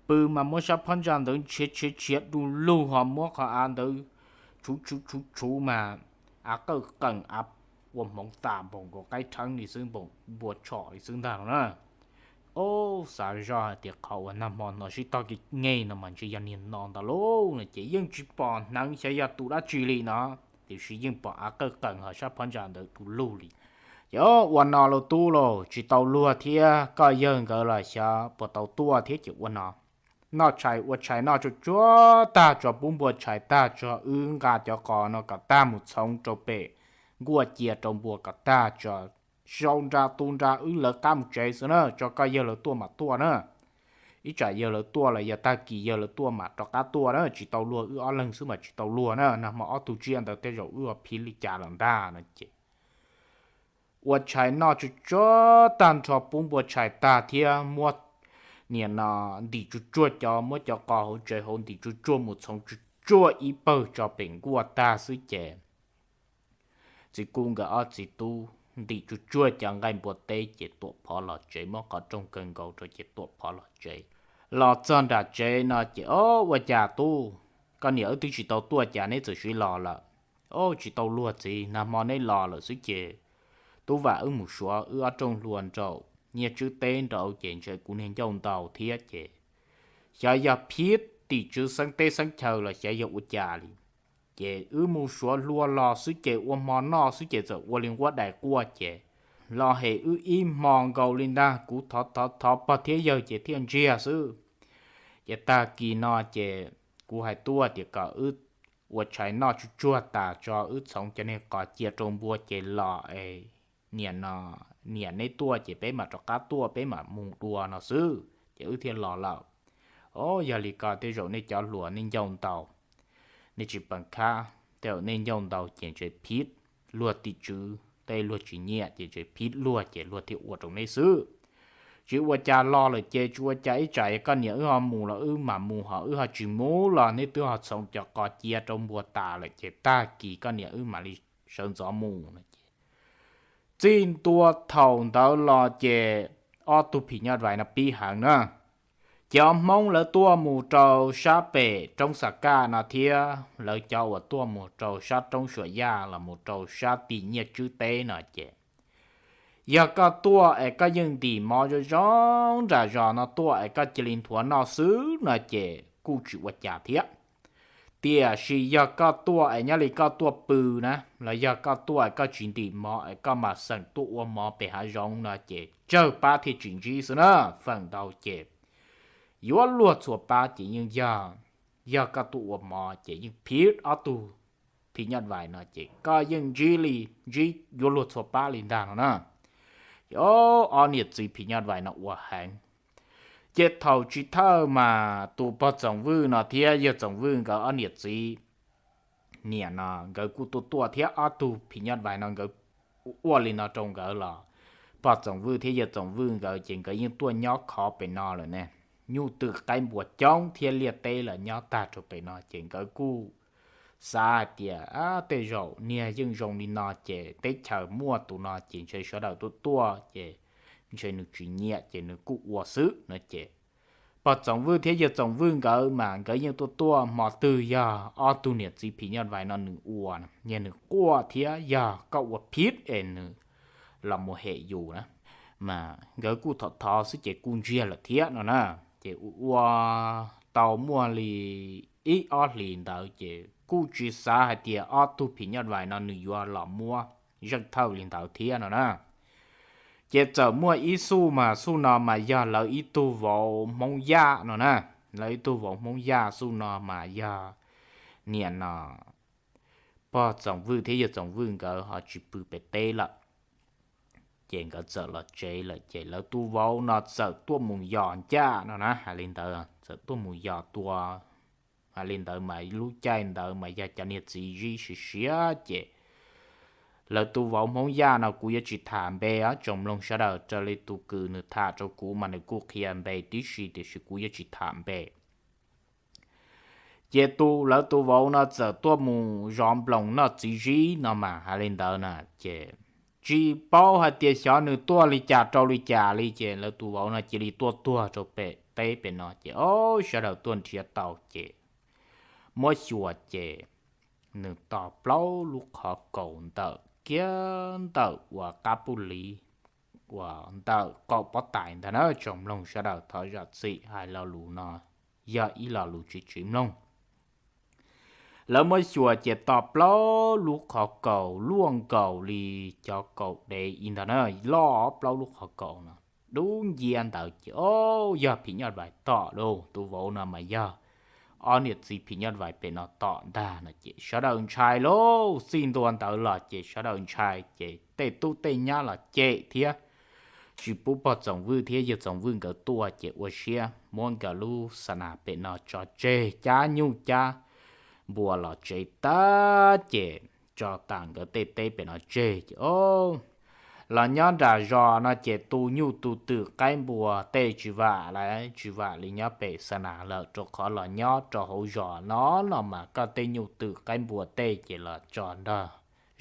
Pw mas muab sab phab ntsa ntawd ntshiav tshiav tshiav du lug, ho muab qhov av ntawd tshuv tshuv tshuv tshuv mas av qawj qeem, av ua hmoov tas npaum nkaus qaib rheeb li xwb, npaum npua tshom li xwb ntag no na. Ob, xav zoj hais tias qhov uas nag hmo hnov sib tog kev nge no mas ntshe yog niag no ntag lauj no ces yeej tsis pom hneev xyov yog tus dab tsi li no, tiam sis yeej pom av qawj qeem ho sab phab ntsa ntawd du lug li. Ces ua no lauj tub lauj, tsis tau luag thiab, koj yawg nkawd los xyov puas tau tuaj thiab ces ua no. Noj tshais ua tshais noj tsuag tsuag tag tso pub npua tshais tag tso wb nqa cov qos no kom tag mus txhoov rau pem nkuaj cia rau npua kom tag tso, sau nra tu nra wb lawv qab mus tsev xwb na, tso koj yawg lawv tuaj mam tuaj na. Ib tsam yawg lawv tuaj los yog tag kis yawg lawv tuaj mam rov qab tuaj na, tsis tau luag wb ob leeg xwb mas tsis tau luag na, nag hmo ob tug tsiaj ntawd tej zaum wb ua phiv li cas lawm ntag no ces ua tshais noj tsuag tsuag tag nrho pub npua tshais tag thiab muab niam no ntim tsuag tsuag cov, muab cov qos hauv tsev hauv ntim tsuag tsuag mus txhoov tsuag tsuag ib pawg tso pem nkuaj tag xwb ces txiv Kub nkawd ob txiv tub ntim tsuag tsuag cov nqaij npua teb ces tuam phov los tsev, muab qhov rooj kaw nkaus rau ces tuam phov los tsev. Los txog nram tsev no ces, Ob, ua cas tub, koj niam wb twb tsis tau tuaj cas neb txawm siv los lawm? Ob, tsis tau luag txiv, nag hmo neb los lawm xwb ces Tub Vam wb mus suav wb ob rooj hlua nraum Nyiaj Tswb teb nraud ces ntshe kuv niag ncauj ntau thiab ces xyov yog phiv tim tswv xeeb teb xeeb chaw los xyov yog ua cas li. Ces wb mus suav hlua los xwb ces ua hmo noj xwb ces txawm ua li nquab dais quaj ces los hem wb ib hmo nkaus li ntag, kuv thov thov thov pog thiab yawg ces thiaj ntsiag xwb. Ces tag kis no ces kuv hais tuaj tias kom wb ua tshais noj tsuag tsuag tas tso wb txhoov cov niag qos cia rau npua ces los es niam no, niam neb tuaj ces peb mam rov qab tuaj peb mam mus dua no xwb ces wb thiaj los lawm. Ob, yog li ko tej zaum nej cov hluas nej ncauj ntau, nej tsis peem khab, tej zaum nej ncauj ntau ces ntshe phiv luag tim tswv tej, luag tsis nyiam ces ntshe phiv luag ces luag thiaj ua rau neb xwb. Tsis ua cas, los lawm ces tsis ua cas, ib tsam koj niam wb ho mus los wb mam mus, ho wb ho tsis mus los neb twb ho txhoov cov qos cia rau npua tas lawm ces tag kis koj niam wb mam li sawv ntxov mus no ces txij ntua thaum ntawd los ces ob tug phim nyuj vais no pib heev na. Cov Hmoob lawv tuaj mus rau sab pem roob Xas Kaj no thiab lawv cov uas tuaj mus rau sab roob Suam Yaj los mus rau sab tim Nyiaj Tswb teb no ces yog koj tuaj es koj yeej ntim mov zoo zoo nram zos no tuaj es koj cia li nthuav noj xwb no ces kuj tsis ua cas thiab. Tiam sis yog koj tuaj es nyob li koj tuaj pw na, los yog koj tuaj es koj tsis ntim mov es koj mas xeem tuaj ua mov pem hav zoov no ces tsawg pab thiaj tsis ntsib xwb na. Feem ntau ces yuav luag txhua pab ces yeej yog, yog koj tuaj ua mov ces yeej phiv ob tug phim nyuj vais no ces koj yeej ntsib li, ntsib yuav luag txhua pab li ntag no na. Ces ob niam txiv phim nyuj vais no ua heev. Ces thaum chiv thawj mas tus pog Txoov Vwj no thiab yawg Txoov Vwj nkawd ob niam txiv niam no nkawd kuj tuaj tuaj thiab ob tug phim nyuj vais no nkawd ua li no rau nkawd los pog Txoov Vwj thiab yawg Txoov Vwj nkawd ces nkawd yeej tuaj nyob khov pem no lawm ne. Nyuj twm qaib npua coob thiab liaj teb los nyob tag rau pem no ces nkawd kuj xav hais tias tej zaum niag yeej zoo li no ces teb chaws muaj tus no ces ntshe sawv daws tuaj tuaj ces ntshe nws tsis nyiam ces nws kuj ua xwb no ces pog Txoov Vwj thiab yawg Txoov Vwj nkawd mas nkawd yeej tuaj tuaj hmo twg yog ob tug niam txiv phim nyuj vais no nws ua, yog nws quaj thiab yog koj ua phiv es nws los mus hem yus na, mas nkawd kuj thov thov xwb ces kuj ntsiag lawm thiab no na. Ces ua tau muaj li ib ob hlis ntawd ces kuj tsis xav hais tias ob tug phim nyuj vais no nws yuav los muab zeej thawj li ntawd thiab no na. Ces txawm muaj ib xuj mas xuj no mas yog lawv ib tug vauv Hmoob Yaj no na. Lawv ib tug vauv Hmoob Yaj xuj no mas yog niam no pog Txoom Vwj thiab yawg Txoom Vwj nkawd ho tsis pw pem teb lawm. Ces nkawd txawm los tsev lawm ces lawv tus vauv no txawm tuaj mus yos ncaj no na, hais li ntawd txawm tuaj mus yos tua. Hais li ntawd mas lub caij ntawd mas yog cov niag txiv zib siav siav ces lawv tus vauv Hmoob Yaj no kuv yuav tsis tham npe os, tsoom mloog sawv daws, raws li tus kws nws tham rau kuv mas nws kuj qhia npe tib si tiam sis kuv yuav tsis tham npe. Ces tus lawv tus vauv no txawm tuaj mus zov nploos noj txiv zib no mas hais li ntawd na, ces tsis paub hais tias xyov nws tuaj li cas rau li cas li ces lawv tus vauv no cia li tuaj tuag rau pem teb pem no ces o, sawv daws tuaj nrhiav tau ces muab xyuas ces nws tos plaub lub qhov kaus ntawm kiag ntawm uas qab puj liv uas ntawm qaum pob tais ntag na. Tsoom mloog sawv daws thov zam txim hais lo lus no yog ib lo lus tsis tsim mloog. Lawv muab xyuas ces tos plaub lub qhov kaus luaj nkaus li cov kaus dev ib ntag na, loj plaub lub qhov kaus no dub nciab ntawd ces o, yog phim nyuj vais tom lauj, tus vauv no mas yog ob niam txiv phim nyuj vais pem no tom ntag no ces sawv daws ntshai lauj, txij ntua ntawd los ces sawv daws ntshai ces tej tub tej nyab los cem thiab tsis pub pog Txoom Vwj thiab yawg Txoom Vwj nkawd tuaj ces ua siab muab nkawd lub xa nas pem no tso tseg cab nyuj cab npua los tsev tag ces tso tas nkawd tej teb pem no tseg ces o, los nyob nram zos no ces tu nyuj tu twm qaib npua tej tsis vam lawm, tsis vam li nyob pem xa nas lawm rau qhov los nyob rau hauv zos no no mas koj tej nyuj twm qaib npua tej ces los tso nrog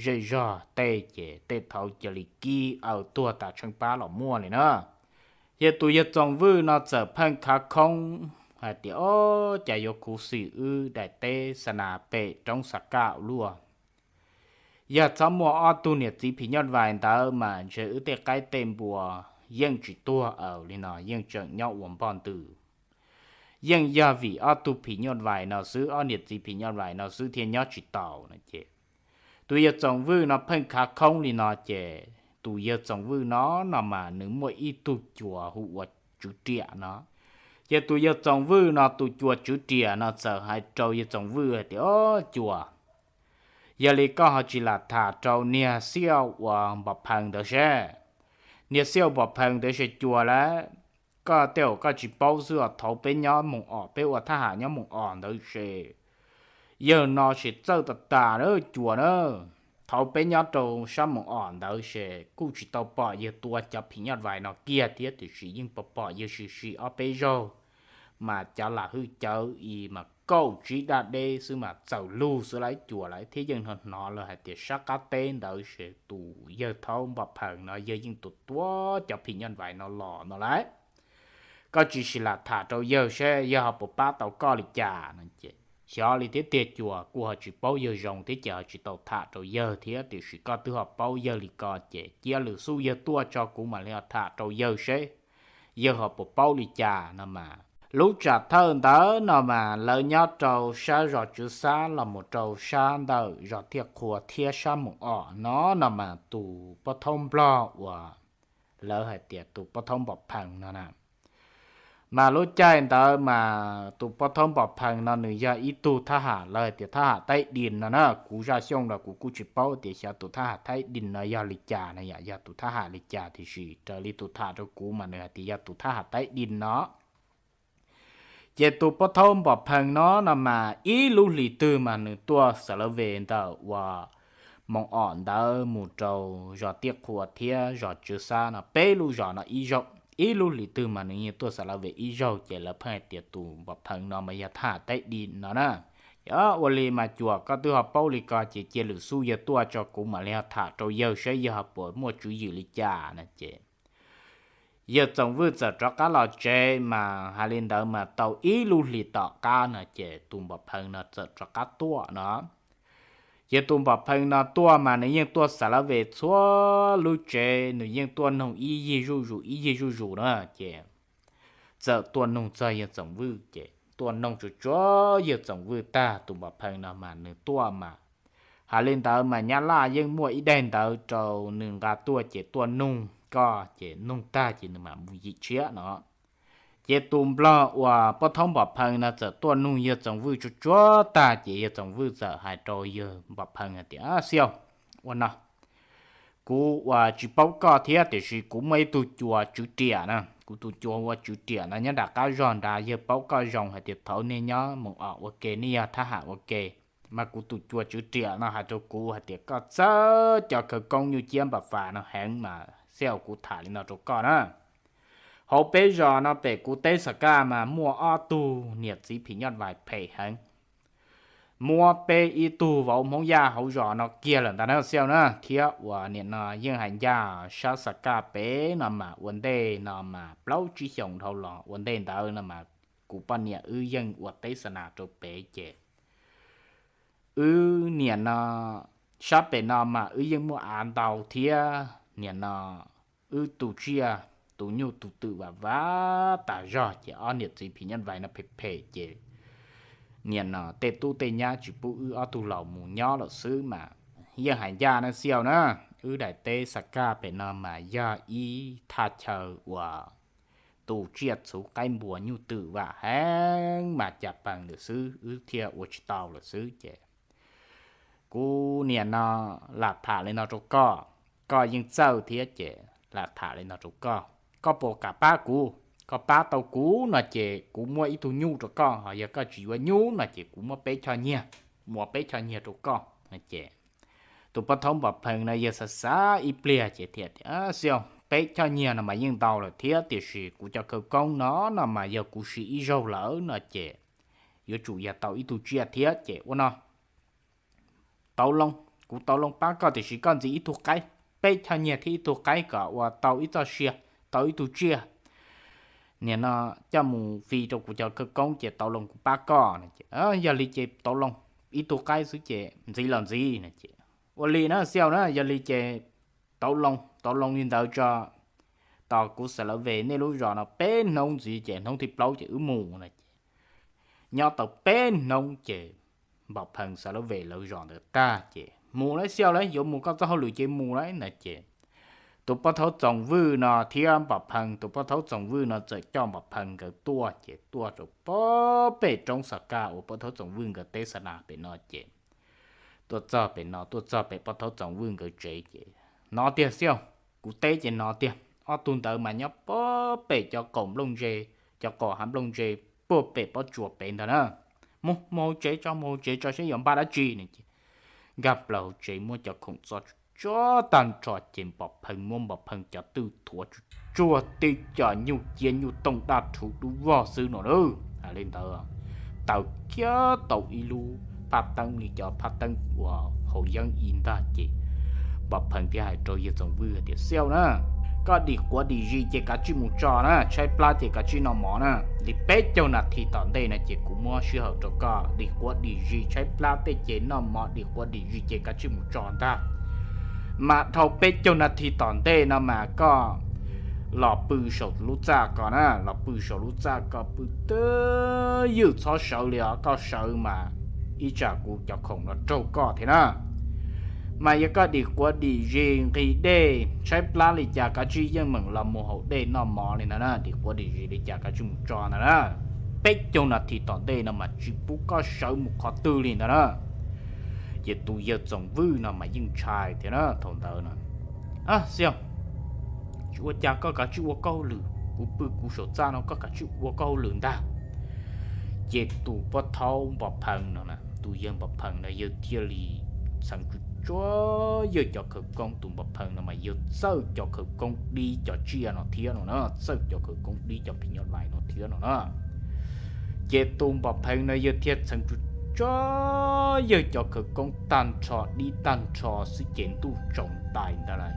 zej zog tej ces tej thaud cia li kib aw tuag tas tsheej pab los muaj li na. Ces tus yawg Txoom Vwj no txawm pheej khav khoob hais tias o, cas yuav khuv xim wb daim teb xa nas pem roob xa kaj luaj. Yog txhob muaj ob tug niam txiv phim nyuj vais ntawd mas ntshe wb tej qaib tej npua yeej tsis tuag aw li no, yeej tseem nyob ua npoj ntws. Yeej yog vim ob tug phim nyuj vais no xwb, ob niam txiv phim nyuj vais no xwb thiaj nyob tsis taus no ces tus yawg Txoom Vwj no pheej khav khoob li no ces tus yawg Txoom Vwj no no mas nws muaj ib tug cuas hu ua Tswv Riam no. Ces tus yawg Txoom Vwj no tus cuas Tswv Riam no txawm hais rau yawg Txoom Vwj hais tias o, cuas, yog li koj ho tsis lam tham rau niag xiaj uas Npom Phees ntawd seb. Niag xiaj Npom Phees ntawd seb cuas lawm. Koj tej zaum koj tsis paub xwb os, thaud peb nyob Moos Om, peb ua thab ham nyob Moos Om ntawd seb yawg no seb txawj tas tas na cuas na. Thaud peb nyob rau sab Moos Om ntawd seb kuj tsis tau pom yawg tua cov phim nyuj vais no kiag thiab tiam sis yeej pom pom yawg sim sim ob peb zaug mas cov lam hwj cawv i mas kaum tsib daj deb xwb mas txaus lug xwb lawm cuas lawm thiab yeej hnov hnov lawm hais tias sab qab teb ntawd seb tus yawg thaud Npom Phees no yawg yeej tua tua cov phim nyuj vais no los no lawm. Koj tsis sim lam tham rau yawg seb yawg ho puas pab tau koj li cas no ces xyov li thiab tiag cuas, kuj ho tsis paub yawg zoo thiab ces ho tsis tau tham rau yawg thiab tiam sis koj twb ho paub yawg li ko ces cia lwm xuj yawg tuaj tso kuv mam li ho tham rau yawg seb yawg ho puas paub li cas no mas. Lub tsam thawj ntawd no mas lawv nyob rau sab zos Tswv Xab los mus rau sab ntawm zos Tiaj Qhua thiab sab Moos Om no no mas tus pov thaub Nplog uas lawv hais tias tus pov thaub Npom Phees no na. Mas lub caij ntawd mas tus pov thaub Npom Phees no nws yog ib tug thab ham lawv hais tias thab ham Thaib Dis no na. Kuv zaj xyooj los kuv kuj tsis paub tias xyov tus thab ham Thaib Dis no yog li cas no, yog tus thab ham li cas tiam sis raws li tus tham rau kuv mas nws hais tias yog tus thab ham Thaib Dis no. Ces tus pov thaub Npom Phees no no mas ib lub hlis twg mas nws tuaj xav lawv ve ntawm uas Moos Om ntawd mus rau zos Tiaj Qhua thiab zos Tswv Xab no peb lub zos no ib zaug. Ib lub hlis twg mas nws yeej tuaj xav lawv ve ib zaug ces lawv pheej hais tias tus Npom Phees no mas yog thab ham Thaib Dis no na. Ua li mas cuas koj twb ho paub li ko ces cia lwm xuj yawg tuaj tso kuv mam li ho tham rau yawg saib yawg ho puas muaj tswv yim li cas no ces yawg Txoov Vwj txawm rov qab los tsev mas hais li ntawd mas tau ib lub hlis tom qab no ces tus Npom Phees no txawm rov qab tuaj no. Ces tus Npom Phees no tuaj mas nws yeej tuaj xav lawv ve txhua lub tsev, nws yeej tuaj noog ib yig zuj zus ib yig zuj zus na ces txawm tuaj noog txog yawg Txoov Vwj ces tuaj noog tsuas tsuav yawg Txoov Vwj tag tus Npom Phees no mas nws tuaj mas hais li ntawd mas Nyab Laj yeej muaj ib daim ntawv rau nws nqa tuaj ces tuaj noog koj ces nug tag ces nws mam mus yim tshiab no. Ces tus nplog uas pov thawj Npom Pheej no txawm tuaj nug yawg Txoov Vwj tsuag tsuag tag ces yawg Txoov Vwj txawm hais rau yawg Npom Pheej hais tias, Xiaus, ua no, kuv uas tsis paub koj thiab tiam sis kuv muaj ib tug cuas tswv riam na, kuv tus cuas ua tswv riam no nyob nram qab zog nrad, yawg paub koj zoo hais tias thaum nej nyob mus os ua ke nej yog thab ham ua ke, mas kuv tus cuas tswv riam no hais rau kuv hais tias koj txawj cov khawv koob nyuj ciab npam fas no heev mas xiaus kuv tham li no rau koj na. Hauv peb zos no pem kuv teb Xab Kaj mas muaj ob tug niam txiv phim nyuj vais phem heev, muab peb ib tug vauv Hmoob Yaj hauv zos no kiag lawm ntag na xiaus na, thiab uas nim no yeej hais ncaj sab Xab Kaj pem no mas ua ntej no mas plaub tsib xyoos dhau los ua ntej ntawd no mas kuv poj niam wb yeej ua teb xa nas rau pem ces wb nim no sab pem no mas wb yeej muaj av ntau thiab nim no wb tu tsiaj tu nyuj tu twm vam vam tas zog ces ob niam txiv phim nyuj vais no phem phem ces nim no tej tub tej nyab tsis pub wb ob tug laus mus nyob lawm xwb mas yeej hais ncaj na xiaus na. Wb daim teb Xab Kaj pem no mas yog ib thaj chaw uas tu tsiaj txhuv qaib npua nyuj twm vam heev mas cas pees lawm xwb wb thiaj ua tsis tau lawm xwb ces kuv nim no lam tham li no rau koj, koj yeej txawj thiab ces lam tham li no rau koj, koj puas kam pab kuv? Koj pab tau kuv no ces kuv muab ib tug nyuj rau koj, ho yog koj tsis yuav nyuj no ces kuv muab peb choj nyiaj, muab peb choj nyiaj rau koj no ces tus pov thawj Npom Pheej no yawg xav xav ib pliag ces thiaj tias, Xiaus, peb choj nyiaj no mas yeej ntau lawm thiab tiam sis kuv cov khawv koob no no mas yog kuv siv ib zaug lawm no ces yuav tsum yog tau ib tug tsiaj thiab ces ua no, tau loo, kuv tau loo pab koj tiam sis koj ntxiv ib tug qaib, peb choj nyiaj thiab ib tug qaib kom ua tau ib txoj sia, tau ib tug tsiaj, nim no coj mus fi rau kuv cov khawv koob ces tau loo kuv pab koj. Yog li ces tau loo, ib tug qaib xwb ces ntxiv los ntxiv no ces ua li na xiaus na, yog li ces tau loo, tau loo li ntawd tso, tos kuv xav lawv ve nej lub zos no peb hnub ntxiv ces hnub thib plaub ces wb mus no ces nyob tau peb hnub ces Npom Pheej xav lawv ve lawv zos ntawd tag ces mus lawm xiaus lauj, yuav mus koj txoj hauj lwm ces mus lawm no ces tus pov thawj Txoov Vwj no thiab Npom Pheej, tus pov thawj Txoov Vwj no txawm coj Npom Pheej nkawd tuaj ces tuaj rau pem roob Xab Kaj uas pov thawj Txoov Vwj nkawd teb xa nas pem no ces tuaj txog pem no, tuaj txog pem pov thawj Txoov Vwj nkawd tsev ces hnov tiag xiaus, kuv teb ces hnov tiag, ob tug ntawd mas nyob pem cov qaum nplooj ntse, cov qaum hav nplooj ntse puag pem pob tsuas pem ntag na. Mus, mus hauv tsev tso, mus hauv tsev tso saib yuav npaj dab tsi no ces nkag plaws hauv tsev muab cov khoom txo tsuag tag nrho ces Npom Pheej muab Npom Pheej cov twj thuav tsuag tsuag tib co nyuj ciab nyuj tooj daj rhuv dub vog xwb no na. Hais li ntawd, taws kiag tau ib lub phaj teeb li cov phaj teeb uas haus yeeb ib ntag ces Npom Pheej thiaj hais rau yawg Txoov Vwj hais tias, Xiaus na, koj dim quav dim zis ces kav tsij mus tso na, tshaib plab ces kav tsij noj mov na, li peb caug nas this tom ntej no ces kuv muab sij hawm rau koj dim quav dim zis, tshaib plab tej ces noj mov, dim quav dim zis ces kav tsij mus tso ntag. Mas dhau peb caug nas this tom ntej no mas koj los pw saum lub txaj ko na, los pw saum lub txaj ko pw twj ywm txhob sawv li os, koj sawv mas ib tsam kuv cov khoom no raug koj thiab na. Mas yog koj dim quav dim zis nqhis dej tshaib plab li cas kav tsij yeej meem los mus haus dej noj mov li ntag na, dim quav dim zis li cas kav tsij mus tso ntag na. Peb caug nas this tom ntej no mas tsis pub koj sawv mus qhov twg li ntag na. Ces tus yawg Txoov Vwj no mas yeej ntshai thiab na thaum ntawd no. Xiaus, ua cas koj kav tsij ua koj hauj lwm, kuv pw kuv saum txaj no koj kav tsij ua koj hauj lwm ntag. Ces tus pov thawj Npom Pheej no, tus yawg Npom Pheej no yawg thiaj li txheev tsuag tsuag yawg cov khawv koob, tus Npom Pheej no mas yawg txawj cov khawv koob dib cov tsiaj no thiab no na, txawj cov khawv koob dib cov phim nyuj vais no thiab no na. Ces tus Npom Pheej no yawg thiaj txheev tsuag tsuag yawg cov khawv koob tag nrho dib tag nrho xwb ces ntuj tsaus ntais ntag lauj.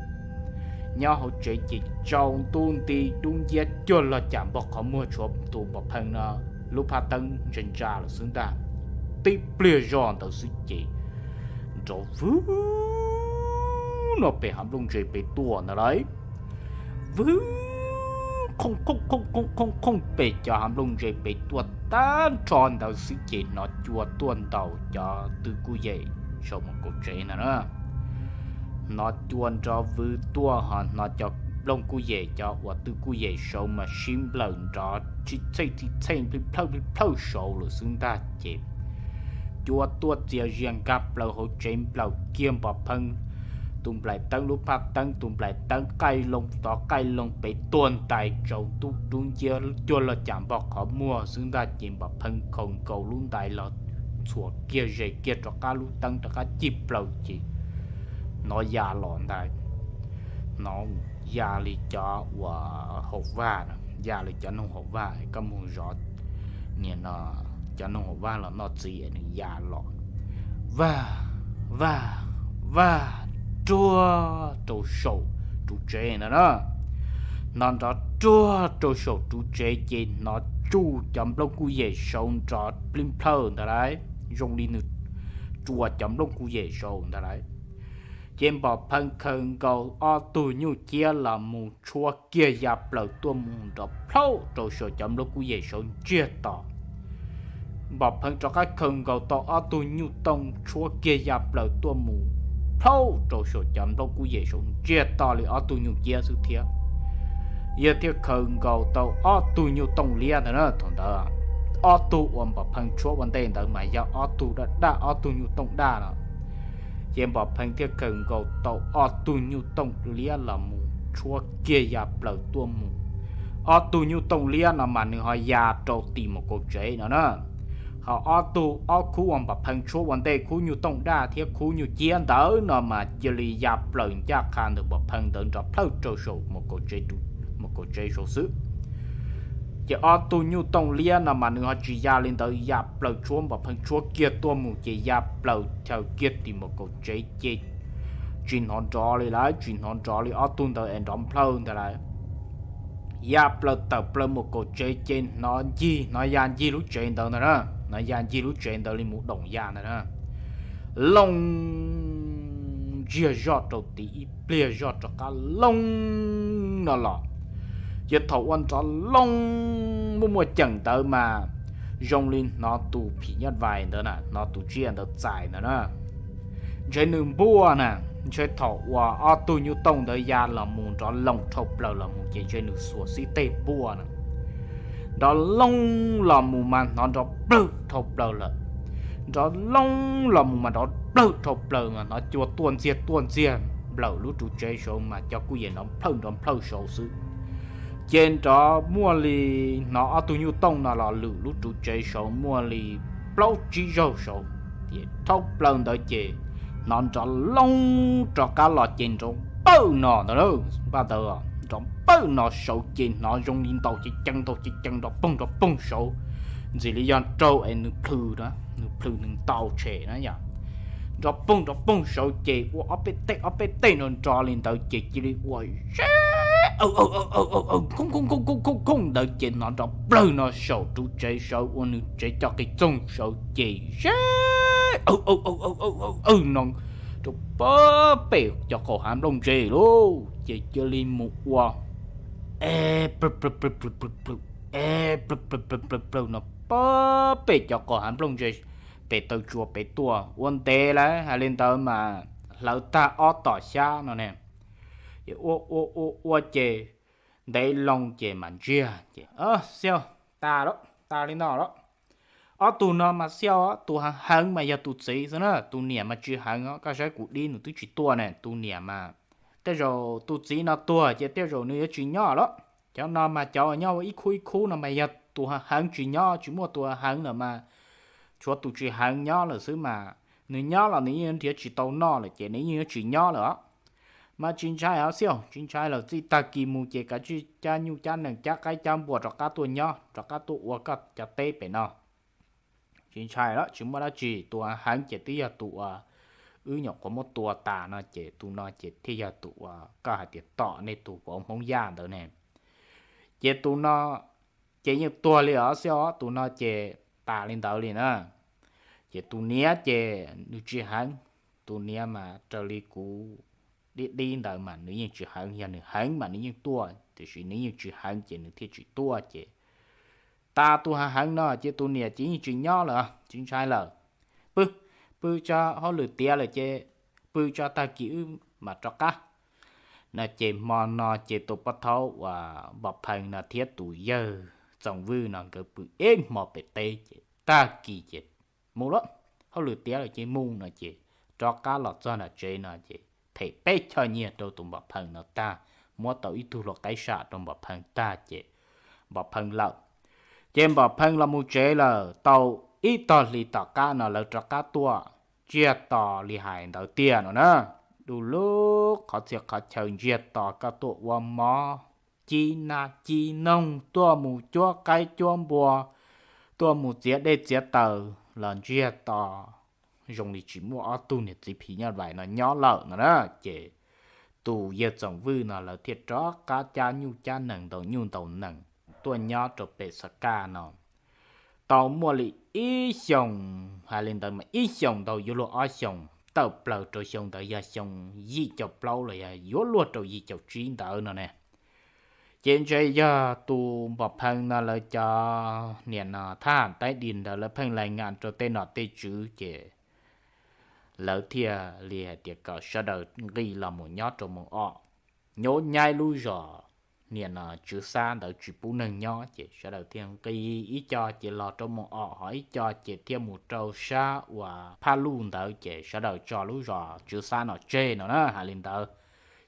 Nyob hauv tsev ces tsaus ntuj nti dub nciab cuag los cas npog qhov muag tshuav tus Npom Pheej no lub phaj teeb ntsa ntsa lawm xwb ntag. Tib pliag zoj ntawd xwb ces nrov vwg no pem hav nplooj ntse pem tuaj ntag lauj. Vwg, khooj khooj khooj khooj khooj pem cov hav nplooj ntse pem tuaj tag nrho ntawd xwb ces hnov cua tuaj ntaus cov tw kuj yem saum mus kaum tsev ntag na. Hnov cua nrov vwg tuaj ho hnov cov nplooj kuj yem, cov uas tw kuj yem saud mas sib nplawm nrov txhij txhej txhij txhej, plij plhawj plij plhawj saud lawm xwb ntag ces cua tuaj txias zias nkag plaws hauv tsev, nplawm kiag Npom Pheej tus nplaim teeb lub phaj teeb, tus nplaim teeb qaij loo tod qaij loo pem tuag ntais tsaus ntuj dub nciab cuag laj cas npog qhov muag xwb ntag ces Npom Pheej khaws nkaus lub ntais los txhuam kiag zes kiag rov qab lub teeb rov qab cig plaws ces hnov ya los ntag. Hnov ya li cov uas haum vaj, ya li cov noog haum vaj, koj mus zov niam no cov noog haum vaj los noj txiv es nws ya los, vaj vaj vaj, ruag rau saum tus tsev ntag na. Hnov nrov ruag rau saum tus tsev ces hnov tsuj cov nplooj kuj yem saud nrov plij plhawj ntag lauj, zoo li nws tsuas cov nplooj kuj yem saud ntag lauj. Ces Npom Pheej khaws nkaus ob tug nyuj ciab los mus tshuab kiag ya plaws tuaj mus nrov plhawj rau saum cov nplooj kuj yem saud ntsiag to. Npom Pheej rov qab khaws nkaus tau ob tug nyuj tooj tshuab kiag ya plaws tuaj mus plhawj rau saum cov nplooj kuj yem saud ntsiag to li ob tug nyuj ciab xwb thiab. Yog thiaj khaws nkaus tau ob tug nyuj tooj liab ntawd na, thaum ntawd ob tug uas Npom Pheej tshuab ua ntej ntawd mas yog ob tug daj daj, ob tug nyuj tooj daj no. Ces Npom Pheej thiaj khaws nkaus tau ob tug nyuj tooj liab los mus tshuab kiag ya plaws tuaj mus. Ob tug nyuj tooj liab no mas nws ho ya rau tim mus kaum tsev no na. Ho ob tug, ob khub uas Npom Pheej tshuab ua ntej, khub nyuj tooj daj thiab khub nyuj ciab ntawd no mas cia li ya plaws ncaj qha ntawm Npom Pheej ntawd nrov plhawj rau saum mus kaum tsev, mus kaum tsev saud xwb. Ces ob tug nyuj tooj liab no mas nws ho tsis ya li ntawd, ya plaws tshuab, Npom Pheej tshuab kiag tuaj mus ces ya plaws chaws kiag tim mus kaum tsev ces tsis hnov nrov li lawm, tsis hnov nrov li ob tug ntawd es nrov plhawj ntawd lawm. Ya plaws tawm plaws mus kaum tsev ces hnov ncig, hnov ya ncig lub tsev ntawd ntag na, hnov ya ncig lub tsev ntawd li mus doom ya ntag na. Looj ntsiag zoj rau tid ib pliag zoj rov qab looj no los. Ces thaum ua nrov looj muaj muaj ceem ntawd mas zoo li hnov tus phim nyuj vais ntawd na, hnov tus tsiaj ntawd txais ntawd na. Ntshe nws npuaj na, ntshe thaum uas ob tug nyuj tooj ntawd ya los mus nrov looj dhau plaws los mus ces ntshe nws xuas xib teg npuaj na. Nrov looj los mus mas hnov nrov plawg dhau plaws lawm. Nrov looj los mus mas nrov plawg dhau plaws mas hnov cua tuaj ntxiag tuaj ntxiag nplawm lub ru tsev saud mas cov kuj yem nrov plhawj nrov plhawj saud xwb. Ces nrov muaj li, hnov ob tug nyuj tooj no los lwm lub ru tsev saud muaj li plaub tsib zaug saud. Ces dhau plaws ntawd ces hnov nrov looj rov qab los ces nrov pawj no ntawd, npaj ntawd nrov pawj no saud ces hnov zoo li ntaus cev cees ntaus cev cees nrov poog nrov poog saud, ntxim li yog raug es nws plhws, nws plhws nws ntaus tshem na yom. Nrov poog nrov poog saud ces ua ob peb teg ob peb teg nrov nrov li ntawd ces cia li ua ze khooj khooj khooj khooj ntawd ces hnov nrov plawg no saum ru tsev saud ua nws tsev cov qis txoog saud ces ze aw aw aw aw aw aw no rau pag pem cov qaum hav nplooj ntse lauj. Ces cia li mus ua e plawg plawg plawg plawg plawg plawg e plawg plawg plawg plawg plawg no pag pem cov qaum hav nplooj ntse pem taw tsua pem tuaj ua ntev lawm hais li ntawd mas hlawv tag ob tom xyab no ne. Ces ua ua ua ua ces ntev loo ces mam ntsiag ces, Xiaus, tas lawm, tas li no lawm. Ob tug no mas Xiaus, tus heev heev mas yog tus txiv xwb na, tus niam mas tsis heev os. Koj saib kuv dib nws twb tsis tuaj ne, tus niam mas tej zaum tus txiv no tuag ces tej zaum nws yuav tsis nyob lawm. Cov no mas cov uas nyob ua ib khub ib khub no mas yog tus heev heev tsis nyob, tsis muaj tus heev heev lawm mas tshuav tus tsis heev nyob lawm xwb mas. Nws nyob los nws yeej nrhiav tsis tau noj lawm ces nws yeej yuav tsis nyob lawm os. Mas tsis ntshai os Xiaus, tsis ntshai lawm, txij tag kis mus ces kav tsij cab nyuj cab nees cab qaib cab npua rov qab tuaj nyob, rov qab tuaj ua koj cov teb pem no. Tsis ntshai lawm, tsis muaj dab tsi, tus heev ces twb yog tus uas wb nyuam qhuav muab tua tas no ces tus no ces thiaj yog tus uas koj hais tias tom nej tus vauv Hmoob Yaj ntawd ne. Ces tus no ces yeej tuag li os Xiaus, tus no ces tas li ntawd li na. Ces tus niam ces nws tsis heev, tus niam mas raws li kuv dib dib ntawd mas nws yeej tsis heev, yog nws heev mas nws yeej tuaj, tiam sis nws yeej tsis heev ces nws thiaj tsis tuaj ces tas tus heev heev no ces tus niam ces yeej tsis nyob lawm, tsis ntshai lawm. Pw, pw tso, hauj lwm tiav lawm ces pw tso, tag kis wb mam rov qab. No ces hmo no ces tus pov thaub uas Npom Pheej no thiab tus yawg Txoov Vwj no nkawd pw ib hmo pem teb ces tag kis ces mus lawm. Hauj lwm tiav lawm ces mus no ces rov qab los txog nram tsev no ces them peb choj nyiaj rau tus Npom Pheej no tag, muab tau ib tug hlua qaib sam rau Npom Pheej tag ces Npom Pheej lawm. Ces Npom Pheej los mus tsev lawm tau ib tog hlis tom qab no lawv rov qab tuaj ntsiag to li hais ntawd tiag no na. Du lug qhov txhia qhov chaw ntsiag to, koj tuaj ua mov, cib nab cib noog, tuaj mus cuab qaib cuab npua, tuaj mus txiav dej txiav taws los ntsiag to, zoo li tsis muaj ob tug niam txiv phim nyuj vais no nyob lawm no na. Ces tus yawg Txoov Vwj no lawv thiaj rov qab cab nyuj cab nees ntaus nyuj ntaus nees tuaj nyob rau pem Xav Kaj no tau muaj li ib xyoos, hais li ntawd mas ib xyoos ntau yuav luag ob xyoos, tawm plaws rau xyoo ntawd yog xyoo yim caum plaub los yog yuav luag rau yim caum tsib ntawd no ne. Ces ntshe yog tus Npom Pheej no lawv cov niam no thab ham taib dis ntawd lawv pheej lais ngas rau tej nom tej tswv ces lawv thiaj li hais tias kom sawv daws nqis los mus nyob rau Moos Os, nyob nyaib lub zos niam no Tswv Xab ntawd tsis pub neeg nyob ces sawv daws thiaj nqis ib co ces los rau Moos Os, ho ib co ces thiaj mus rau sab uas Phaj Luj ntawd ces sawv daws tso lub zos Tswv Xab no tseg no na. Hais li ntawd,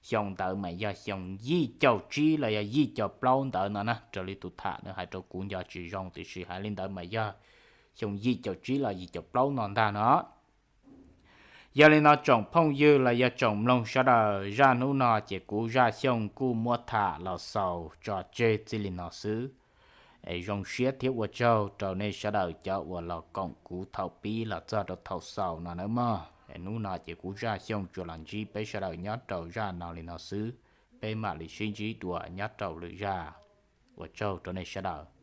xyoo ntawd mas yog xyoo yim caum tsib los yog yim caum plaub ntawd no na, raws li tus tham nws hais rau kuv nco tsis zoo tiam sis hais li ntawd mas yog xyoo yim caum tsib los yim caum plaub no ntag no. Yog li no tsoom phooj ywg los yog tsoom mloog sawv daws, zaj hnub no ces kuv Zaj Xyooj kuj muab tham los xaus tso tseg txij li no xwb. Es zoo siab thiab ua tsaug rau nej sawv daws cov uas los koom kuv thaum pib los txog rau thaum xaus no nawb mog. Es hnub no ces kuv Zaj Xyooj tsuas los ntsib peb sawv daws nyob rau zaj no li no xwb, peb mam li sib ntsib dua nyob rau lwm zaj. Ua tsaug rau nej sawv daws.